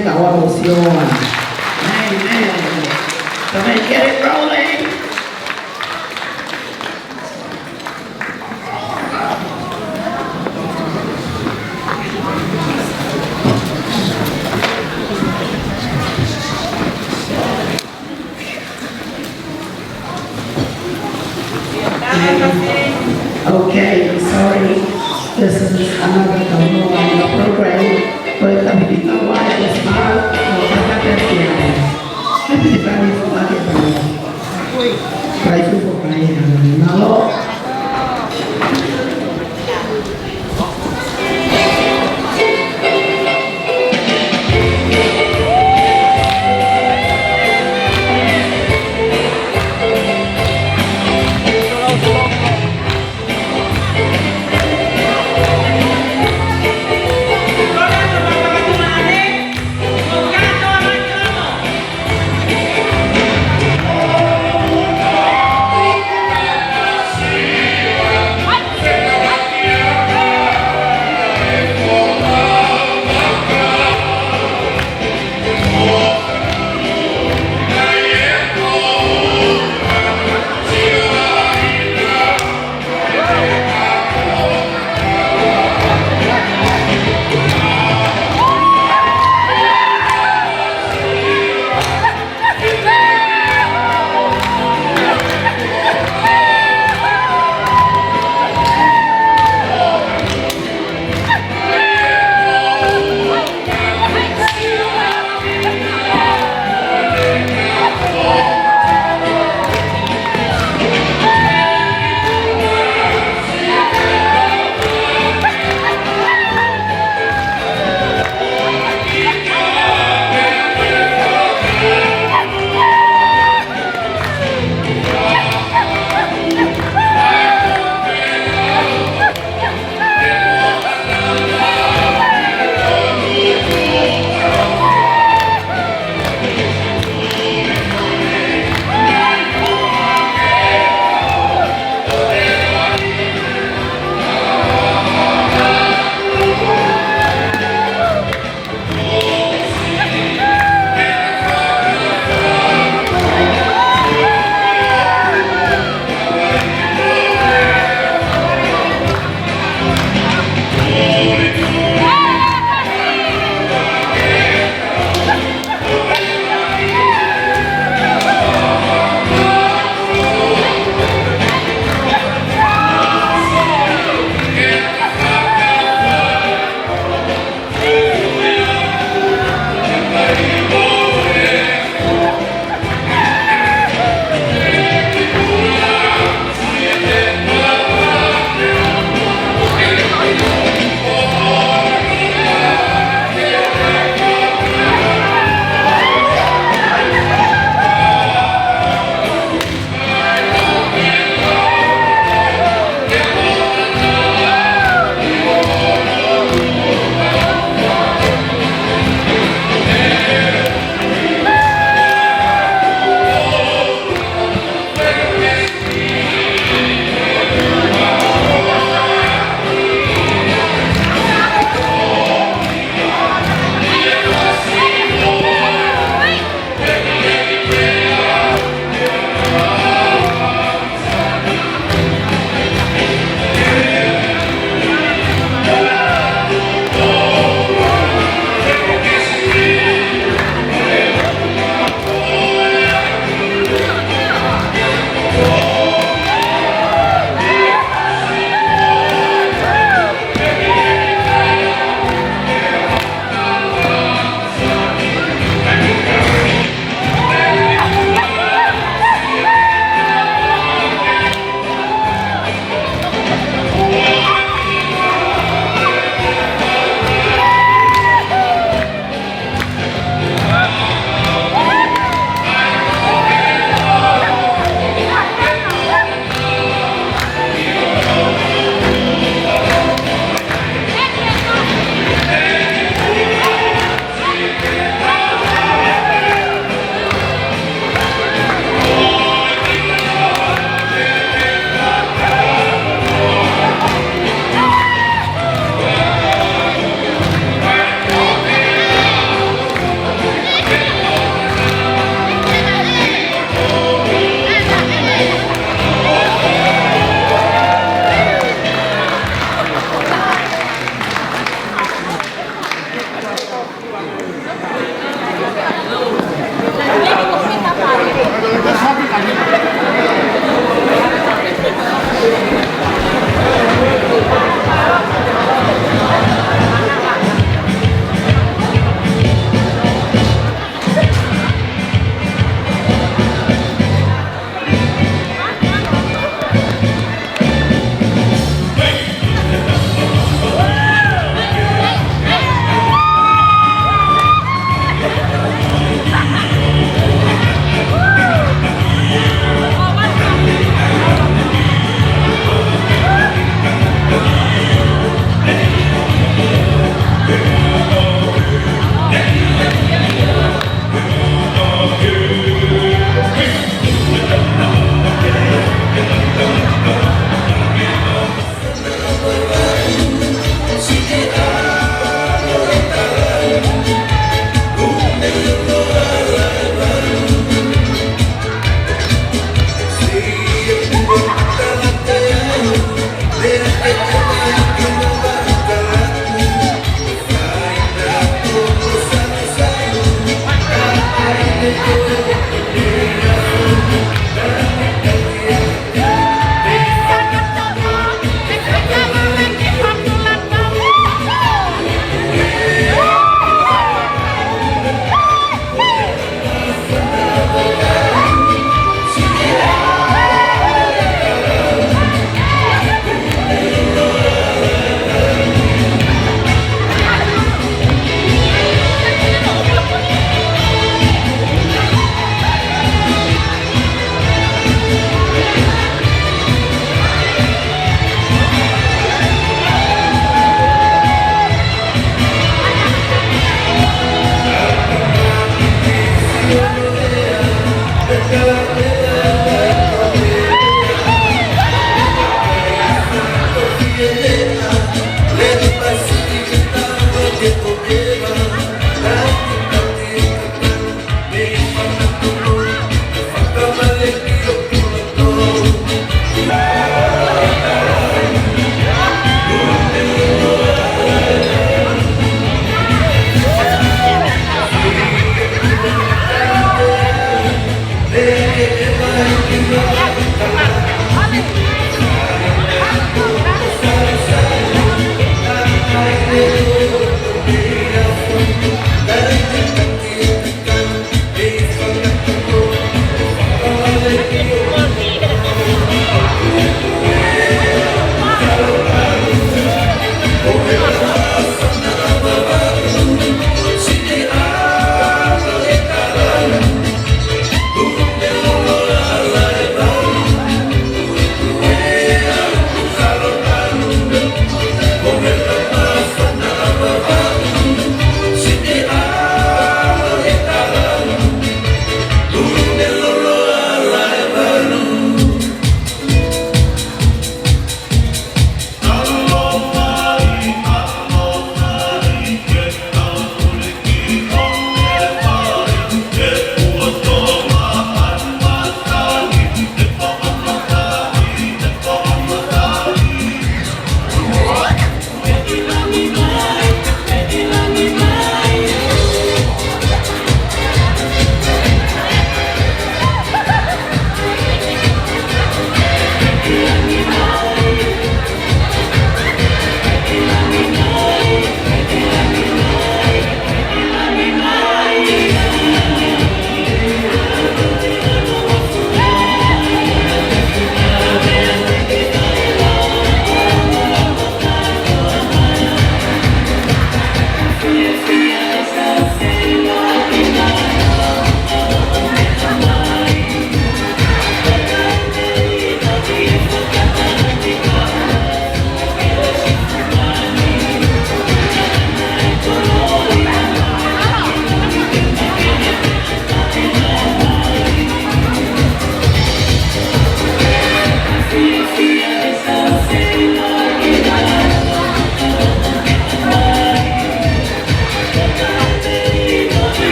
Kaua mo Sioa. Amen. So let's get it rolling. Okay, sorry. This is another Kaua program. But the people why the smile, or the happy. Everybody is happy. Try to go by and now.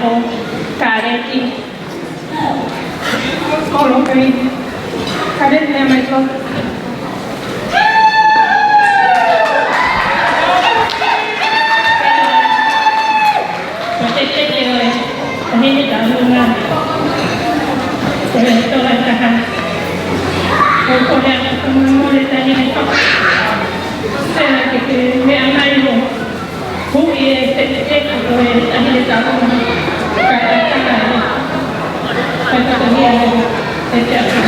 Kaleti. Kolokai. Kaleti, meʻa mai ko. Ko e tekeʻi ʻo e taʻahine tauʻolunga. Ko e tola taha. ʻOku ou kole atu ki he taʻahine ko. Sela ke ke meʻa mai mo. Hui e tekeʻi ʻo e taʻahine tauʻolunga. Kae ʻatā e. Kae ʻatā e. E te atu.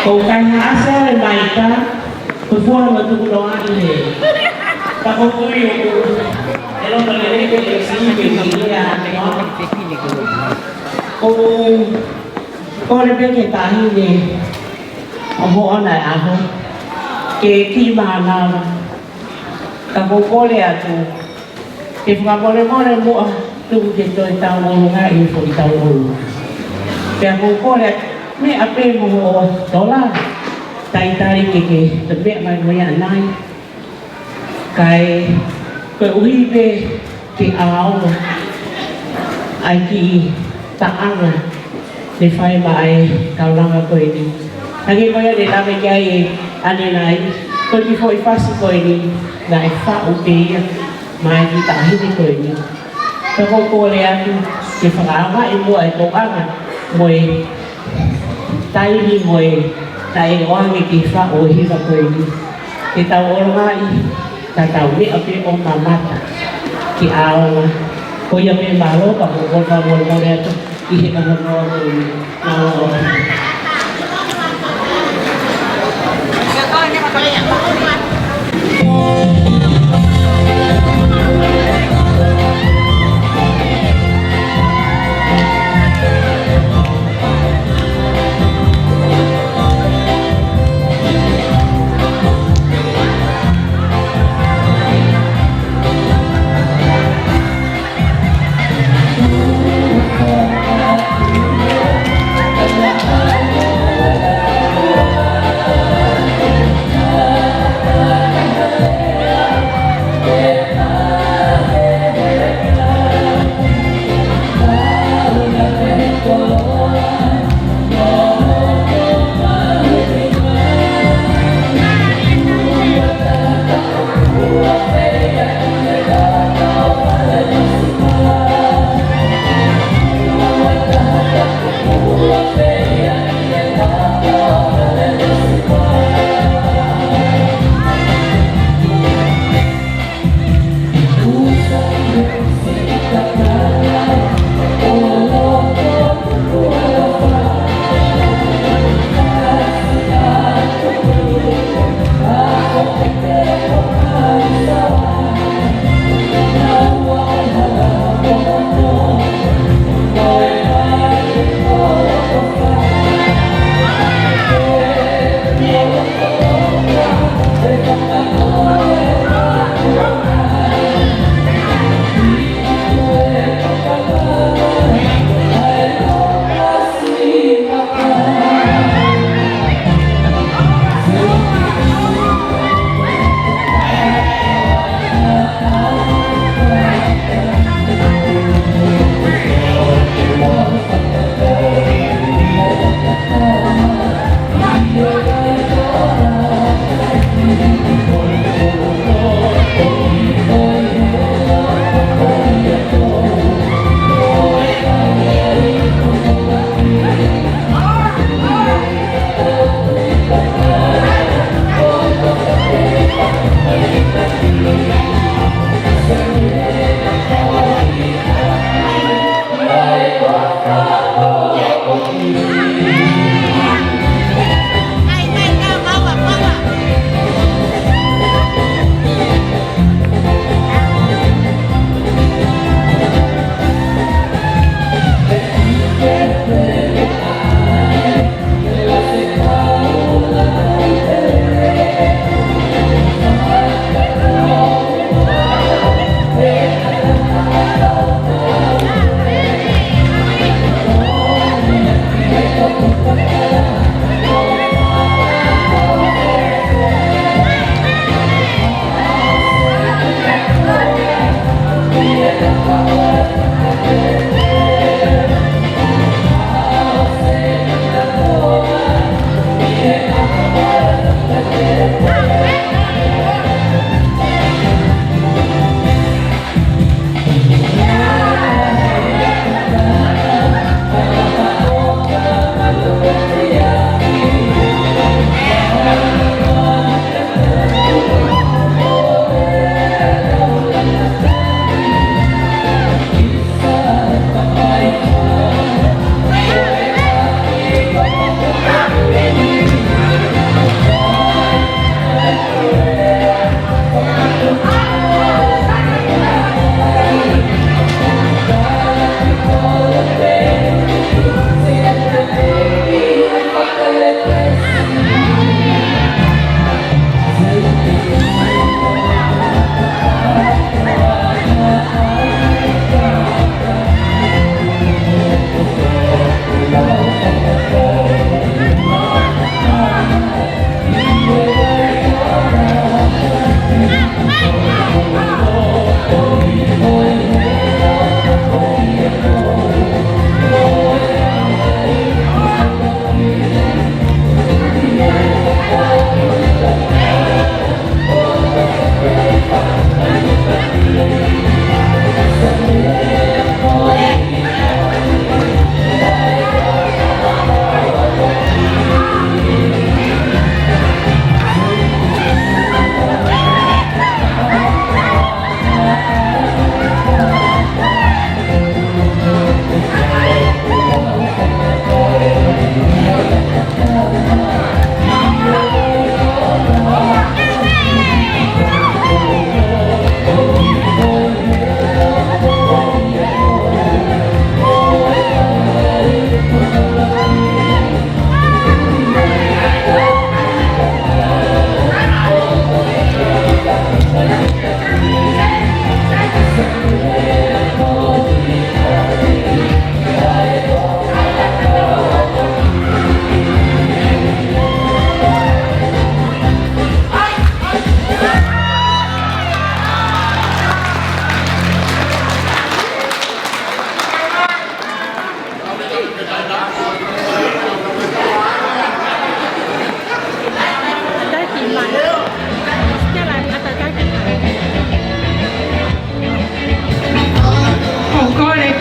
Ko e kai ha asa e maika, ko e fua no tuku noa i he. Ka ko kui o ku, e loto lelei ke e si ke ki ia ane o. Ko, ko le peke tahi ne, o mo ona e aho, ke ki mānava. Ka ko kole atu, ke fakamolemole muʻa, tuku ke toe tau ʻolunga i foʻi tau ʻolunga. Pea ko kole atu, meʻa pē mo hoʻo tola, talitali ke ke, te meʻa mai mo ia nai. Kae, koeʻuhi pē ke ʻaonga ʻa e kiʻi taʻanga ne fai maʻa e kaulanga ko eni. Hangē ko ia ne lave ki ai ʻa ʻAnenai, ko e kiʻi foʻi fasi ko eni, naʻe faʻu pē ia maʻa e kiʻi taʻahine ko eni. Ka ko kole atu ke fakaʻaongaʻi muʻa e tokanga mo e taimi mo e taʻe ʻoange ke faʻu e hiva ko eni. Ke tau ʻolunga ai, ka tau meʻa pē ʻo mamata ke ʻaonga. Ko ia pē, mālō, ka ko kole fakamolemole atu ʻi he ʻaho noa ko eni. Mālō.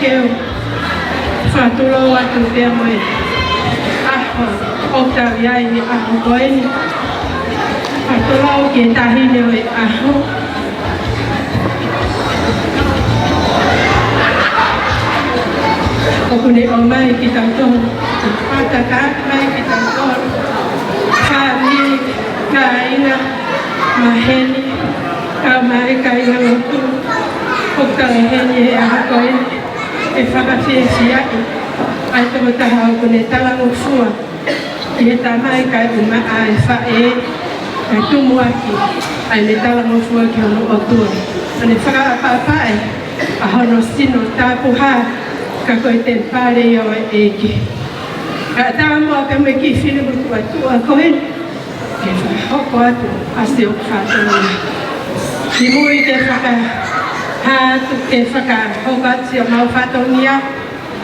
Ke u fakatulou atu pea mo e ʻaho ʻoku tau ʻi ai he ʻaho ko eni. Fakatulou ki he taʻahine ʻo e ʻaho. ʻOku ne ʻomai kitautolu, fakataha mai kitautolu, fāmili, kāinga, maheni, kae ʻumaʻā e kāingalotu ʻoku tau ʻi heni he ʻaho ko eni, ke fakafiefiaʻi ʻa e tokotaha ʻoku ne talangofua ʻi he tamai kae ʻumaʻā e faʻē, kae tumuʻaki ʻa ʻene talangofua ki hono ʻOtua, ʻo ne fakaʻapaʻapaʻi ʻa hono sino tapuhā, ka ko e temipale ia ʻo e ʻEiki. Kae ʻatā muʻa pē mo e kiʻi fili motuʻa tuʻa ko ē, ke fakahoko atu ʻa siʻo fatongia. Kimuʻa ke fakahā atu, ke fakahoko atu siʻo mau fatongia,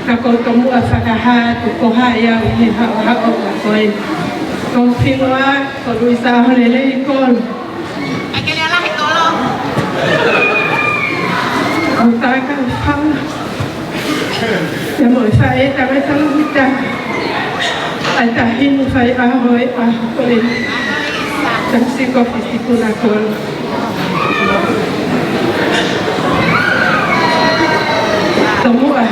ka ʻoku ou tomuʻa fakahā atu ko hai au ʻi he haʻohaʻo ko ē. Ko hoku hingoa ko Luisa Holelei Kolo. ʻOku ou taka fala. Ia mo e faʻē tangata lumi taha ʻa e taʻahine faiʻaho ʻi he ʻaho ko eni, Tamasiko Fisikuna Kolo. Tomuʻa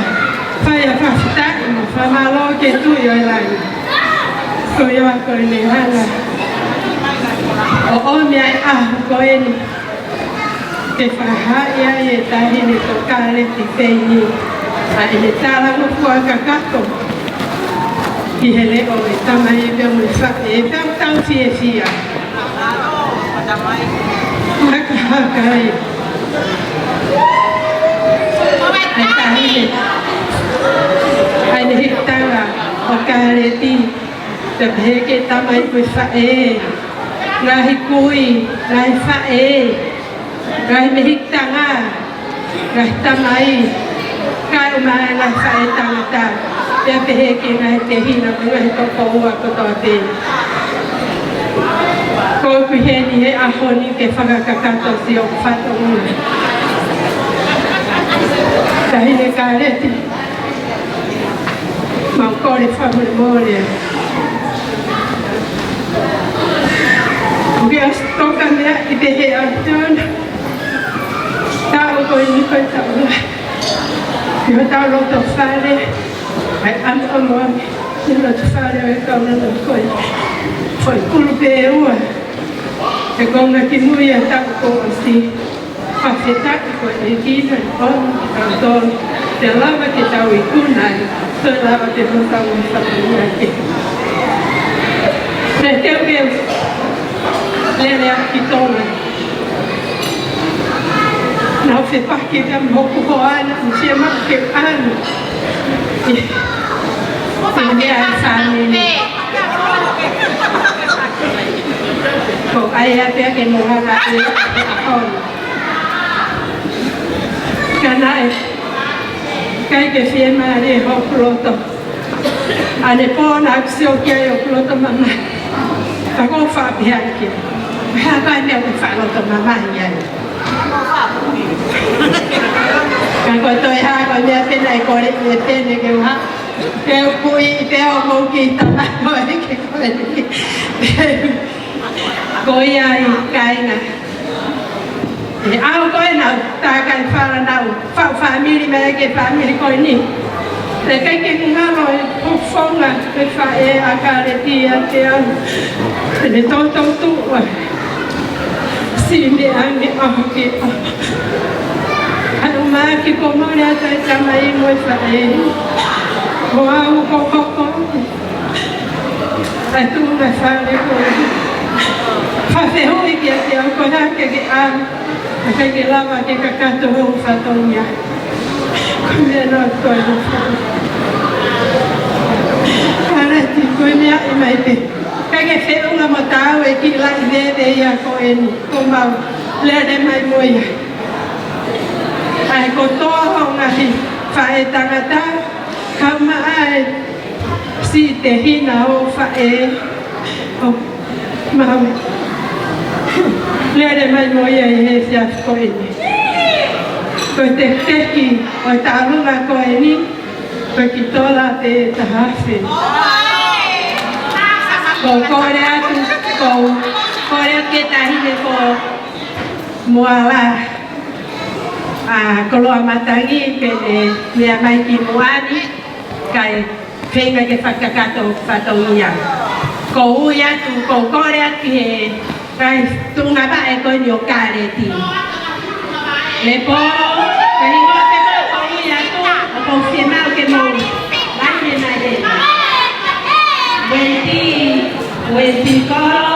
fai ʻa e fakafetaʻi mo e fakamālō ki he Tuʻi ʻo e langi, ko ia ko ʻene hanga ʻo ʻomi ʻa e ʻaho ko eni ke fakahā ai ʻe he taʻahine ko Kaleti Peini ʻa ʻene talangofua kakato ki he leʻo ʻo e tamai pea mo e faʻē, pea ʻoku tau fiefia. Haka haka ai ʻa e taʻahine, ʻa ʻene hikitanga ʻo Kaleti, pea pehē ki he tamai mo e faʻē, ngaahi kui, ngaahi faʻē, ngaahi mehikitanga, ngaahi tamai, kae ʻumaʻā e ngaahi faʻētangata, pea pehē ki he ngaahi tehina mo e ngaahi tokoua kotoa pē. Ko ʻeku ʻi heni he ʻaho ni ke fakakakato siʻo fatongia. Taʻahine Kaleti, mau kole fakamolemole. ʻOku ke ʻosi toka meʻa ʻi he ʻaho ni. Taʻu ko eni ko e taʻu lahi ʻi hotau loto fale, ʻa e ʻamuʻamu ʻi he loto fale ʻo e kaunanga ko ē. Foʻi kulupu ʻe ua, he konga kimui ʻa e taʻu kuo ʻosi. Fakafetaʻi ko e ʻEiki naʻe ʻomi kitautolu ke lava ke tau ikuna ai, toe lava ke tau fatongia ki ai. Te u kei lele ʻaki ki Tonga. Naʻa ku fepaki pea mo hoku hoa naʻa ku fiemaʻu ke u ʻalu ʻi he meʻa ʻa e fāmili. Ko e ʻai ʻa e pea ke mo hanga ʻe ʻaho ni. Ka naʻe ʻikai ke fiemālie hoku loto. ʻAnepō naʻa ku sio ki ai ʻoku loto mamahi. Ka ko e faʻa pehē ki ai, ko e hā e meʻa ʻoku faʻa loto mamahi ai? Ka ko e toe hā ko e meʻa pē naʻe kole ʻe Pene ke u hā, ke u kui pē ʻo mou kiʻi tama ko e ke ko e. Ko ia ai kāinga. ʻI he ʻaho ko ē naʻa ku takai fala naʻa ku faʻu fāmili mai ki he fāmili ko eni. Naʻe ʻikai ke ngalo e fofonga ʻo e faʻē ʻa Kaleti ʻiate au. Pea ne toutou tuʻu ai. Siʻi meʻa ange ʻaho ki he ʻaho. Haʻu mai ki he kolo mole atu e tamai mo e faʻē. Ko au ko hoko ʻa e tuʻunga fale ko ē. Fakafehuʻi kiate au ko e hā ke ke ʻalu, ʻikai ke lava ke kakato hoʻo fatongia. Ko e meʻa naʻe toe hoko. Kaleti, ko e meʻa ʻi mai pē. ʻIkai ke feʻunga mo taau e kiʻi laʻi veve ia ko eni. Ko mau lele mai mo ia. ʻA e kotoa hoʻo ngaahi faʻētangata, kae ʻumaʻā e siʻi tehina ʻo e faʻē ʻoku mau lele mai mo ia ʻi he efiafi ko eni. Ko e tefitefi ʻo e tauʻolunga ko eni, ko e kiʻi tola pē ʻe taha afe. ʻOku ou kole atu, ʻoku ou kole atu ki he taʻahine ko Moala, ʻa Koloamatangi, ke ne meʻa mai ki muʻa ni, kae feinga ke fakakakato fatongia. ʻOku ou ui atu, ʻoku ou kole atu ki he kakai tuʻunga vaʻe ko eni ʻo Kaleti. Lepo, ka hingoa pē ko ē ʻoku ou ui atu, ʻoku ou fiemaʻu ke mou laine mai ē. Wendy, Wendy Kolo.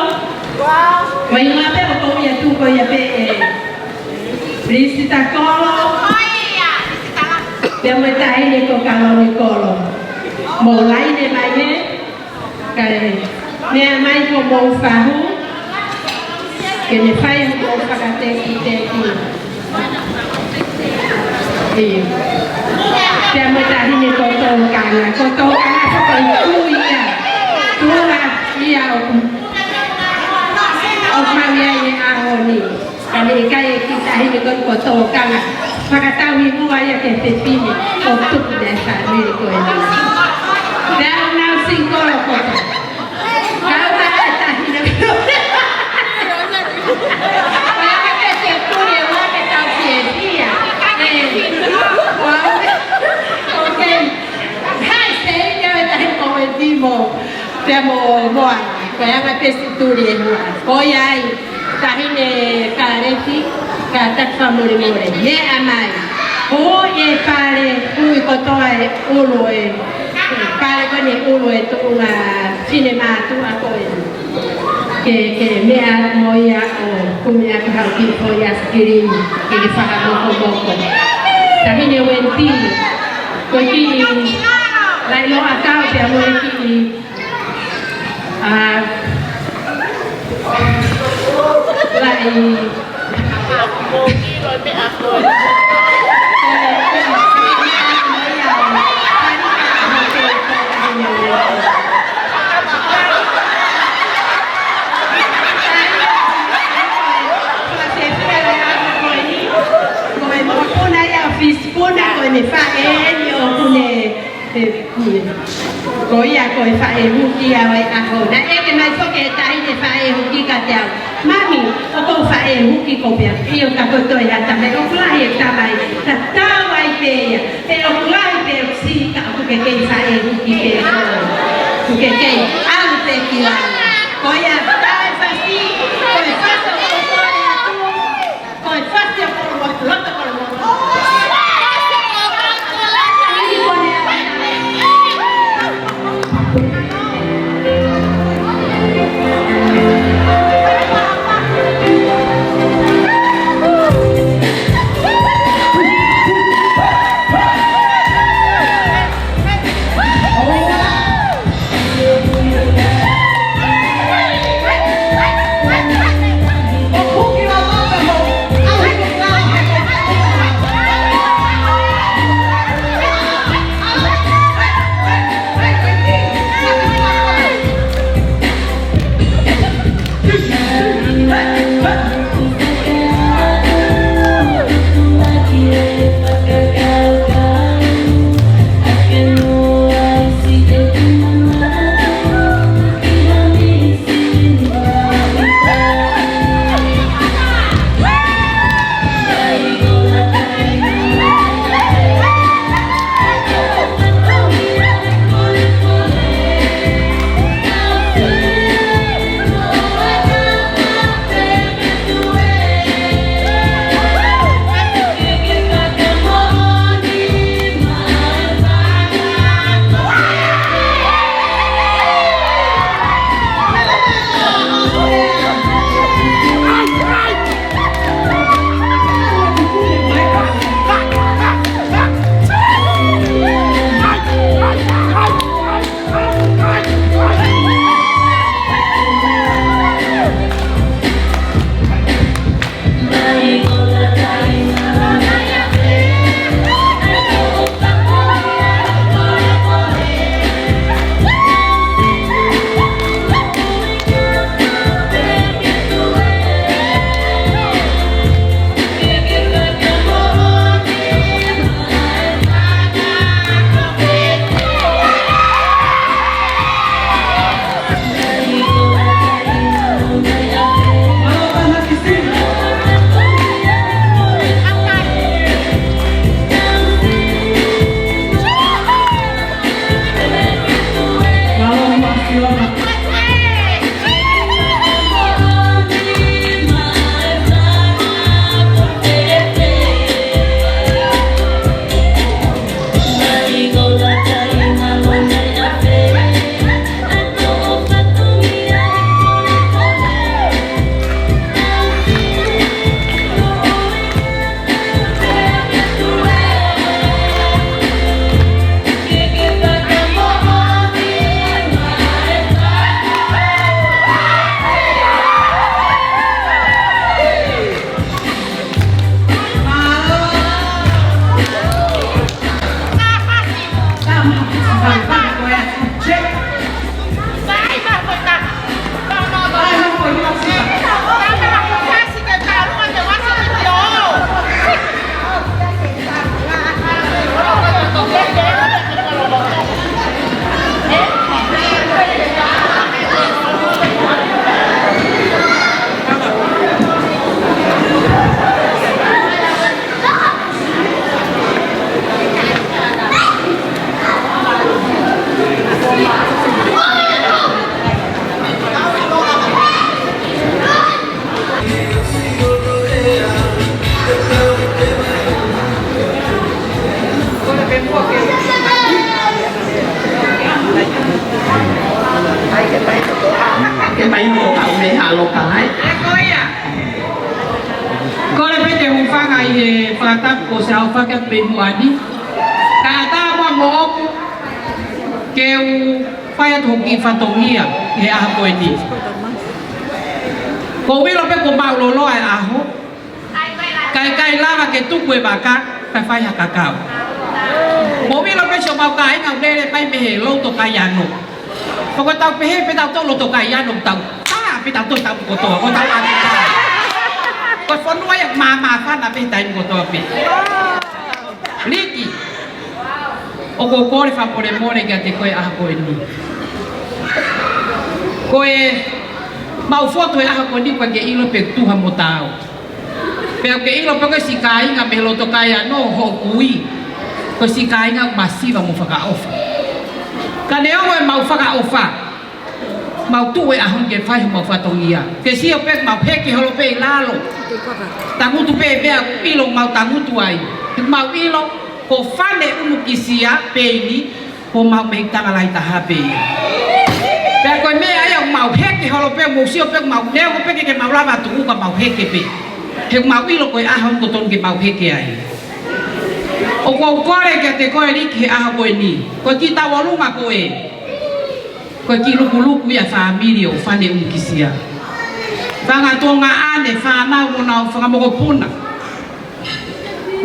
Ko e hingoa pē ʻoku ou ui atu ko ia pē ē. Lisita Kolo. Pea mo e taʻahine ko Kaloni Kolo. Mou laine mai ē. Kae meʻa mai ko homou fahu, ke ne fai hoʻomou fakatekiteki. ʻIo. Pea mo e taʻahine ko Tokanga, ko Tokanga foki ʻoku ui ia. Tuʻunga ia ʻoku, ʻoku mau ʻi ai he ʻaho ni. Ka ne ʻikai e kiʻi taʻahine ko eni ko Tokanga. Fakatauhi muʻa ia ki he fefine ʻoku tupu mei he fāmili ko eni. Pea ʻoku nau singikolo kotoa. Kau mai e taʻahine. Ko e ʻaka pē se tuli e ua ke tau fiefia. ʻE. Wow. Okay. Hai, se ʻi ai e taʻahine ko Wendy mo, pea mo Moala. Ko e ʻaka pē se tuli e ua. Ko ia ai. Taʻahine Kaleti, ka taki fakamolemole. Meʻa mai. Ui e pale, ui kotoa e ʻulu e pale ko eni, ʻulu e tuʻunga finemātuʻa ko eni. Ke, ke meʻa mo ia ʻo kumi atu haʻo kiʻi foʻi ʻaisikilimi, ke ke fakamokomoko. Taʻahine Wendy, ko e kiʻi laʻi loʻakau pea mo e kiʻi ʻA, laʻi. Ko e mokopuna ia ʻo Fisipuna, ko ʻene faʻē eni ʻoku ne ē, ē. Ko ia ko e faʻē huki ia ʻo e ʻaho. Naʻe ʻeke mai foki ʻe he taʻahine faʻē huki kiate au, "Mami, ʻoku ou faʻē huki ko pea?" ʻIo, ka ko e toe ʻa e tamai, ʻoku lahi e tamai. Tatau ai pē ia. Pea ʻoku lahi pē ʻoku siʻi ka ʻoku ke kei faʻē huki pē koe. ʻOku ke kei ʻalu pē ki lalo. Ko ia, tā e fasi, ko e fasi ʻoku ou kole atu. Ko e fasi ʻoku ou loto, loto, loto, loto. Ke taino ko ka ume ha loka hai. Kole pē ke u hūfanga ʻi he fakatapu kuo ʻosi ʻohake pē muʻa ni. Kae ʻatā muʻa moʻoku ke u fai atu hoku kiʻi fatongia he ʻaho ko eni. Ko u ʻilo pē kuo māʻuloloa e ʻaho. Kae ʻikai lava ke tuku e vaka, kae fai ha kakau. Mou ʻilo pē siʻomau kāinga ʻoku lele mai mei he loto Kaiano. Pea ko ʻetau pehē pē tautolu loto Kaiano, tau tā pē tautolu tau kotoa, ko tau ʻākitai. Ko e fonua ia ʻoku māmāfana pē taimi kotoa pē. Liki, ʻoku ou kole fakamolemole kiate koe ʻaho ko eni. Ko ʻemau fotu he ʻaho ko eni ʻoku ʻikai ke ʻilo pe tuha mo taau. Pea ʻoku ke ʻilo pē ko e siʻi kāinga mei loto Kaiano hoʻo kui. Ko e siʻi kāinga masiva mo fakaʻofa. Ka neongo ʻemau fakaʻofa, mau tuʻu he ʻaho ni ke fai homau fatongia. Ke sio pē ʻoku mau heke holo pē ʻi lalo. Tangutu pē meʻa ʻoku ʻilo mau tangutu ai. He ʻoku mau ʻilo ko Fane ʻUmukisia pē eni, ko homau mehikitanga lahi taha pē ia. Pea ko e meʻa ia ʻoku mau heke holo pē, mou sio pē ʻoku mau neongo pē ʻikai ke mau lava tuʻu ka mau heke pē. He ʻoku mau ʻilo ko e ʻaho ni ʻoku totonu ke mau heke ai. ʻOku ou kole kiate koe Liki he ʻaho ko eni. Ko e kiʻi tauʻolunga ko ē. Ko e kiʻi lukuluku ia fāmili ʻo Fane ʻUmukisia. Fanga tuongaʻane, fānau mo honau fanga mokopuna.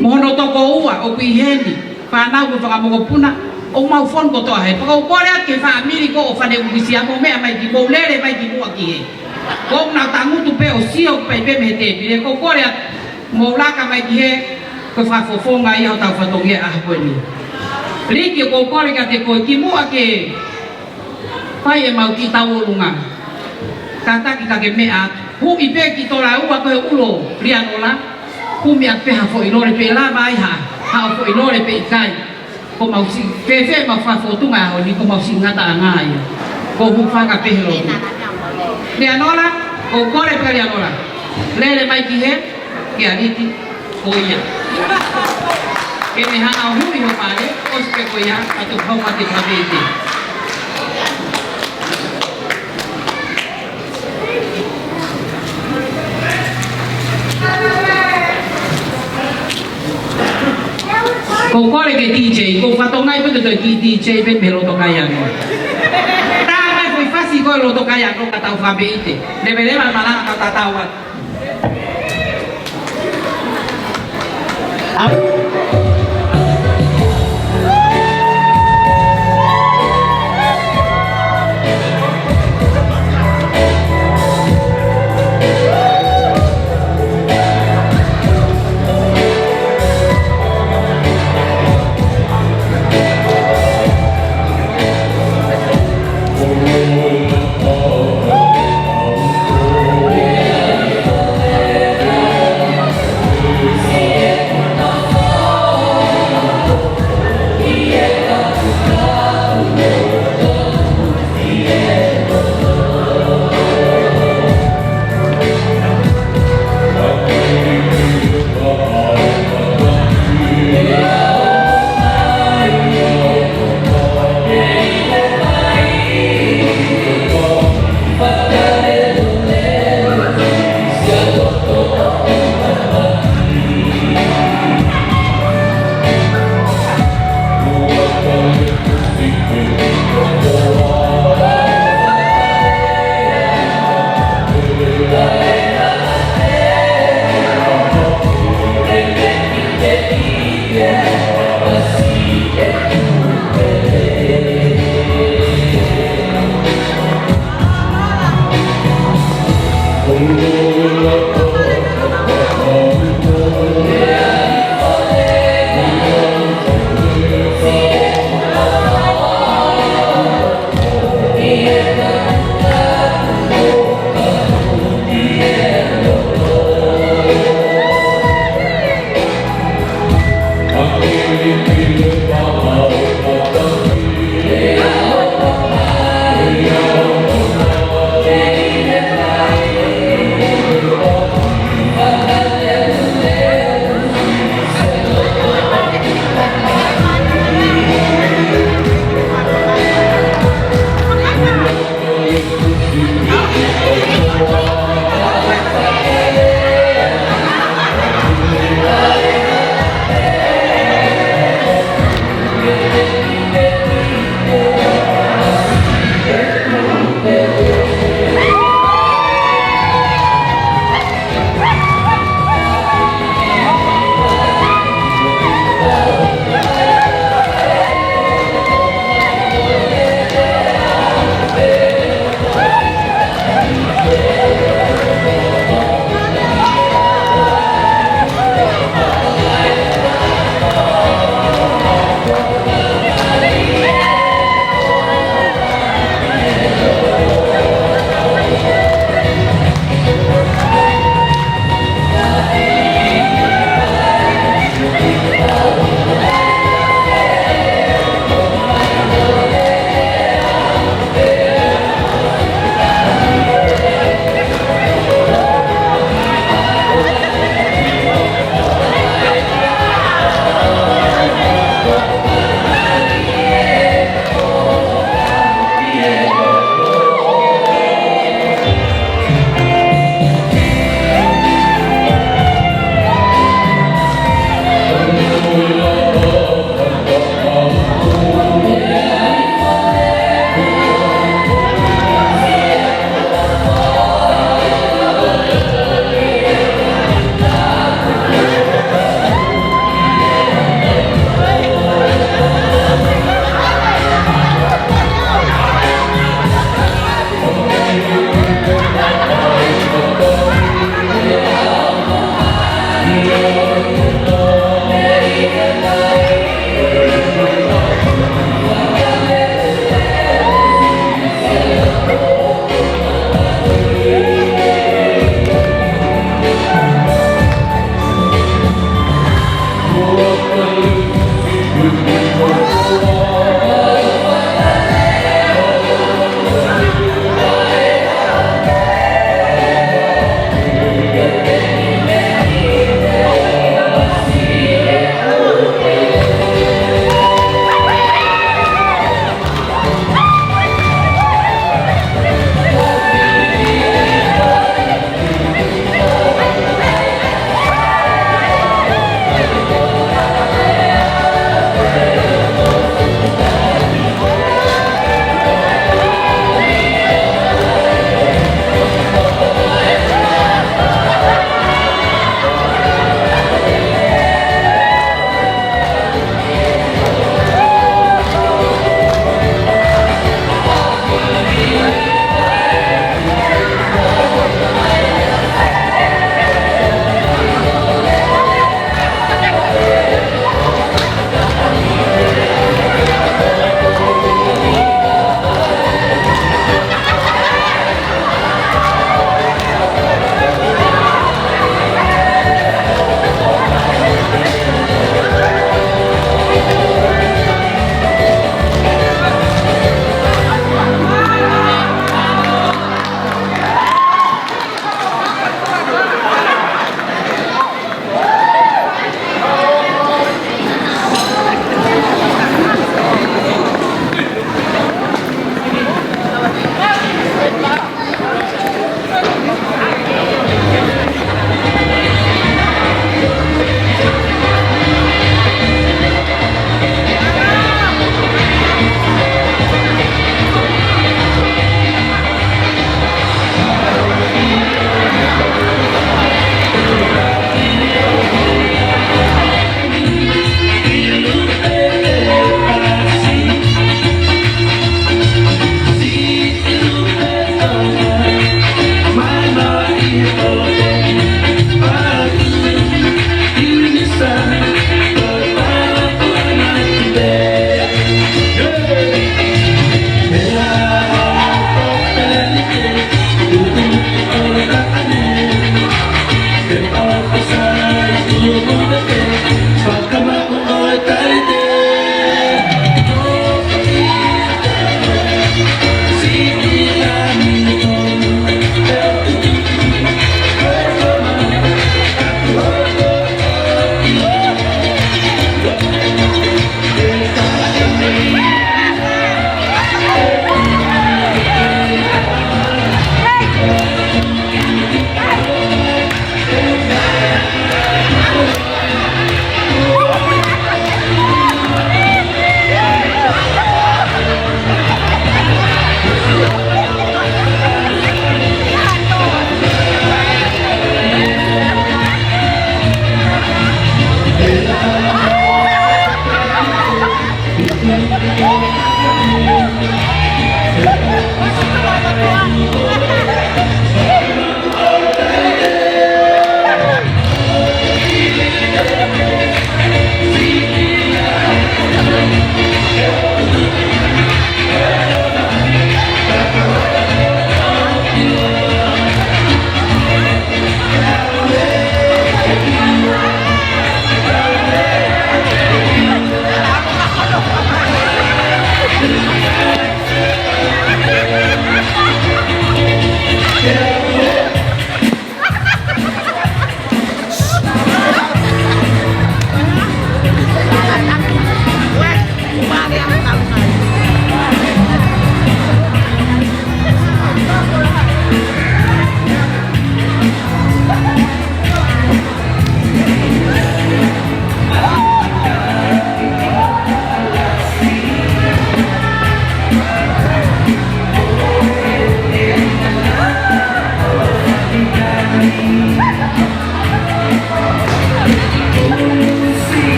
Mo hono tokoua ʻoku ʻi heni, fānau mo e fanga mokopuna, ʻoku mau fonu kotoa he. Pea ʻoku ou kole atu ki he fāmili ko ē ʻo Fane ʻUmukisia, mou meʻa mai ki, mou lele mai ki muʻa ki hē. Ko ʻenau tangutu pē ʻo sio pē mei he tēpile, ʻoku ou kole atu, mou laka mai ki hē, ko e fakafofonga ia hotau fatongia ʻaho ko eni. Liki, ʻoku ou kole kiate koe ki muʻa ke fai ʻemau kiʻi tauʻolunga. Kātaki ka ke meʻa atu. Huʻi pē ki Tolaua ko e ʻulo Lianola. Kumi atu pē ha foʻi lole pe lava ai ha, haʻo foʻi lole pe ʻikai. Ko mau siʻi, fēfē mau fakafotunga ʻaho ni ko mau siʻi ngataʻanga ia. Ko hūfanga pē he lotu. Lianola, ʻoku ou kole pē Lianola. Lele mai ki hē, ki ʻAliki. Ko ia. Ke ne hanga ʻo huʻi ho pale, ʻosi pē ko ia, ʻa e toki hau mate ka pē te. ʻOku ou kole ke D J, ʻoku ou fatongia pē ke toe kiʻi D J pē mei loto Kaiano. Tā mai foʻi fasi ko ē loto Kaiano ka tau fakapeite. Leveleva malanga ka tatau atu.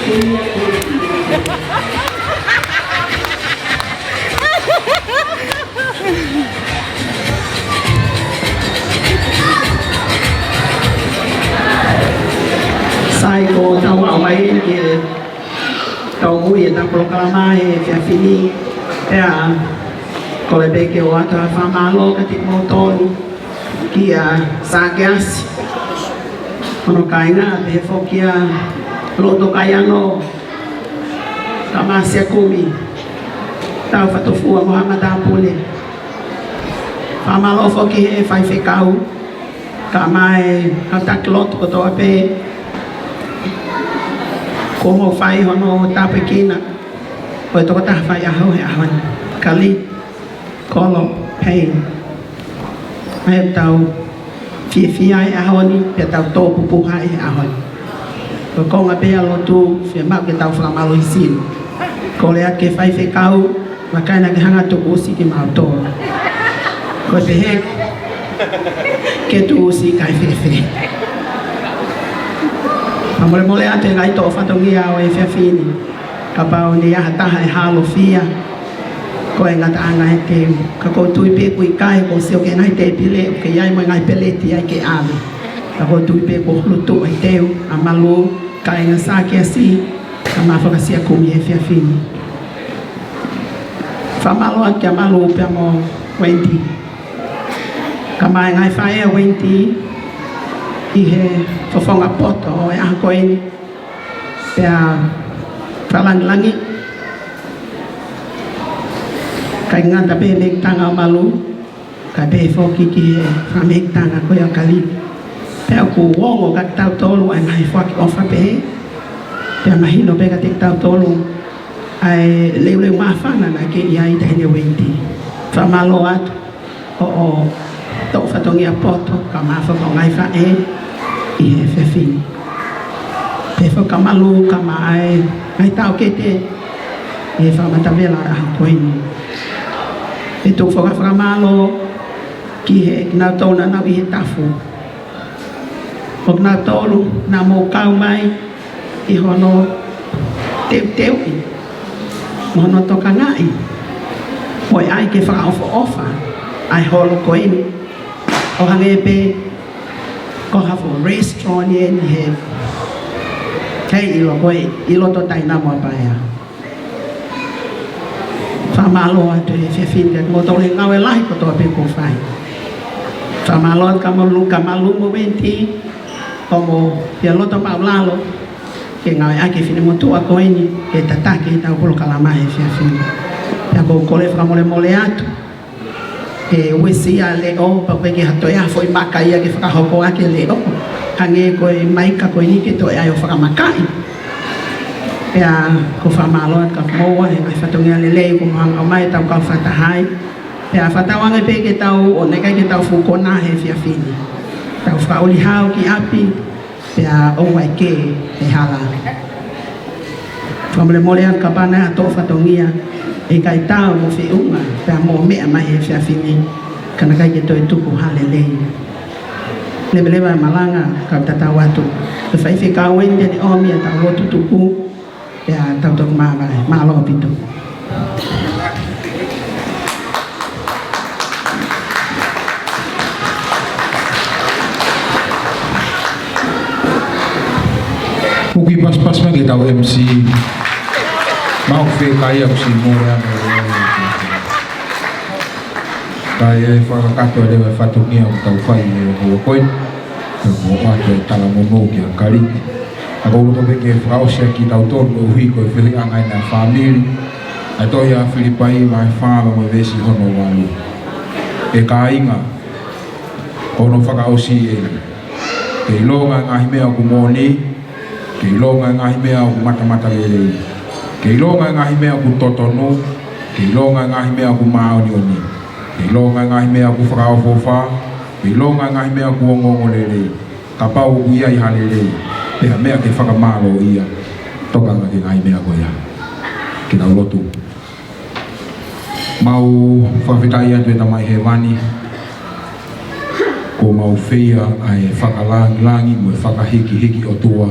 Sai, ko ʻetau ʻaho mai ke tau ui ʻetau polokalama he efiafi ni. Pea kole pē ke ʻoatu ha fakamālō kiate kimoutolu, kia Sākeasi, hono kāinga, pehē foki kia Loto Kaiano, kae ʻumaʻā Siakumi, Taufatofua mo haʻa matāpule. Fakamālō foki he faifekau, kae ʻumaʻā e kau taki lotu kotoa pē kuo mou fai hono tāpuekina ʻo e tokotaha faiʻaho he ʻaho ni, Kali Kolo Pei. ʻA ia ʻoku tau fiefia he ʻaho ni, pea tau tō pupuha he ʻaho ni. Ko e konga pē ʻa e lotu, fiemaʻu ke tau fakamālohisino. Kole atu ki he faifekau, vakai naʻa ke hanga ʻo tukuʻusi kimautolu. Ko e pehē ke tukuʻusi kae fēfē. Fakamolemole atu he ngaahi toʻo fatongia ʻo e efiafi ni. Kapau naʻe ʻi ai ha taha ʻe hālofia, ko e ngataʻanga he teu. Ka ʻoku ou tui pē ʻoku ʻikai, kuo u sio ki he ngaahi tēpile, ʻoku ʻi ai mo e ngaahi peleti ai ke ʻave. Ka ʻoku ou tui pē kuo hulutuʻa e teu ʻa Malū, kāinga Sākeasi, kae ʻumaʻā foki ʻa Siakumi he efiafi ni. Fakamālō atu kia Malū pea mo Wendy, kae ʻumaʻā e ngaahi faʻē ʻa Wendy ʻi he fofonga poto ʻo e ʻaho ko eni. Pea fakalāngilangi, ʻikai ngata pē he mehekitanga ʻo Malū, kae pehē foki ki he fakamehekitanga ko ia ʻo Kali. Pea ʻoku ongo kiate kitautolu ʻa e ngaahi foaki ʻofa pehē. Pea mahino pē kiate kitautolu ʻa e leuleu māfana naʻe kei ʻi ai ʻa Taʻahine Wendy. Fakamālō atu hoʻo toʻo fatongia poto, kae ʻumaʻā foki hoʻo ngaahi faʻē ʻi he efiafi ni. Pehē foki kia Malū kae ʻumaʻā e ngaahi taʻokete ʻi he fakamatavela ʻo e ʻaho ko eni. Pea tuku foki ʻa e fakamālō ki he kinautolu naʻa nau ʻi he tafu. Ko kinautolu naʻa mou kau mai ʻi hono teuteuʻi mo hono tokangaʻi, mo e ʻai ke fakaʻofoʻofa ʻa e holo ko eni, ʻo hangē pē ko ha fuʻu restaurant eni he, he ʻilo ko ē, ʻi loto Tainamo ʻa Paea. Fakamālō atu he efiafi ni kiate kimoutolu he ngāue lahi kotoa pē kuo fai. Fakamālō atu kia Malū, kia Malū mo Wendy, ʻoku mou fie loto māʻulalo ke ngāueʻaki e finemotuʻa ko eni ke tataki ʻetau polokalama he efiafi ni. Pea ʻoku ou kole fakamolemole atu he uesia ʻa e leʻo, pea ʻoku ʻikai ke ha toe ʻi ai ha foʻi maka ia ke fakahoko ʻaki e leʻo. Hangē ko e maika ko eni ke toe ʻai ʻo fakamakaʻi. Pea ʻoku ou fakamālō atu kia kimoua he ngaahi fatongia lelei kuo mou hanga ʻo ʻomai, ʻetau kau fakatahaʻi. Pea fakatauange pē ke tau, ʻo naʻe ʻikai ke tau fuʻu konā he efiafi ni. Tau fakaʻuli hao ki ʻapi, pea ʻoua ʻe kē he hala. Fakamolemole atu kapau naʻe ʻi ai ha toʻo fatongia ʻe ʻikai taau mo e feʻunga pea mo e meʻa mai he efiafi ni, ka naʻe ʻikai ke toe tuku ha lelei. Leveleva e malanga, kau tatau atu ki he faifekau eni ke ne ʻomi ʻetau lotu tuku, pea tau toki māvae. Mālō ʻaupito. ʻOku pasipasi mai ke tau M C. Mau fē kai aku si mole ano. Ka ʻi he fakakakato leva e fatongia ʻoku tau fai he houa ko eni. Pea mo ʻoatu e talamonū kia Kaliki. Ka ʻoku ou loto pē ke fakaʻosi ʻaki kitautolu koeʻuhi ko e feohiʻanga ʻena fāmili. ʻA e tohi ʻa Filipai vahe fā mo e veesi hono valu. ʻE kāinga, ko hono fakaʻosi eni. Ke ʻilonga e ngaahi meʻa ʻoku moʻoni, ke ʻilonga e ngaahi meʻa ʻoku matamatalelei, ke ʻilonga e ngaahi meʻa ʻoku totonu, ke ʻilonga e ngaahi meʻa ʻoku māʻoniʻoni, ke ʻilonga e ngaahi meʻa ʻoku fakaʻofoʻofa, ke ʻilonga e ngaahi meʻa ʻoku ongoongolelei, kapau ʻoku ʻi ai ha lelei, pe ha meʻa ke fakamālōʻia, tokanga ki he ngaahi meʻa ko ia. Ke tau lotu. Mau fakafetaʻi atu ʻe Tamai Hēvani, kuo mau feia ʻa e fakalāngilangi mo e fakahīkihiki ʻOtua.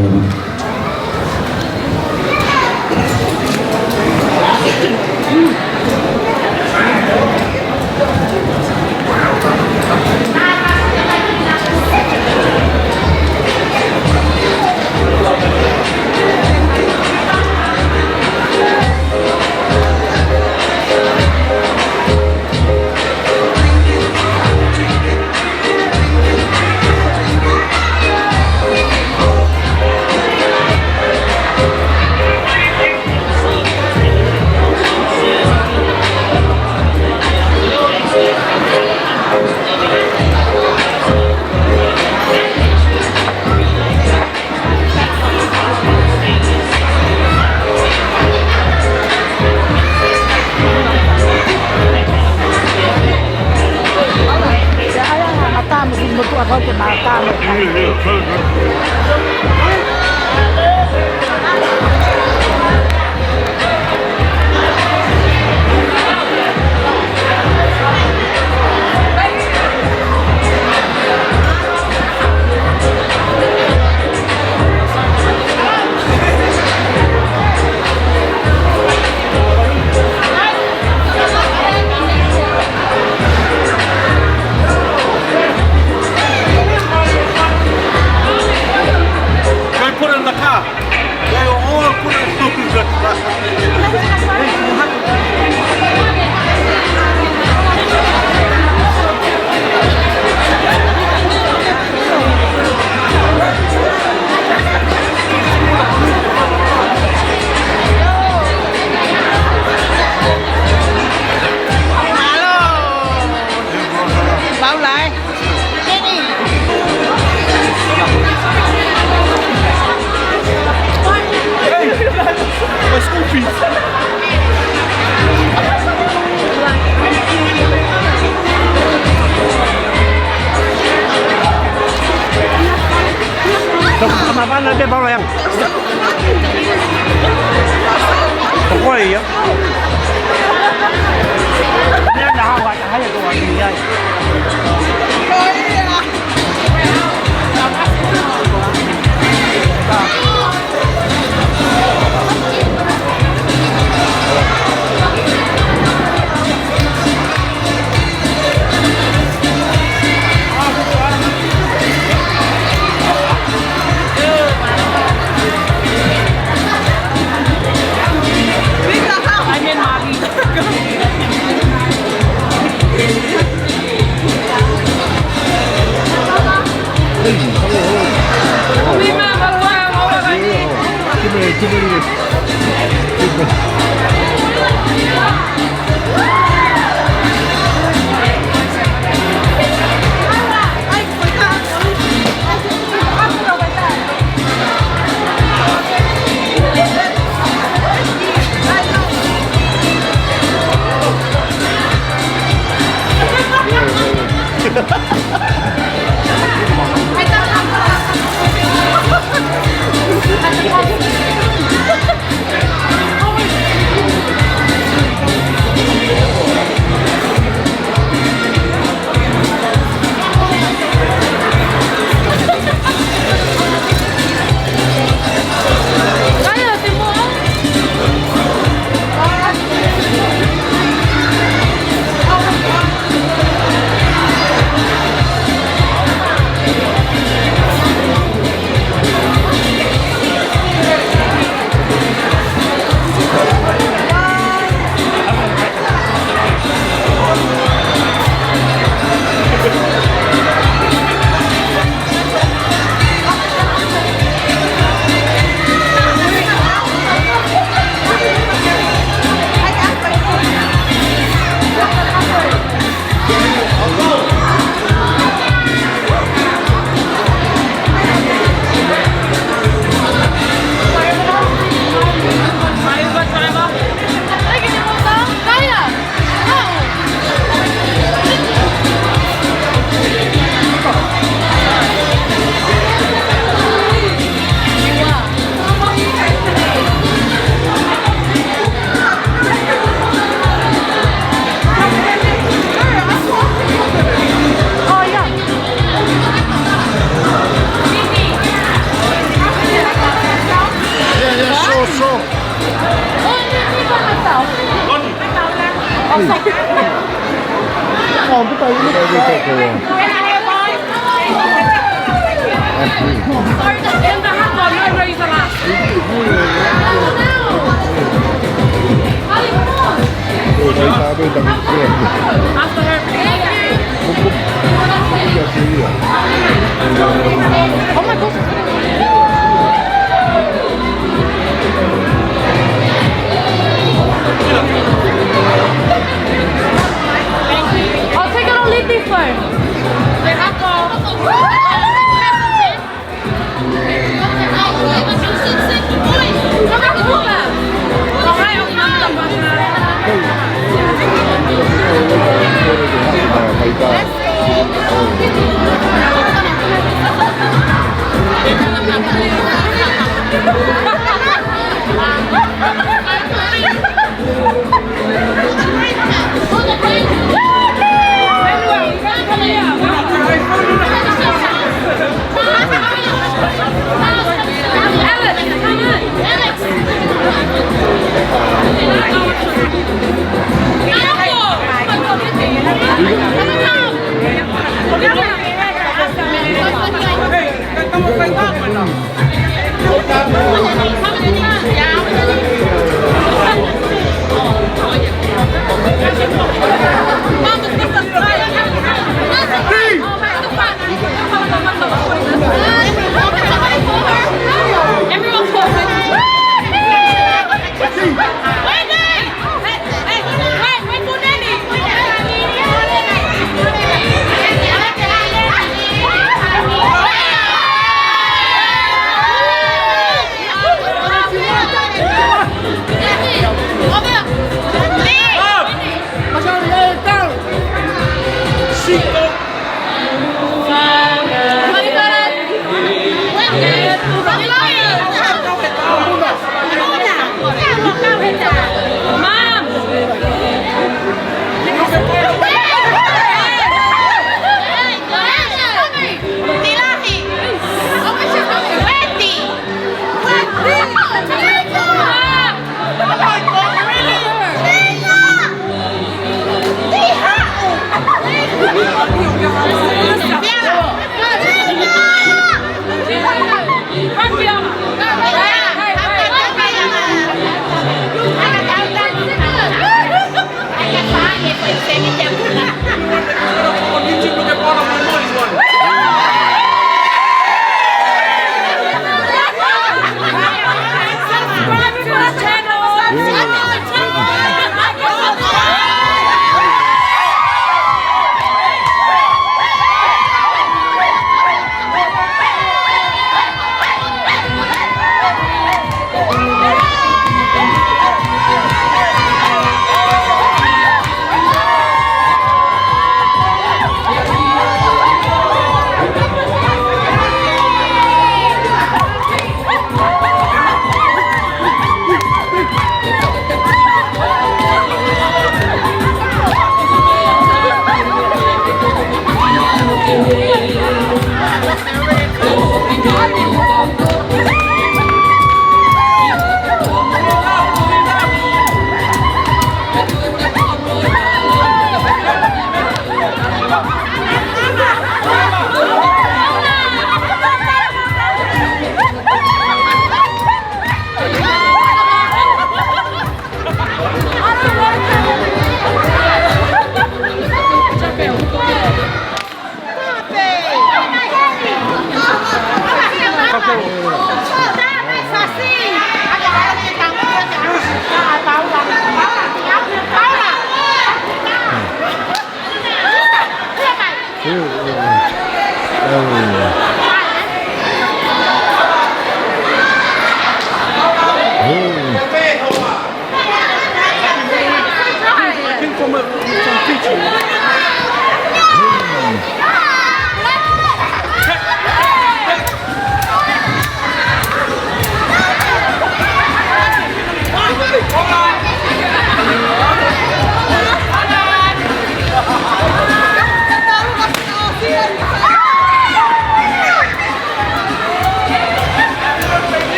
Thank you. Go put it in the car. They were all put it in the car. Tama pana de bala yang. Ko ia. Ia na hawa ta hai ko ia. I'll take it on Liti's phone.